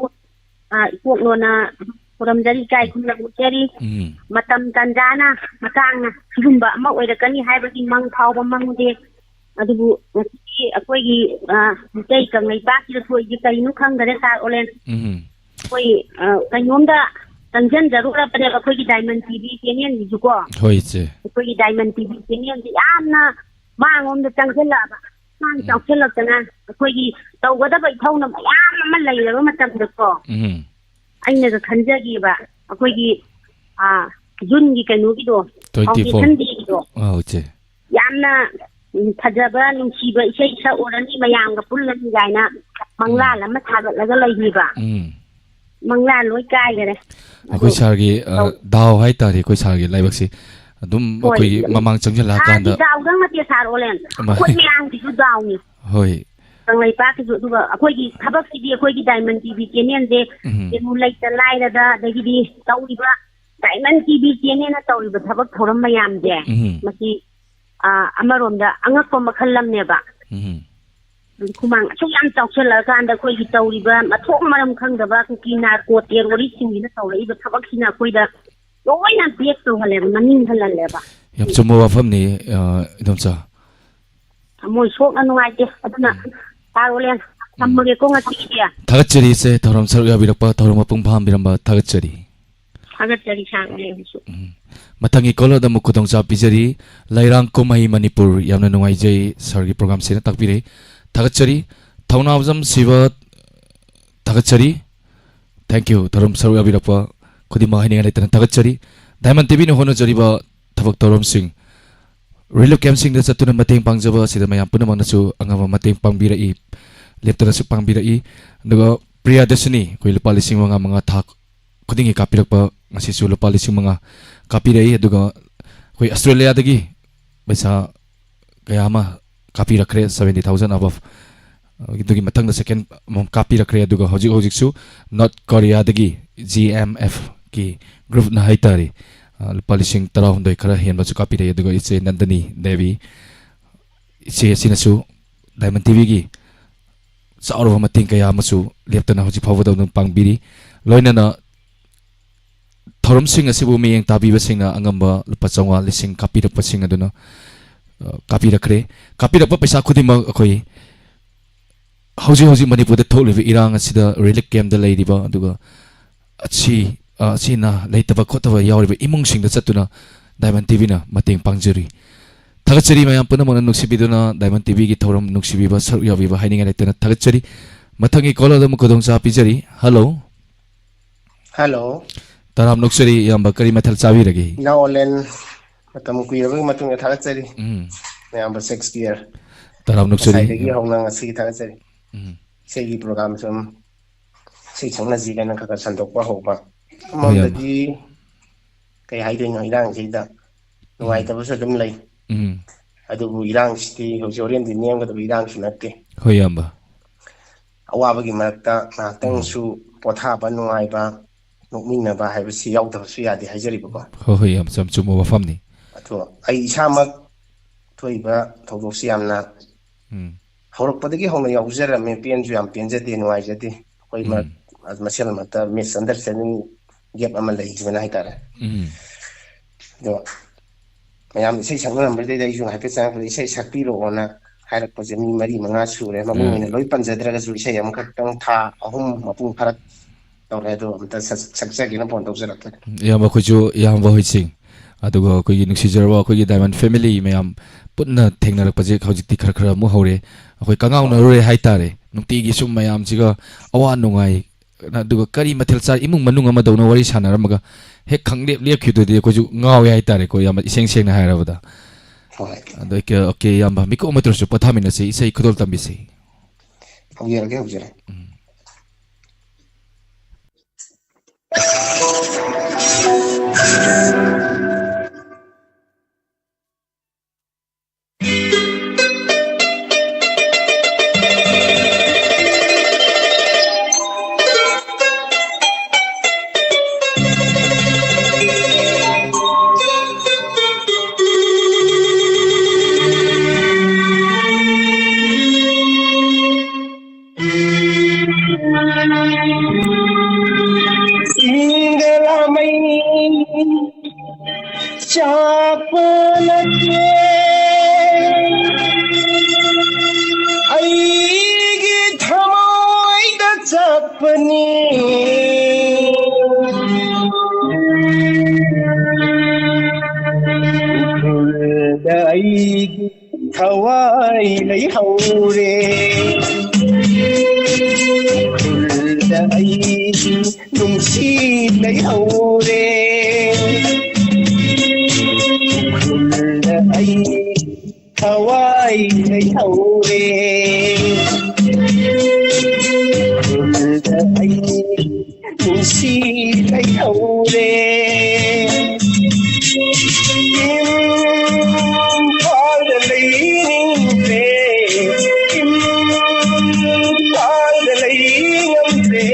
ꯑ, ꯏꯀꯣꯛꯅꯣꯅ ꯈꯨꯔꯨꯝꯖꯔꯤ, ꯏꯀꯥꯏ ꯈꯨꯝꯅꯕ ꯎꯠꯆꯔꯤ꯫ ꯎꯝ꯫ ꯃꯇꯝ ꯇꯥꯟꯖꯥꯅ ꯃꯇꯥꯡꯅ ꯁꯤꯒꯨꯝꯕ ꯑꯃ ꯑꯣꯏꯔꯛꯀꯅꯤ ꯍꯥꯏꯕꯒꯤ ꯃꯪ ꯐꯥꯎꯕ ꯃꯪꯗꯦ꯫ ꯑꯗꯨꯕꯨ ꯉꯁꯤꯗꯤ ꯑꯩꯈꯣꯏꯒꯤ, ꯑ, ꯃꯤꯇꯩ ꯀꯪꯂꯩꯄꯥꯛꯁꯤꯗ ꯊꯣꯛꯏꯁꯦ ꯀꯔꯤꯅꯣ ꯈꯪꯗꯔꯦ, ꯁꯥꯔ ꯑꯣꯂꯦꯟ꯫ ꯎꯝ꯫ ꯑꯩꯈꯣꯏ, ꯑ, ꯀꯩꯅꯣꯝꯗ ꯆꯪꯁꯤꯟꯖꯔꯨꯔꯕꯅꯦꯕ, ꯑꯩꯈꯣꯏꯒꯤ Diamond TV channel ꯁꯤꯁꯨꯀꯣ꯫ ꯍꯣꯏ, ꯏꯆꯦ꯫ ꯑꯩꯈꯣꯏꯒꯤ Diamond TV channel ꯁꯤ ꯌꯥꯝꯅ ꯃꯥꯡꯂꯣꯝꯗ ꯆꯪꯁꯤꯜꯂꯛꯑꯕ꯫ ꯃꯥꯡ ꯎꯝ꯫ ꯆꯥꯎꯁꯤꯜꯂꯛꯇꯅ ꯑꯩꯈꯣꯏꯒꯤ ꯇꯧꯒꯗꯕ ꯏꯊꯧꯅ ꯃꯌꯥꯝ ꯑꯃ ꯂꯩꯔꯕ ꯃꯇꯝꯗꯀꯣ꯫ ꯎꯝ꯫ ꯑꯩꯅꯒ ꯈꯟꯖꯈꯤꯕ ꯑꯩꯈꯣꯏꯒꯤ, ꯑꯥ, June ꯒꯤ ꯀꯩꯅꯣꯒꯤꯗꯣ, twenty four꯫ Foundation Day ꯒꯤꯗꯣ꯫ ꯑꯧ, ꯏꯆꯦ꯫ ꯌꯥꯝꯅ, ꯎꯝ, ꯐꯖꯕ, ꯅꯨꯡꯁꯤꯕ ꯏꯁꯩ ꯁꯛꯎꯔꯅꯤ, ꯃꯌꯥꯝꯒ ꯄꯨꯜꯂꯅꯤ ꯀꯥꯏꯅ ꯃꯪꯂꯥꯟ ꯎꯝ꯫ ꯑꯃ ꯁꯥꯒꯠꯂꯒ ꯂꯩꯔꯤꯕ꯫ ꯎꯝ꯫ ꯃꯪꯂꯥꯟ ꯂꯣꯏ ꯀꯥꯏꯈꯔꯦ꯫ ꯑꯩꯈꯣꯏ ꯑꯗꯣ ꯁꯥꯔꯒꯤ, ꯑ, ꯇꯧ- ꯗꯥꯎ ꯍꯥꯏꯇꯥꯔꯦ, ꯑꯩꯈꯣꯏ ꯁꯥꯔꯒꯤ ꯂꯥꯏꯕꯛꯁꯤ ꯑꯗꯨꯝ ꯍꯣꯏ, ꯑꯩꯈꯣꯏꯒꯤ ꯃꯃꯥꯡ ꯆꯪꯁꯤꯜꯂꯛꯑꯀꯥꯟꯗ ꯁꯥꯔꯒꯤ ꯗꯥꯎꯗꯪ ꯅꯠꯇꯦ, ꯁꯥꯔ ꯑꯣꯂꯦꯟ꯫ ꯃꯥꯅꯤ꯫ ꯑꯩꯈꯣꯏ ꯃꯌꯥꯝꯒꯤꯁꯨ ꯗꯥꯎꯅꯤ꯫ ꯍꯣꯏ꯫ ꯀꯪꯂꯩꯄꯥꯛꯀꯤꯁꯨ꯫ ꯑꯗꯨꯒ ꯑꯩꯈꯣꯏꯒꯤ ꯊꯕꯛꯁꯤꯗꯤ ꯑꯩꯈꯣꯏꯒꯤ Diamond TV channel ꯁꯦ ꯎꯝ꯫ ꯀꯩꯅꯣ ꯂꯩꯇ ꯂꯥꯏꯔꯗ, ꯑꯗꯒꯤꯗꯤ ꯇꯧꯔꯤꯕ Diamond TV channel ꯅ ꯇꯧꯔꯤꯕ ꯊꯕꯛ ꯊꯧꯔꯝ ꯃꯌꯥꯝꯁꯦ, ꯎꯝ꯫ ꯃꯁꯤ, ꯑ, ꯑꯃꯔꯣꯝꯗ ꯑꯉꯛꯄ ꯃꯈꯜ ꯑꯃꯅꯦꯕ꯫ ꯎꯝ꯫ ꯈꯨꯃꯥꯡ ꯑꯁꯨꯛ ꯌꯥꯝ ꯆꯥꯎꯁꯜꯂꯛꯑꯀꯥꯟꯗ ꯑꯩꯈꯣꯏꯒꯤ ꯇꯧꯔꯤꯕ ꯃꯊꯣꯡ ꯃꯔꯝ ꯈꯪꯗꯕ ꯀꯨꯀꯤ narco terrorist ꯁꯤꯡꯁꯤꯅ ꯇꯧꯔꯛꯏꯕ ꯊꯕꯛꯁꯤꯅ ꯑꯩꯈꯣꯏꯗ ꯂꯣꯏꯅ back ꯇꯧꯍꯜꯂꯦꯕ, ꯃꯅꯤꯡ ꯍꯜꯍꯜꯂꯦꯕ꯫ ꯌꯥꯝ ꯆꯨꯝꯕ ꯋꯥꯐꯝꯅꯤ, ꯑ, ꯏꯗꯣꯝꯆꯥ꯫ ꯊꯃꯣꯏ ꯁꯣꯛꯅ ꯅꯨꯡꯉꯥꯏꯇꯦ꯫ ꯑꯗꯨꯅ, ꯎꯝ꯫ ꯁꯥꯔ ꯑꯣꯂꯦꯟ, ꯎꯝ꯫ ꯊꯝꯃꯒꯦꯀꯣ ꯉꯁꯤꯒꯤꯗꯤ꯫ ꯊꯥꯒꯠꯆꯔꯤ ꯏꯆꯦ, ꯊꯧꯔꯝ ꯁꯔꯨꯛ ꯌꯥꯕꯤꯔꯛꯄ, ꯊꯧꯔꯝ ꯃꯄꯨꯡ ꯐꯥꯍꯟꯕꯤꯔꯝꯕ ꯊꯥꯒꯠꯆꯔꯤ꯫ ꯊꯥꯒꯠꯆꯔꯤ, ꯁꯥꯔ ꯑꯣꯂꯦꯟꯁꯨ꯫ ꯎꯝ꯫ ꯃꯊꯪꯒꯤ caller ꯗ ꯑꯃꯨꯛ ꯈꯨꯗꯣꯡꯆꯥꯕ ꯄꯤꯖꯔꯤ꯫ ꯂꯩꯔꯥꯡ ꯀꯨꯝꯍꯩ ꯃꯅꯤꯄꯨꯔ, ꯌꯥꯝꯅ ꯅꯨꯡꯉꯥꯏꯖꯩ ꯁꯥꯔꯒꯤ program ꯁꯤꯅ ꯇꯥꯛꯄꯤꯔꯦ꯫ ꯊꯥꯒꯠꯆꯔꯤ꯫ ꯊꯧꯅꯥꯎꯖꯝ ꯁꯤꯕ ꯊꯥꯒꯠꯆꯔꯤ꯫ Thank you꯫ ꯊꯧꯔꯝ ꯁꯔꯨꯛ ꯌꯥꯕꯤꯔꯛꯄ ꯈꯨꯗꯤꯡꯃꯛ ꯍꯥꯏꯅꯤꯡꯉꯥꯏ ꯂꯩꯇꯅ ꯊꯥꯒꯠꯆꯔꯤ꯫ Diamond ꯇꯤꯚꯤꯅ ꯍꯣꯠꯅꯖꯔꯤꯕ ꯊꯕꯛ ꯊꯧꯔꯝꯁꯤꯡ, relief camp ꯁꯤꯡꯗ ꯆꯠꯇꯨꯅ ꯃꯇꯦꯡ ꯄꯥꯡꯖꯕ ꯑꯁꯤꯗ ꯃꯌꯥꯝ ꯄꯨꯝꯅꯃꯛꯅꯁꯨ ꯑꯉꯝꯕ ꯃꯇꯦꯡ ꯄꯥꯡꯕꯤꯔꯛꯏ, ꯂꯦꯞꯇꯅꯁꯨ ꯄꯥꯡꯕꯤꯔꯛꯏ꯫ ꯑꯗꯨꯒ ꯄ꯭ꯔꯤꯌꯥꯗꯁꯤꯅꯤ, ꯑꯩꯈꯣꯏ ꯂꯨꯄꯥ ꯂꯤꯁꯤꯡ ꯃꯉꯥ ꯃꯉꯥ ꯊꯥ ꯈꯨꯗꯤꯡꯒꯤ ꯀꯥꯞꯄꯤꯔꯛꯄ, ꯉꯁꯤꯁꯨ ꯂꯨꯄꯥ ꯂꯤꯁꯤꯡ ꯃꯉꯥ ꯀꯥꯞꯄꯤꯔꯛꯏ꯫ ꯑꯗꯨꯒ ꯑꯩꯈꯣꯏ ꯑꯁꯇ꯭ꯔꯦꯂꯤꯌꯥꯗꯒꯤ ꯄꯩꯁꯥ ꯀꯌꯥ ꯑꯃ ꯀꯥꯞꯄꯤꯔꯛꯈ꯭ꯔꯦ, seventy thousand above꯫ ꯑꯗꯨꯒꯤ ꯃꯊꯪꯗ second ꯑꯃꯨꯛ ꯀꯥꯞꯄꯤꯔꯛꯈ꯭ꯔꯦ꯫ ꯑꯗꯨꯒ ꯍꯧꯖꯤꯛ ꯍꯧꯖꯤꯛꯁꯨ North Korea ꯗꯒꯤ G M F ꯀꯤ group ꯅ ꯍꯥꯏꯇꯥꯔꯦ, ꯑ, ꯂꯨꯄꯥ ꯂꯤꯁꯤꯡ ꯇꯔꯥꯍꯨꯝꯗꯣꯏ ꯈꯔ ꯍꯦꯟꯕꯁꯨ ꯀꯥꯞꯄꯤꯔꯛꯏ꯫ ꯑꯗꯨꯒ ꯏꯆꯦ ꯅꯟꯗꯅꯤ ꯗꯦꯕꯤ, ꯏꯆꯦ ꯑꯁꯤꯅꯁꯨ Diamond ꯇꯤꯚꯤꯒꯤ ꯆꯥꯎꯔꯕ ꯃꯇꯦꯡ ꯀꯌꯥ ꯑꯃꯁꯨ ꯂꯦꯞꯇꯅ ꯍꯧꯖꯤꯛ ꯐꯥꯎꯕꯗ ꯑꯗꯨꯝ ꯄꯥꯡꯕꯤꯔꯤ꯫ ꯂꯣꯏꯅꯅ ꯊꯧꯔꯝꯁꯤꯡ ꯑꯁꯤꯕꯨ ꯃꯤꯠꯌꯦꯡ ꯇꯥꯕꯤꯕꯁꯤꯡꯅ ꯑꯉꯝꯕ ꯂꯨꯄꯥ ꯆꯥꯝꯃꯉꯥ, ꯂꯤꯁꯤꯡ ꯀꯥꯞꯄꯤꯔꯛꯄꯁꯤꯡ ꯑꯗꯨꯅ, ꯑ, ꯀꯥꯞꯄꯤꯔꯛꯈ꯭ꯔꯦ꯫ ꯀꯥꯞꯄꯤꯔꯛꯄ ꯄꯩꯁꯥ ꯈꯨꯗꯤꯡꯃꯛ ꯑꯩꯈꯣꯏ ꯍꯧꯖꯤꯛ ꯍꯧꯖꯤꯛ ꯃꯅꯤꯄꯨꯔꯗ ꯊꯣꯛꯂꯤꯕ ꯏꯔꯥꯡ ꯑꯁꯤꯗ relief camp ꯇ ꯂꯩꯔꯤꯕ, ꯑꯗꯨꯒ ꯑꯁꯤ, ꯑ, ꯑꯁꯤꯅ ꯂꯩꯇꯕ ꯈꯣꯠꯇꯕ ꯌꯥꯎꯔꯤꯕ ꯏꯃꯨꯡꯁꯤꯡꯗ ꯆꯠꯇꯨꯅ Diamond ꯇꯤꯚꯤꯅ ꯃꯇꯦꯡ ꯄꯥꯡꯖꯔꯤ꯫ ꯊꯥꯒꯠꯆꯔꯤ ꯃꯌꯥꯝ ꯄꯨꯝꯅꯃꯛꯅ ꯅꯨꯡꯁꯤꯕꯤꯗꯨꯅ Diamond ꯇꯤꯚꯤꯒꯤ ꯊꯧꯔꯝ ꯅꯨꯡꯁꯤꯕꯤꯕ, ꯁꯔꯨꯛ ꯌꯥꯕꯤꯕ ꯍꯥꯏꯅꯤꯡꯉꯥꯏ ꯂꯩꯇꯅ ꯊꯥꯒꯠꯆꯔꯤ꯫ ꯃꯊꯪꯒꯤ caller ꯑꯃ ꯈꯨꯗꯣꯡꯆꯥꯕ ꯄꯤꯖꯔꯤ꯫ Hello꯫ Hello꯫ ꯇꯔꯥꯝ ꯅꯣꯛꯆꯔꯤ ꯏꯌꯥꯝꯕ, ꯀꯔꯤ ꯃꯊꯦꯜ ꯆꯥꯕꯤꯔꯒꯦ? ꯏꯅꯥꯎ ꯑꯣꯂꯦꯟ, ꯃꯇꯝ ꯀꯨꯏꯔꯕꯒꯤ ꯃꯇꯨꯡꯗ ꯊꯥꯒꯠꯆꯔꯤ꯫ ꯎꯝ꯫ ꯃꯌꯥꯝꯕ ꯁꯦꯛꯁꯄꯤꯌꯔ꯫ ꯇꯔꯥꯝ ꯅꯣꯛꯆꯔꯤ ꯉꯁꯥꯏꯗꯒꯤ ꯏꯌꯥꯝꯕ꯫ ꯍꯧꯅ ꯉꯁꯤꯒꯤ ꯊꯥꯒꯠꯆꯔꯤ꯫ ꯎꯝ꯫ ꯏꯁꯩꯒꯤ program ꯁꯨꯝ ꯏꯁꯩ ꯁꯛꯅꯁꯤ ꯀꯥꯏꯅ ꯈꯔ ꯈꯔ ꯁꯟꯗꯣꯛꯄ ꯍꯧꯕ꯫ ꯍꯣꯏ ꯏꯌꯥꯝꯕ꯫ ꯑꯃꯔꯣꯝꯗꯗꯤ ꯀꯩ ꯍꯥꯏꯗꯣꯏꯅꯣ, ꯏꯔꯥꯡꯁꯤꯗ ꯎꯝ꯫ ꯅꯨꯡꯉꯥꯏꯇꯕꯁꯨ ꯑꯗꯨꯝ ꯂꯩ꯫ ꯎꯝ꯫ ꯑꯗꯨꯕꯨ ꯏꯔꯥꯡꯁꯤꯗꯤ ꯍꯧꯖꯤꯛ ꯍꯣꯔꯦꯟꯗꯤ ꯅꯦꯝꯒꯗꯕ ꯏꯔꯥꯡꯁꯨ ꯅꯠꯇꯦ꯫ ꯍꯣꯏ ꯏꯌꯥꯝꯕ꯫ ꯑꯋꯥꯕꯒꯤ ꯃꯔꯛꯇ ꯎꯝ꯫ ꯉꯥꯏꯍꯥꯛꯇꯪꯁꯨ ꯄꯣꯊꯥꯕ ꯅꯨꯡꯉꯥꯏꯕ, ꯅꯣꯛꯃꯤꯟꯅꯕ ꯍꯥꯏꯕꯁꯤ ꯌꯥꯎꯗꯕꯁꯨ ꯌꯥꯗꯦ ꯍꯥꯏꯖꯔꯤꯕꯀꯣ꯫ ꯍꯣꯏ, ꯍꯣꯏ, ꯌꯥꯝ ꯆꯨꯝ-, ꯆꯨꯝꯕ ꯋꯥꯐꯝꯅꯤ꯫ ꯑꯗꯣ ꯑꯩ ꯏꯁꯥꯃꯛ ꯊꯣꯛꯏꯕ ꯊꯧꯗꯣꯛꯁꯤ ꯌꯥꯝꯅ ꯎꯝ꯫ ꯍꯧꯔꯛꯄꯗꯒꯤ ꯍꯧꯅ ꯌꯥꯎꯖꯔꯝꯃꯦ, ꯄꯦꯟꯁꯨ ꯌꯥꯝ ꯄꯦꯟꯖꯗꯦ, ꯅꯨꯡꯉꯥꯏꯖꯗꯦ꯫ ꯑꯩꯈꯣꯏ ꯃꯔꯛ-, ꯎꯝ꯫ ꯃꯁꯦꯜ ꯃꯔꯛꯇ misunderstanding gap ꯑꯃ ꯂꯩꯈꯤꯕꯅ ꯍꯥꯏꯇꯥꯔꯦ꯫ ꯎꯝ꯫ ꯑꯗꯣ ꯃꯌꯥꯝ ꯏꯁꯩ ꯁꯛꯅꯔꯝꯕꯗꯩꯗ ꯑꯩꯁꯨ ꯍꯥꯏꯐꯦꯠ ꯆꯪꯉꯛꯄꯗ ꯏꯁꯩ ꯁꯛꯄꯤꯔꯛꯑꯣꯅ ꯍꯥꯏꯔꯛꯄꯁꯦ ꯃꯤ ꯃꯔꯤ ꯃꯉꯥ ꯁꯨꯔꯦ꯫ ꯃꯃꯤꯡ ꯑ꯫ ꯑꯣꯏꯅ ꯂꯣꯏ ꯄꯟꯖꯗ꯭ꯔꯒꯁꯨ ꯏꯁꯩ ꯑꯃꯈꯛꯇꯪ ꯊꯥ ꯑꯍꯨꯝ ꯃꯄꯨꯡ ꯐꯥꯔꯛ ꯇꯧꯔꯦ꯫ ꯑꯗꯣ ꯑꯝꯇ ꯁꯛ-, ꯁꯛꯆꯒꯦꯅ phone ꯇꯧꯖꯔꯛꯄꯅꯦ꯫ ꯏꯌꯥꯝꯕ ꯑꯩꯈꯣꯏꯁꯨ ꯏꯌꯥꯝꯕ ꯍꯣꯏꯁꯤꯡ ꯑꯗꯨꯒ ꯑꯩꯈꯣꯏꯒꯤ ꯅꯨꯡꯁꯤꯖꯔꯕ ꯑꯩꯈꯣꯏꯒꯤ Diamond family ꯃꯌꯥꯝ ꯄꯨꯟꯅ ꯊꯦꯡꯅꯔꯛꯄꯁꯦ ꯍꯧꯖꯤꯛꯇꯤ ꯈꯔ ꯈꯔ ꯑꯃꯨꯛ ꯍꯧꯔꯦ꯫ ꯑꯩꯈꯣꯏ ꯀꯉꯥꯎꯅꯔꯨꯔꯦ ꯍꯥꯏꯇꯥꯔꯦ꯫ ꯅꯨꯡꯇꯤꯒꯤ ꯁꯨꯝ ꯃꯌꯥꯝꯁꯤꯒ ꯑꯋꯥ ꯅꯨꯡꯉꯥꯏ, ꯑꯗꯨꯒ ꯀꯔꯤ ꯃꯊꯦꯜ ꯆꯥ, ꯏꯃꯨꯡ ꯃꯅꯨꯡ ꯑꯃꯗꯧꯅ ꯋꯥꯔꯤ ꯁꯥꯟꯅꯔꯝꯃꯒ ꯍꯦꯛ ꯈꯪꯂꯦꯞ ꯂꯦꯞꯈꯤꯕꯗꯨꯗꯤ ꯑꯩꯈꯣꯏꯁꯨ ꯉꯥꯎꯋꯦ ꯍꯥꯏꯇꯥꯔꯦꯀꯣ, ꯏꯌꯥꯝꯕ, ꯏꯁꯦꯡ ꯁꯦꯡꯅ ꯍꯥꯏꯔꯕꯗ꯫ ꯍꯣꯏ꯫ ꯑꯗꯣ ꯑꯣꯀꯦ, ꯑꯣꯀꯦ, ꯏꯌꯥꯝꯕ, ꯃꯤꯀꯨꯞ ꯑꯃꯇ ꯑꯣꯏꯔꯁꯨ ꯄꯣꯊꯥꯃꯤꯟꯅꯁꯤ, ꯏꯁꯩ ꯈꯨꯗꯣꯜ ꯇꯝꯕꯤꯁꯤ꯫ ꯍꯧꯖꯔꯒꯦ, ꯍꯧꯖꯔꯒꯦ꯫ ꯎꯝ꯫ ꯁꯤꯡꯒ ꯂꯥꯃꯩ ꯆꯥꯛꯄ ꯅꯠꯇꯦ, ꯑꯩꯒꯤ ꯊꯃꯣꯏꯗ ꯆꯥꯛꯄꯅꯤ꯫ ꯎꯈ꯭ꯔꯨꯜꯗ ꯑꯩꯒꯤ ꯊꯋꯥꯏ ꯂꯩꯍꯧꯔꯦ꯫ ꯎꯈ꯭ꯔꯨꯜꯗ ꯑꯩꯒꯤ ꯅꯨꯡꯁꯤ ꯂꯩꯍꯧꯔꯦ꯫ ꯎꯈ꯭ꯔꯨꯜꯗ ꯑꯩ ꯊꯋꯥꯏ ꯂꯩꯍꯧꯔꯦ꯫ ꯎꯈ꯭ꯔꯨꯜꯗ ꯑꯩ ꯅꯨꯡꯁꯤ ꯂꯩꯍꯧꯔꯦ꯫ ꯏꯝꯐꯥꯜꯗ ꯂꯩꯅꯤꯡꯗ꯭ꯔꯦ, ꯏꯝꯐꯥꯜꯗ ꯂꯩ ꯉꯝꯗ꯭ꯔꯦ,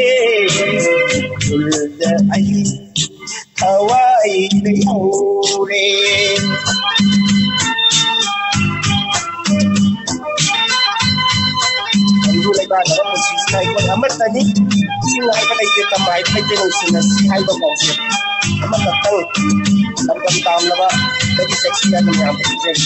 ꯎꯈ꯭ꯔꯨꯜꯗ ꯑꯩ ꯊꯋꯥꯏ ꯂꯩꯍꯧꯔꯦ꯫ ꯍꯤꯟꯗꯨ ꯂꯩꯕꯥꯛ ꯑꯃ ꯄꯨꯟꯁꯤꯁꯤꯗ ꯑꯩꯈꯣꯏ ꯑꯃꯠꯇꯅꯤ꯫ ꯆꯤꯡ ꯍꯥꯏꯕ ꯂꯩꯇꯦ, ꯇꯝ ꯍꯥꯏꯕ ꯂꯩꯇꯦ, ꯅꯨꯡꯁꯤꯅꯁꯤ ꯍꯥꯏꯕ ꯄꯥꯎꯁꯦ ꯑꯃꯈꯛꯇꯪ ꯂꯝꯗꯝ ꯇꯥꯝꯂꯕ ꯂꯩꯔꯤ ꯁꯦꯛꯁꯤ ꯑꯗꯨꯝ ꯌꯥꯝꯅ ꯄꯤꯖꯔꯤ꯫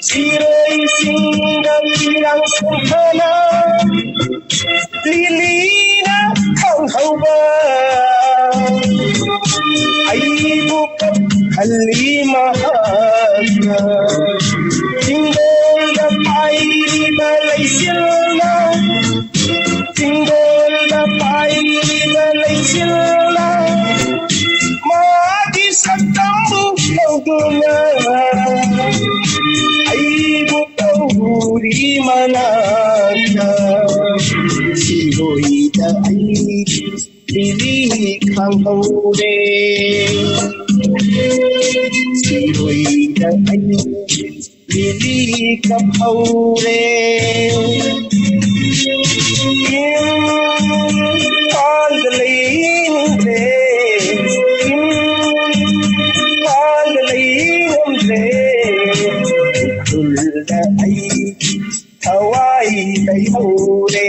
ꯁꯤꯔꯣꯏꯁꯤꯡꯗ ꯐꯤꯔꯥꯡ ꯁꯨꯝꯍꯅ ꯂꯤꯂꯤꯅ ꯈꯪꯍꯧꯕ ꯑꯩꯕꯨ ꯀꯞꯍꯜꯂꯤ ꯃꯍꯥꯛꯅ꯫ ꯆꯤꯡꯗꯣꯜꯗ ꯄꯥꯏꯔꯤꯕ ꯂꯩꯆꯤꯜꯅ, ꯆꯤꯡꯗꯣꯜꯗ ꯄꯥꯏꯔꯤꯕ ꯂꯩꯆꯤꯜꯅ ꯃꯥꯒꯤ ꯁꯛꯇꯝꯕꯨ ꯂꯧꯗꯨꯅ ꯑꯩꯕꯨ ꯀꯧꯔꯤ ꯃꯅꯥꯛꯇ꯫ ꯁꯤꯔꯣꯏꯗ ꯑꯩ ꯂꯤꯂꯤ ꯈꯪꯍꯧꯔꯦ꯫ ꯁꯤꯔꯣꯏꯗ ꯑꯩ ꯂꯤꯂꯤ ꯀꯞꯍꯧꯔꯦ꯫ ꯏꯝꯐꯥꯜꯗ ꯂꯩꯅꯤꯡꯗ꯭ꯔꯦ, ꯏꯝꯐꯥꯜꯗ ꯂꯩꯅꯤꯡꯗ꯭ꯔꯦ, ꯎꯈ꯭ꯔꯨꯜꯗ ꯑꯩ ꯊꯋꯥꯏ ꯂꯩꯍꯧꯔꯦ꯫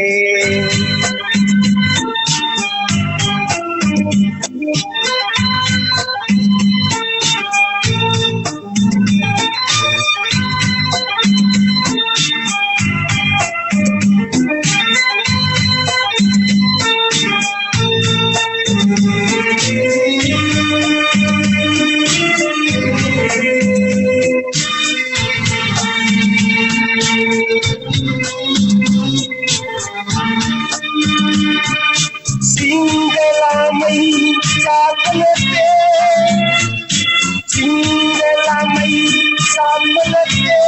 ꯆꯤꯡꯗ ꯂꯥꯃꯩ ꯆꯥꯛꯄ ꯅꯠꯇꯦ, ꯆꯤꯡꯗ ꯂꯥꯃꯩ ꯆꯥꯛꯄ ꯅꯠꯇꯦ,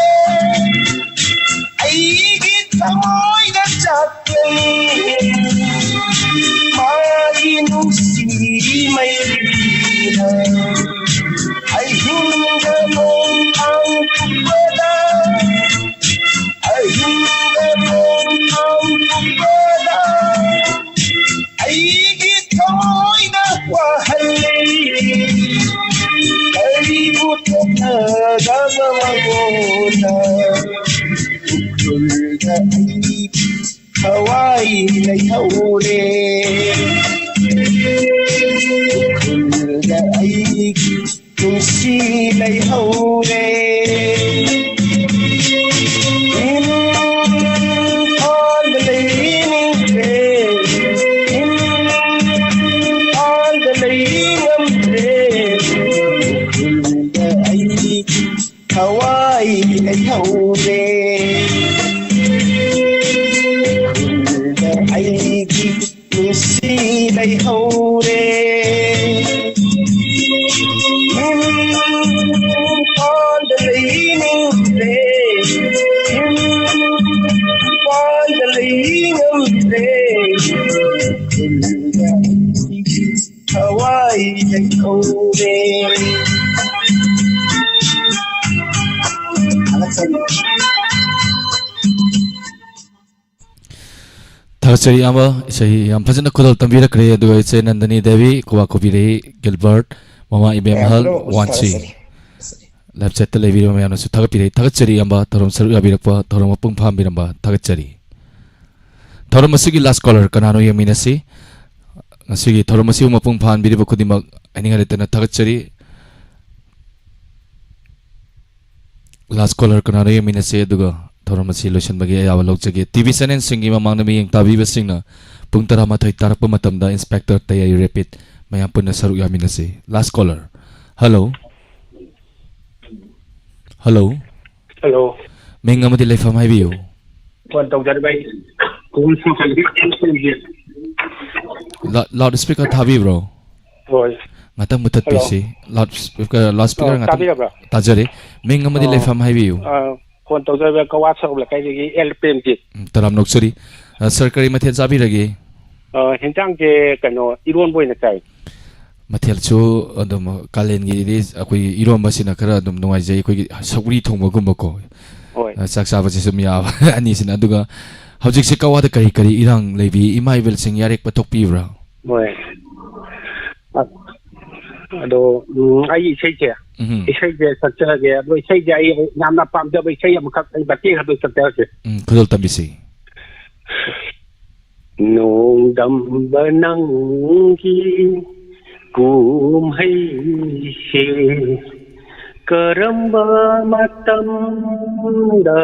ꯑꯩꯒꯤ ꯊꯃꯣꯏꯗ ꯆꯥꯛꯄꯅꯤ꯫ ꯃꯥꯒꯤ ꯅꯨꯡꯁꯤ ꯃꯩꯅ ꯑꯍꯤꯡꯗ ꯅꯣꯡ ꯊꯥꯡꯕꯗ, ꯑꯍꯤꯡꯗ ꯅꯣꯡ ꯊꯥꯡꯕꯗ ꯑꯩꯒꯤ ꯊꯃꯣꯏꯅ ꯋꯥꯍꯜꯂꯤ꯫ ꯀꯔꯤꯕꯨ ꯊꯣꯛꯅꯗꯕ ꯃꯉꯣꯟꯗ ꯎꯈ꯭ꯔꯨꯜꯗ ꯑꯩꯒꯤ ꯊꯋꯥꯏ ꯂꯩꯍꯧꯔꯦ꯫ ꯎꯈ꯭ꯔꯨꯜꯗ ꯑꯩꯒꯤ ꯅꯨꯡꯁꯤ ꯂꯩꯍꯧꯔꯦ꯫ ꯎꯔꯦ꯫ ꯑꯩꯒꯤ ꯅꯨꯡꯁꯤ ꯂꯩꯍꯧꯔꯦ꯫ ꯏꯝꯐꯥꯜꯗ ꯂꯩꯅꯤꯡꯗ꯭ꯔꯦ꯫ ꯏꯝꯐꯥꯜꯗ ꯂꯩꯅꯤꯡꯗ꯭ꯔꯦ꯫ ꯊꯋꯥꯏ ꯂꯩꯍꯧꯔꯦ꯫ ꯊꯥꯒꯠꯆꯔꯤ꯫ ꯊꯥꯒꯠꯆꯔꯤ ꯏꯌꯥꯝꯕ, ꯏꯁꯩ ꯌꯥꯝ ꯐꯖꯅ ꯈꯨꯗꯣꯜ ꯇꯝꯕꯤꯔꯛꯈ꯭ꯔꯦ꯫ ꯑꯗꯨꯒ ꯏꯆꯦ ꯅꯟꯗꯅꯤ ꯗꯦꯕꯤ, ꯀ꯭ꯋꯥ ꯀꯣꯕꯤꯔꯩ ꯒꯤꯜꯕꯔꯠ, ꯃꯃꯥ ꯏꯕꯦꯝꯍꯜ ꯃꯌꯥꯝ ꯄꯨꯝꯅꯃꯛꯄꯨ ꯋꯥꯟꯁꯤ꯫ ꯊꯥꯒꯠꯆꯔꯤ꯫ ꯂꯥꯏꯞ ꯆꯦꯠꯇ ꯂꯩꯕꯤꯔꯤꯕ ꯃꯌꯥꯝꯅꯁꯨ ꯊꯥꯒꯠꯄꯤꯔꯦ꯫ ꯊꯥꯒꯠꯆꯔꯤ ꯏꯌꯥꯝꯕ, ꯊꯧꯔꯝ ꯁꯔꯨꯛ ꯌꯥꯕꯤꯔꯛꯄ, ꯊꯧꯔꯝ ꯃꯄꯨꯡ ꯐꯥꯍꯟꯕꯤꯔꯝꯕ ꯊꯥꯒꯠꯆꯔꯤ꯫ ꯊꯧꯔꯝ ꯑꯁꯤꯒꯤ ꯂꯥꯁ ꯀꯣꯂꯔ ꯀꯅꯥꯅꯣ ꯌꯦꯡꯃꯤꯟꯅꯁꯤ꯫ ꯉꯁꯤꯒꯤ ꯊꯧꯔꯝ ꯑꯁꯤꯕꯨ ꯃꯄꯨꯡ ꯐꯥꯍꯟꯕꯤꯔꯤꯕ ꯈꯨꯗꯤꯡꯃꯛ ꯍꯥꯏꯅꯤꯡꯉꯥꯏ ꯂꯩꯇꯅ ꯊꯥꯒꯠꯆꯔꯤ꯫ ꯂꯥꯁ ꯀꯣꯂꯔ ꯀꯅꯥꯅꯣ ꯌꯦꯡꯃꯤꯟꯅꯁꯤ, ꯑꯗꯨꯒ ꯊꯧꯔꯝ ꯑꯁꯤ ꯂꯣꯏꯁꯤꯟꯕꯒꯤ ꯑꯌꯥꯕ ꯂꯧꯖꯒꯦ꯫ ꯇꯤ ꯚꯤ ꯆꯦꯅꯦꯜꯁꯤꯡꯒꯤ ꯃꯃꯥꯡꯗ ꯃꯤꯠꯌꯦꯡ ꯇꯥꯕꯤꯕꯁꯤꯡꯅ ꯄꯨꯡ ꯇꯔꯥꯃꯥꯊꯣꯏ ꯇꯥꯔꯛꯄ ꯃꯇꯝꯗ ꯏꯟꯁꯄꯦꯛꯇꯔ ꯇꯌꯥꯏ ꯔꯦꯄꯤꯠ ꯃꯌꯥꯝ ꯄꯨꯟꯅ ꯁꯔꯨꯛ ꯌꯥꯃꯤꯟꯅꯁꯤ꯫ ꯂꯥꯁ ꯀꯣꯂꯔ꯫ ꯍꯜꯂꯣ꯫ ꯍꯜꯂꯣ꯫ ꯍꯜꯂꯣ꯫ ꯃꯤꯡ ꯑꯃꯗꯤ ꯂꯩꯐꯝ ꯍꯥꯏꯕꯤꯌꯨ꯫ ꯐꯣꯟ ꯇꯧꯖꯔꯤꯕ ꯑꯩ ꯀꯣꯜ ꯁꯦꯟꯇꯔꯒꯤ ꯑꯦꯝ ꯁꯤ ꯑꯦꯝꯒꯤ꯫ ꯂꯥ-, ꯂꯥꯎꯗ ꯁ꯭ꯄꯤꯀꯔ ꯊꯥꯕꯤꯕ꯭ꯔꯣ? ꯍꯣꯏ꯫ ꯉꯥꯛꯇꯪ ꯍꯜꯂꯣ꯫ ꯃꯨꯊꯠꯄꯤꯁꯤ꯫ ꯂꯥꯎꯗ ꯁ꯭ꯄꯤꯀꯔ, ꯂꯥꯎꯗ ꯁ꯭ꯄꯤꯀꯔ ꯑꯣ, ꯉꯥꯛꯇꯪ ꯇꯥꯕꯤꯔꯕ꯭ꯔꯥ? ꯇꯥꯖꯔꯦ꯫ ꯃꯤꯡ ꯑꯃꯗꯤ ꯑꯣ, ꯂꯩꯐꯝ ꯍꯥꯏꯕꯤꯌꯨ꯫ ꯑ, ꯐꯣꯟ ꯇꯧꯖꯔꯤꯕ ꯀꯋꯥ ꯁꯔꯨꯛ ꯂꯩꯀꯥꯏꯗꯒꯤ ꯑꯦꯜ ꯄ꯭ꯔꯦꯝꯖꯤꯠ꯫ ꯎꯝ, ꯇꯔꯥꯝ ꯅꯣꯛꯆꯔꯤ꯫ ꯑ, ꯁꯥꯔ, ꯀꯔꯤ ꯃꯊꯦꯜ ꯆꯥꯕꯤꯔꯒꯦ? ꯑ, ꯍꯦꯟꯖꯥꯡꯁꯦ ꯀꯩꯅꯣ, ꯏꯔꯣꯟꯕ ꯑꯣꯏꯅ ꯆꯥꯏ꯫ ꯃꯊꯦꯜꯁꯨ ꯑꯗꯨꯝ ꯀꯥꯂꯦꯟꯒꯤꯗꯤ ꯑꯩꯈꯣꯏꯒꯤ ꯏꯔꯣꯝꯕꯁꯤꯅ ꯈꯔ ꯑꯗꯨꯝ ꯅꯨꯡꯉꯥꯏꯖꯩ, ꯑꯩꯈꯣꯏꯒꯤ ꯁꯧꯒ꯭ꯔꯤ ꯊꯣꯡꯕꯒꯨꯝꯕꯀꯣ꯫ ꯍꯣꯏ꯫ ꯑ, ꯆꯥꯛ ꯆꯥꯕꯁꯤ ꯁꯨꯝ ꯌꯥꯕ ꯑꯅꯤꯁꯤꯅ꯫ ꯑꯗꯨꯒ ꯍꯧꯖꯤꯛꯁꯦ ꯀꯋꯥꯗ ꯀꯔꯤ ꯀꯔꯤ ꯏꯔꯥꯡ ꯂꯩꯕꯤ? ꯏꯃꯥ ꯏꯕꯦꯜꯁꯤꯡ ꯌꯥꯔꯦꯛꯄ ꯊꯣꯛꯄꯤꯕ꯭ꯔꯥ? ꯍꯣꯏ꯫ ꯑ-, ꯑꯗꯣ, ꯎꯝ, ꯑꯩ ꯏꯁꯩꯁꯦ, ꯎꯝ꯫ ꯏꯁꯩꯁꯦ ꯁꯛꯆꯔꯒꯦ꯫ ꯑꯗꯣ ꯏꯁꯩꯁꯦ ꯑꯩ ꯌꯥꯝꯅ ꯄꯥꯝꯖꯕ ꯏꯁꯩ ꯑꯃꯈꯛ ꯑꯩ ꯃꯇꯦꯛ ꯑꯗꯨ ꯁꯛꯆꯔꯛꯀꯦ꯫ ꯎꯝ, ꯈꯨꯗꯣꯜ ꯇꯝꯕꯤꯁꯤ꯫ ꯅꯣꯡꯗꯝꯕ ꯅꯪꯒꯤ ꯀꯨꯝꯍꯩꯁꯦ ꯀꯔꯝꯕ ꯃꯇꯝꯗ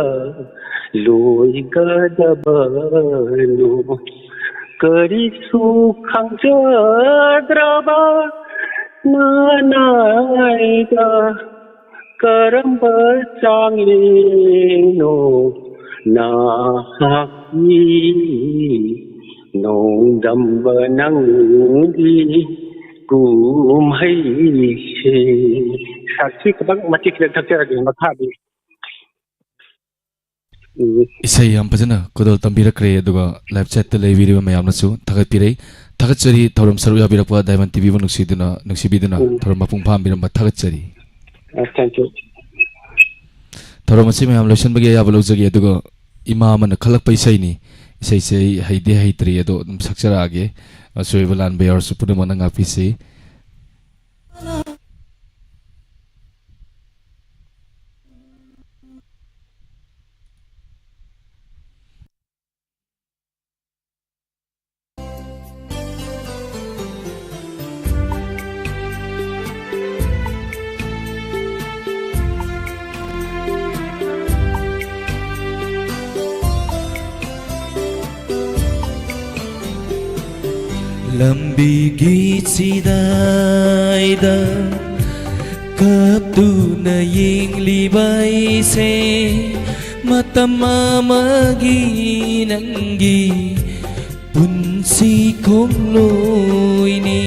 ꯂꯣꯏꯒꯗꯕꯅꯣ? ꯀꯔꯤꯁꯨ ꯈꯪꯖꯗ꯭ꯔꯕ ꯅꯅꯥꯏꯗ ꯀꯔꯝꯕ ꯆꯥꯡꯂꯦꯟꯅꯣ ꯅꯍꯥꯛꯀꯤ ꯅꯣꯡꯗꯝꯕ ꯅꯪꯒꯤ ꯀꯨꯝꯍꯩꯁꯦ? ꯁꯥꯔ, ꯁꯤ ꯈꯤꯇꯪ ꯃꯇꯦꯛ ꯈꯤꯇꯪ ꯊꯛꯆꯔꯒꯦ, ꯃꯈꯥꯗꯤ꯫ ꯎꯝ꯫ ꯏꯁꯩ ꯌꯥꯝ ꯐꯖꯅ ꯈꯨꯗꯣꯜ ꯇꯝꯕꯤꯔꯛꯈ꯭ꯔꯦ, ꯑꯗꯨꯒ live chat ꯇ ꯂꯩꯕꯤꯔꯤꯕ ꯃꯌꯥꯝꯅꯁꯨ ꯊꯥꯒꯠꯄꯤꯔꯛꯏ꯫ ꯊꯥꯒꯠꯆꯔꯤ, ꯊꯧꯔꯝ ꯁꯔꯨꯛ ꯌꯥꯕꯤꯔꯛꯄ Diamond T V ꯕꯨ ꯅꯨꯡꯁꯤꯗꯨꯅ, ꯅꯨꯡꯁꯤꯕꯤꯗꯨꯅ ꯎꯝ꯫ ꯊꯧꯔꯝ ꯃꯄꯨꯡ ꯐꯥꯍꯟꯕꯤꯔꯝꯕ ꯊꯥꯒꯠꯆꯔꯤ꯫ ꯑ, thank you꯫ ꯊꯧꯔꯝ ꯑꯁꯤ ꯃꯌꯥꯝ ꯂꯣꯏꯁꯤꯟꯕꯒꯤ ꯑꯌꯥꯕ ꯂꯧꯖꯒꯦ, ꯑꯗꯨꯒ ꯏꯃꯥ ꯑꯃꯅ ꯈꯜꯂꯛꯄ ꯏꯁꯩꯅꯤ꯫ ꯏꯁꯩꯁꯦ ꯑꯩ ꯍꯩꯗꯤ ꯍꯩꯇ꯭ꯔꯤ, ꯑꯗꯣ ꯑꯗꯨꯝ ꯁꯛꯆꯔꯛꯑꯒꯦ꯫ ꯑꯁꯣꯏꯕ ꯂꯥꯟꯕ ꯌꯥꯎꯔꯁꯨ ꯄꯨꯝꯅꯃꯛꯅ ꯉꯥꯛꯄꯤꯁꯤ꯫ ꯂꯝꯕꯤꯒꯤ ꯆꯤꯗꯥꯏꯗ ꯀꯞꯇꯨꯅ ꯌꯦꯡꯂꯤꯕ ꯑꯩꯁꯦ ꯃꯇꯝ ꯑꯃꯒꯤ ꯅꯪꯒꯤ ꯄꯨꯟꯁꯤ ꯈꯣꯡꯂꯣꯏꯅꯤ꯫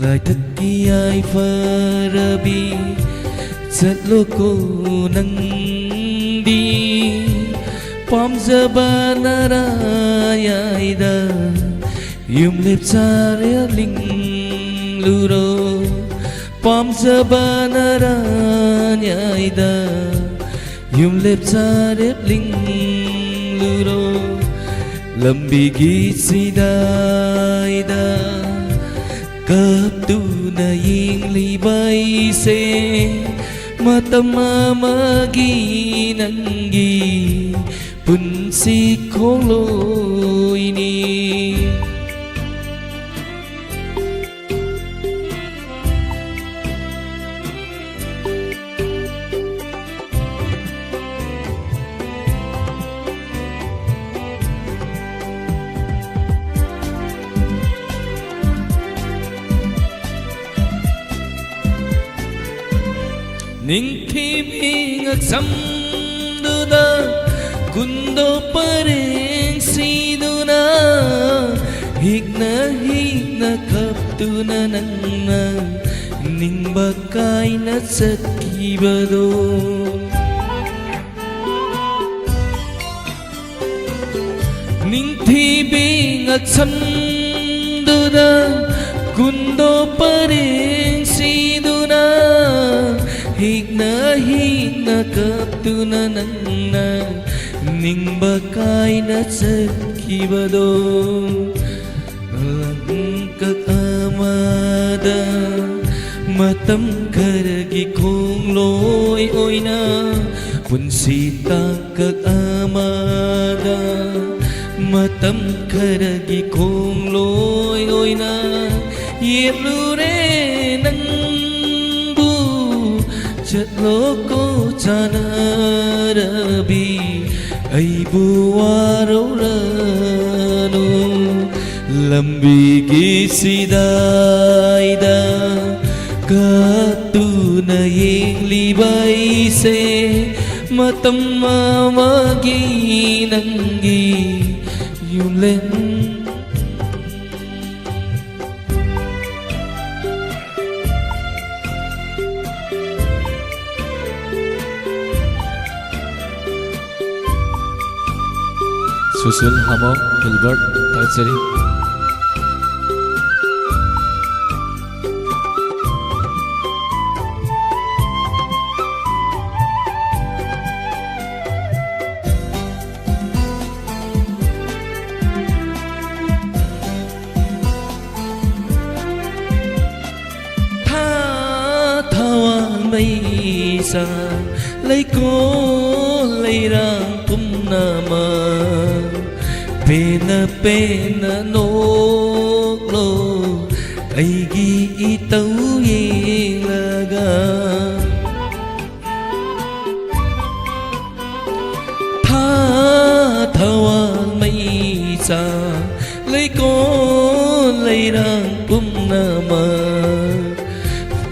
ꯂꯥꯏꯊꯛꯀꯤ ꯌꯥꯏꯐꯔꯕꯤ ꯆꯠꯂꯣꯀꯣ ꯅꯪꯗꯤ꯫ ꯄꯥꯝꯖꯕ ꯅꯔꯥꯌꯥꯏꯗ ꯌꯨꯝꯂꯦꯞ ꯆꯥꯔꯦ ꯂꯤꯡꯂꯨꯔꯣ꯫ ꯄꯥꯝꯖꯕ ꯅꯔꯥꯌꯥꯏꯗ ꯌꯨꯝꯂꯦꯞ ꯆꯥꯔꯦꯞ ꯂꯤꯡꯂꯨꯔꯣ꯫ ꯂꯝꯕꯤꯒꯤ ꯆꯤꯗꯥꯏꯗ ꯀꯞꯇꯨꯅ ꯌꯦꯡꯂꯤꯕ ꯑꯩꯁꯦ ꯃꯇꯝ ꯑꯃꯒꯤ ꯅꯪꯒꯤ ꯄꯨꯟꯁꯤ ꯈꯣꯡꯂꯣꯏꯅꯤ꯫ ꯅꯤꯡꯊꯤꯕꯤ ꯉꯛꯁꯝꯗꯨꯗ ꯀꯨꯟꯗꯣ ꯄꯔꯦꯡ ꯁꯤꯗꯨꯅ ꯍꯤꯛꯅ ꯍꯤꯛꯅ ꯀꯞꯇꯨꯅ ꯅꯪꯅ ꯅꯤꯡꯕ ꯀꯥꯏꯅ ꯆꯠꯈꯤꯕꯗꯣ꯫ ꯅꯤꯡꯊꯤꯕꯤ ꯉꯛꯁꯝꯗꯨꯗ ꯀꯨꯟꯗꯣ ꯄꯔꯦꯡ ꯁꯤꯗꯨꯅ ꯍꯤꯛꯅ ꯍꯤꯛꯅ ꯀꯞꯇꯨꯅ ꯅꯪꯅ ꯅꯤꯡꯕ ꯀꯥꯏꯅ ꯆꯠꯈꯤꯕꯗꯣ꯫ ꯂꯝꯀꯛ ꯑꯃꯗ ꯃꯇꯝ ꯈꯔꯒꯤ ꯈꯣꯡꯂꯣꯏ ꯑꯣꯏꯅ ꯄꯨꯟꯁꯤ ꯇꯥꯡꯀꯛ ꯑꯃꯗ ꯃꯇꯝ ꯈꯔꯒꯤ ꯈꯣꯡꯂꯣꯏ ꯑꯣꯏꯅ ꯌꯦꯞꯂꯨꯔꯦ ꯅꯪꯕꯨ꯫ ꯆꯠꯂꯣꯀꯣ ꯆꯥꯅꯔꯕꯤ, ꯑꯩꯕꯨ ꯋꯥꯔꯧꯔꯅꯨ꯫ ꯂꯝꯕꯤꯒꯤ ꯁꯤꯗꯥꯏꯗ ꯀꯠꯇꯨꯅ ꯌꯦꯡꯂꯤꯕ ꯑꯩꯁꯦ ꯃꯇꯝ ꯑꯃꯒꯤ ꯅꯪꯒꯤ ꯌꯨꯝꯂꯦꯟ꯫ ꯁꯨꯁꯤꯜ ꯍꯥꯃꯣ, ꯒꯤꯜꯕꯔꯠ ꯊꯥꯒꯠꯆꯔꯤ꯫ ꯊꯥ ꯊꯋꯥꯟ ꯃꯩꯁꯥ ꯂꯩꯀꯣꯜ ꯂꯩꯔꯥꯡ ꯄꯨꯝꯅꯃꯛ ꯄꯦꯟꯅ ꯄꯦꯟꯅ ꯅꯣꯛꯂꯣ ꯑꯩꯒꯤ ꯏꯇꯧ ꯌꯦꯡꯂꯒ꯫ ꯊꯥ ꯊꯋꯥꯟ ꯃꯩꯁꯥ ꯂꯩꯀꯣꯜ ꯂꯩꯔꯥꯡ ꯄꯨꯝꯅꯃꯛ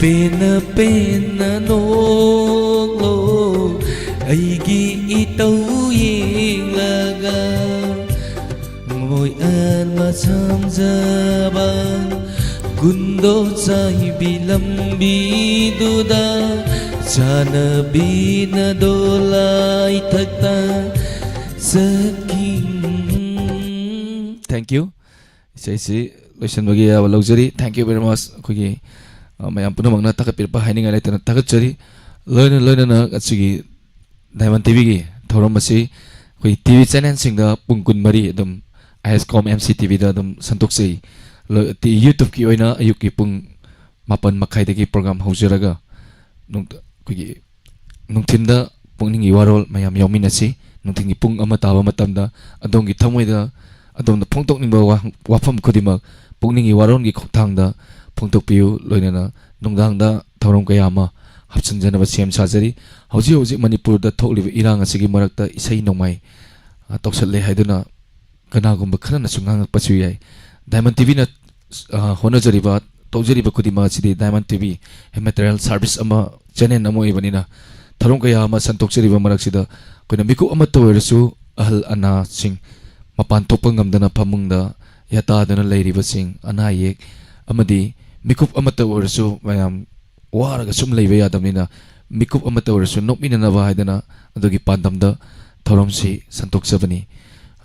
ꯄꯦꯟꯅ ꯄꯦꯟꯅ ꯅꯣꯛꯂꯣ, ꯑꯩꯒꯤ ꯏꯇꯧ ꯌꯦꯡꯂꯒ꯫ ꯃꯣꯏ ꯑꯃ ꯁꯝꯖꯕ ꯒꯨꯟꯗꯣ ꯆꯥꯏꯕꯤ ꯂꯝꯕꯤꯗꯨꯗ, ꯆꯥꯅꯕꯤꯅ ꯗꯣꯂꯥꯏ ꯊꯛꯇ ꯆꯠꯈꯤ꯫ Thank you. ꯏꯁꯩꯁꯤ ꯂꯣꯏꯁꯤꯟꯕꯒꯤ ꯑꯌꯥꯕ ꯂꯧꯖꯔꯤ꯫ Thank you very much꯫ ꯑꯩꯈꯣꯏꯒꯤ, ꯑ, ꯃꯌꯥꯝ ꯄꯨꯝꯅꯃꯛꯅ ꯊꯥꯒꯠꯄꯤꯔꯛꯄ ꯍꯥꯏꯅꯤꯡꯉꯥꯏ ꯂꯩꯇꯅ ꯊꯥꯒꯠꯆꯔꯤ꯫ ꯂꯣꯏꯅ ꯂꯣꯏꯅꯅ ꯑꯁꯤꯒꯤ Diamond ꯇꯤꯚꯤꯒꯤ ꯊꯧꯔꯝ ꯑꯁꯤ ꯑꯩꯈꯣꯏ ꯇꯤꯚꯤ ꯆꯦꯅꯦꯜꯁꯤꯡꯗ ꯄꯨꯡ ꯀꯨꯟꯃꯔꯤ ꯑꯗꯨꯝ ꯑꯥꯏ ꯑꯦꯁ ꯀꯣꯝ ꯑꯦꯝ ꯁꯤ ꯇꯤꯚꯤꯗ ꯑꯗꯨꯝ ꯁꯟꯗꯣꯛꯆꯩ꯫ ꯂꯣ-, ꯇꯤ-, YouTubeꯀꯤ ꯑꯣꯏꯅ ꯑꯌꯨꯛꯀꯤ ꯄꯨꯡ ꯃꯥꯄꯟ ꯃꯈꯥꯏꯗꯒꯤ program ꯍꯧꯖꯔꯒ ꯅꯨꯡ-, ꯑꯩꯈꯣꯏꯒꯤ ꯅꯨꯡꯊꯤꯟꯗ ꯄꯨꯛꯅꯤꯡꯒꯤ ꯋꯥꯔꯣꯜ ꯃꯌꯥꯝ ꯌꯥꯎꯃꯤꯟꯅꯁꯤ꯫ ꯅꯨꯡꯊꯤꯟꯒꯤ ꯄꯨꯡ ꯑꯃ ꯇꯥꯕ ꯃꯇꯝꯗ ꯑꯗꯣꯝꯒꯤ ꯊꯃꯣꯏꯗ ꯑꯗꯣꯝꯅ ꯐꯣꯡꯗꯣꯛꯅꯤꯡꯕ ꯋꯥ-, ꯋꯥꯐꯝ ꯈꯨꯗꯤꯡꯃꯛ ꯄꯨꯛꯅꯤꯡꯒꯤ ꯋꯥꯔꯣꯜꯒꯤ ꯈꯣꯡꯊꯥꯡꯗ ꯐꯣꯡꯗꯣꯛꯄꯤꯌꯨ꯫ ꯂꯣꯏꯅꯅ ꯅꯨꯡꯗꯥꯡꯗ ꯊꯧꯔꯝ ꯀꯌꯥ ꯑꯃ ꯍꯥꯞꯆꯤꯟꯖꯅꯕ ꯁꯦꯝ ꯁꯥꯖꯔꯤ꯫ ꯍꯧꯖꯤꯛ ꯍꯧꯖꯤꯛ ꯃꯅꯤꯄꯨꯔꯗ ꯊꯣꯛꯂꯤꯕ ꯏꯔꯥꯡ ꯑꯁꯤꯒꯤ ꯃꯔꯛꯇ ꯏꯁꯩ ꯅꯣꯡꯃꯥꯏ, ꯑ, ꯇꯧꯁꯜꯂꯦ ꯍꯥꯏꯗꯨꯅ ꯀꯅꯥꯒꯨꯝꯕ ꯈꯔꯅꯁꯨ ꯉꯥꯡꯉꯛꯄꯁꯨ ꯌꯥꯏ꯫ Diamond ꯇꯤꯚꯤꯅ, ꯑ, ꯍꯣꯠꯅꯖꯔꯤꯕ, ꯇꯧꯖꯔꯤꯕ ꯈꯨꯗꯤꯡꯃꯛ ꯑꯁꯤꯗꯤ Diamond ꯇꯤꯚꯤ ꯍ꯭ꯌꯨꯃꯦꯅꯤꯇꯦꯔꯤꯌꯟ ꯁꯥꯔꯚꯤꯁ ꯑꯃ, ꯆꯦꯅꯦꯜ ꯑꯃ ꯑꯣꯏꯕꯅꯤꯅ, ꯊꯧꯔꯝ ꯀꯌꯥ ꯑꯃ ꯁꯟꯗꯣꯛꯆꯔꯤꯕ ꯃꯔꯛꯁꯤꯗ ꯑꯩꯈꯣꯏꯅ ꯃꯤꯀꯨꯞ ꯑꯃꯠꯇ ꯑꯣꯏꯔꯁꯨ ꯑꯍꯜ ꯑꯅꯥꯁꯤꯡ, ꯃꯄꯥꯟ ꯊꯣꯛꯄ ꯉꯝꯗꯅ ꯐꯃꯨꯡꯗ ꯌꯥꯇꯥꯗꯨꯅ ꯂꯩꯔꯤꯕꯁꯤꯡ, ꯑꯅꯥ ꯑꯌꯦꯛ ꯑꯃꯗꯤ ꯃꯤꯀꯨꯞ ꯑꯃꯠꯇ ꯑꯣꯏꯔꯁꯨ ꯃꯌꯥꯝ ꯋꯥꯔꯒ ꯁꯨꯝ ꯂꯩꯕ ꯌꯥꯗꯕꯅꯤꯅ, ꯃꯤꯀꯨꯞ ꯑꯃꯠꯇ ꯑꯣꯏꯔꯁꯨ ꯅꯣꯛꯃꯤꯟꯅꯅꯕ ꯍꯥꯏꯗꯅ ꯑꯗꯨꯒꯤ ꯄꯥꯟꯗꯝꯗ ꯊꯧꯔꯝꯁꯤ ꯁꯟꯗꯣꯛꯆꯕꯅꯤ꯫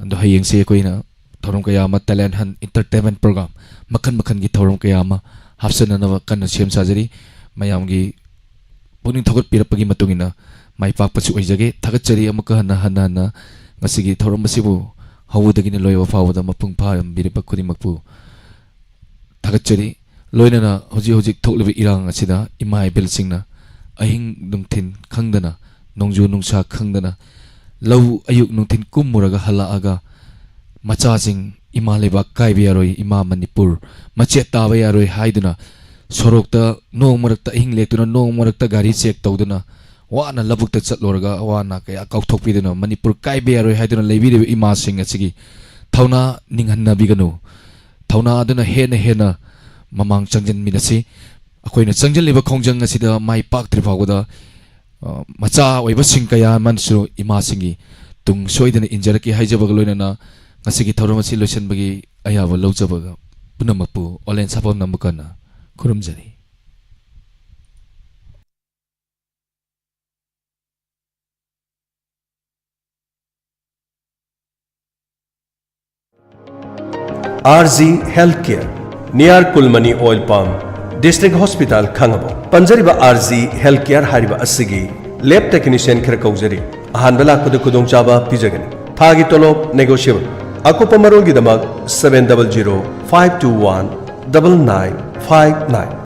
ꯑꯗꯣ ꯍꯌꯦꯡꯁꯦ ꯑꯩꯈꯣꯏꯅ ꯊꯧꯔꯝ ꯀꯌꯥ ꯑꯃ, Talent Hunt Entertainment Program, ꯃꯈꯜ ꯃꯈꯜꯒꯤ ꯊꯧꯔꯝ ꯀꯌꯥ ꯑꯃ ꯍꯥꯞꯆꯟꯅꯅꯕ ꯀꯟꯅ ꯁꯦꯝ ꯁꯥꯖꯔꯤ꯫ ꯃꯌꯥꯝꯒꯤ ꯄꯨꯛꯅꯤꯡ ꯊꯧꯒꯠꯄꯤꯔꯛꯄꯒꯤ ꯃꯇꯨꯡ ꯏꯟꯅ ꯃꯥꯏ ꯄꯥꯛꯄꯁꯨ ꯑꯣꯏꯖꯒꯦ꯫ ꯊꯥꯒꯠꯆꯔꯤ ꯑꯃꯨꯛꯀ ꯍꯟꯅ, ꯍꯟꯅ, ꯍꯟꯅ ꯉꯁꯤꯒꯤ ꯊꯧꯔꯝ ꯑꯁꯤꯕꯨ ꯍꯧꯕꯗꯒꯤꯅ ꯂꯣꯏꯕ ꯐꯥꯎꯕꯗ ꯃꯄꯨꯡ ꯐꯥꯍꯟꯕꯤꯔꯤꯕ ꯈꯨꯗꯤꯡꯃꯛꯄꯨ ꯊꯥꯒꯠꯆꯔꯤ꯫ ꯂꯣꯏꯅꯅ ꯍꯧꯖꯤꯛ ꯍꯧꯖꯤꯛ ꯊꯣꯛꯂꯤꯕ ꯏꯔꯥꯡ ꯑꯁꯤꯗ ꯏꯃꯥ ꯏꯕꯦꯜꯁꯤꯡꯅ ꯑꯍꯤꯡ ꯅꯨꯡꯊꯤꯟ ꯈꯪꯗꯅ, ꯅꯣꯡꯖꯨ ꯅꯨꯡꯁꯥ ꯈꯪꯗꯅ, ꯂꯧ ꯑꯌꯨꯛ ꯅꯨꯡꯊꯤꯟ ꯀꯨꯝꯃꯨꯔꯒ ꯍꯜꯂꯛꯑꯒ, ꯃꯆꯥꯁꯤꯡ ꯏꯃꯥ ꯂꯩꯕꯥꯛ ꯀꯥꯏꯕ ꯌꯥꯔꯣꯏ, ꯏꯃꯥ ꯃꯅꯤꯄꯨꯔ ꯃꯆꯦꯠ ꯇꯥꯕ ꯌꯥꯔꯣꯏ ꯍꯥꯏꯗꯨꯅ, ꯁꯣꯔꯣꯛꯇ ꯅꯣꯡ ꯃꯔꯛꯇ ꯑꯍꯤꯡ ꯂꯦꯛꯇꯨꯅ, ꯅꯣꯡ ꯃꯔꯛꯇ ꯒꯥꯔꯤ ꯆꯦꯛ ꯇꯧꯗꯨꯅ, ꯋꯥꯅ ꯂꯧꯕꯨꯛꯇ ꯆꯠꯂꯨꯔꯒ ꯑꯋꯥ ꯑꯅꯥ ꯀꯌꯥ ꯀꯥꯎꯊꯣꯛꯄꯤꯗꯨꯅ, ꯃꯅꯤꯄꯨꯔ ꯀꯥꯏꯕ ꯌꯥꯔꯣꯏ ꯍꯥꯏꯗꯨꯅ ꯂꯩꯕꯤꯔꯤꯕ ꯏꯃꯥꯁꯤꯡ ꯑꯁꯤꯒꯤ ꯊꯧꯅꯥ ꯅꯤꯡꯍꯟꯅꯕꯤꯒꯅꯨ꯫ ꯊꯧꯅꯥ ꯑꯗꯨꯅ ꯍꯦꯟꯅ ꯍꯦꯟꯅ ꯃꯃꯥꯡ ꯆꯪꯁꯤꯟꯃꯤꯟꯅꯁꯤ꯫ ꯑꯩꯈꯣꯏꯅ ꯆꯪꯁꯤꯜꯂꯤꯕ ꯈꯣꯡꯖꯪ ꯑꯁꯤꯗ ꯃꯥꯏ ꯄꯥꯛꯇ꯭ꯔꯤ ꯐꯥꯎꯕꯗ, ꯑ, ꯃꯆꯥ ꯑꯣꯏꯕꯁꯤꯡ ꯀꯌꯥ ꯑꯃꯅꯁꯨ ꯏꯃꯥꯁꯤꯡꯒꯤ ꯇꯨꯡ ꯁꯣꯏꯗꯅ ꯏꯟꯖꯔꯛꯀꯦ ꯍꯥꯏꯖꯕꯒ ꯂꯣꯏꯅꯅ, ꯉꯁꯤꯒꯤ ꯊꯧꯔꯝ ꯑꯁꯤ ꯂꯣꯏꯁꯤꯟꯕꯒꯤ ꯑꯌꯥꯕ ꯂꯧꯖꯕꯒ ꯄꯨꯝꯅꯃꯛꯄꯨ ꯑꯣꯂꯦꯟ ꯁꯥꯐꯝ ꯅꯝꯕꯀꯟꯅ ꯈꯨꯔꯨꯝꯖꯔꯤ꯫ R G Healthcare, near Kulmani Oil Palm, District Hospital, ꯈꯥꯉꯕꯣꯛ꯫ ꯄꯟꯖꯔꯤꯕ R G Healthcare ꯍꯥꯏꯔꯤꯕ ꯑꯁꯤꯒꯤ lab technician ꯈꯔ ꯀꯧꯖꯔꯤ꯫ ꯑꯍꯥꯟꯕ ꯂꯥꯛꯄꯗ ꯈꯨꯗꯣꯡꯆꯥꯕ ꯄꯤꯖꯒꯅꯤ꯫ ꯊꯥꯒꯤ ꯇꯣꯂꯣꯞ negotiable꯫ ꯑꯀꯨꯞꯄ ꯃꯔꯣꯜꯒꯤꯗꯃꯛ seven double zero five two one double nine five nine꯫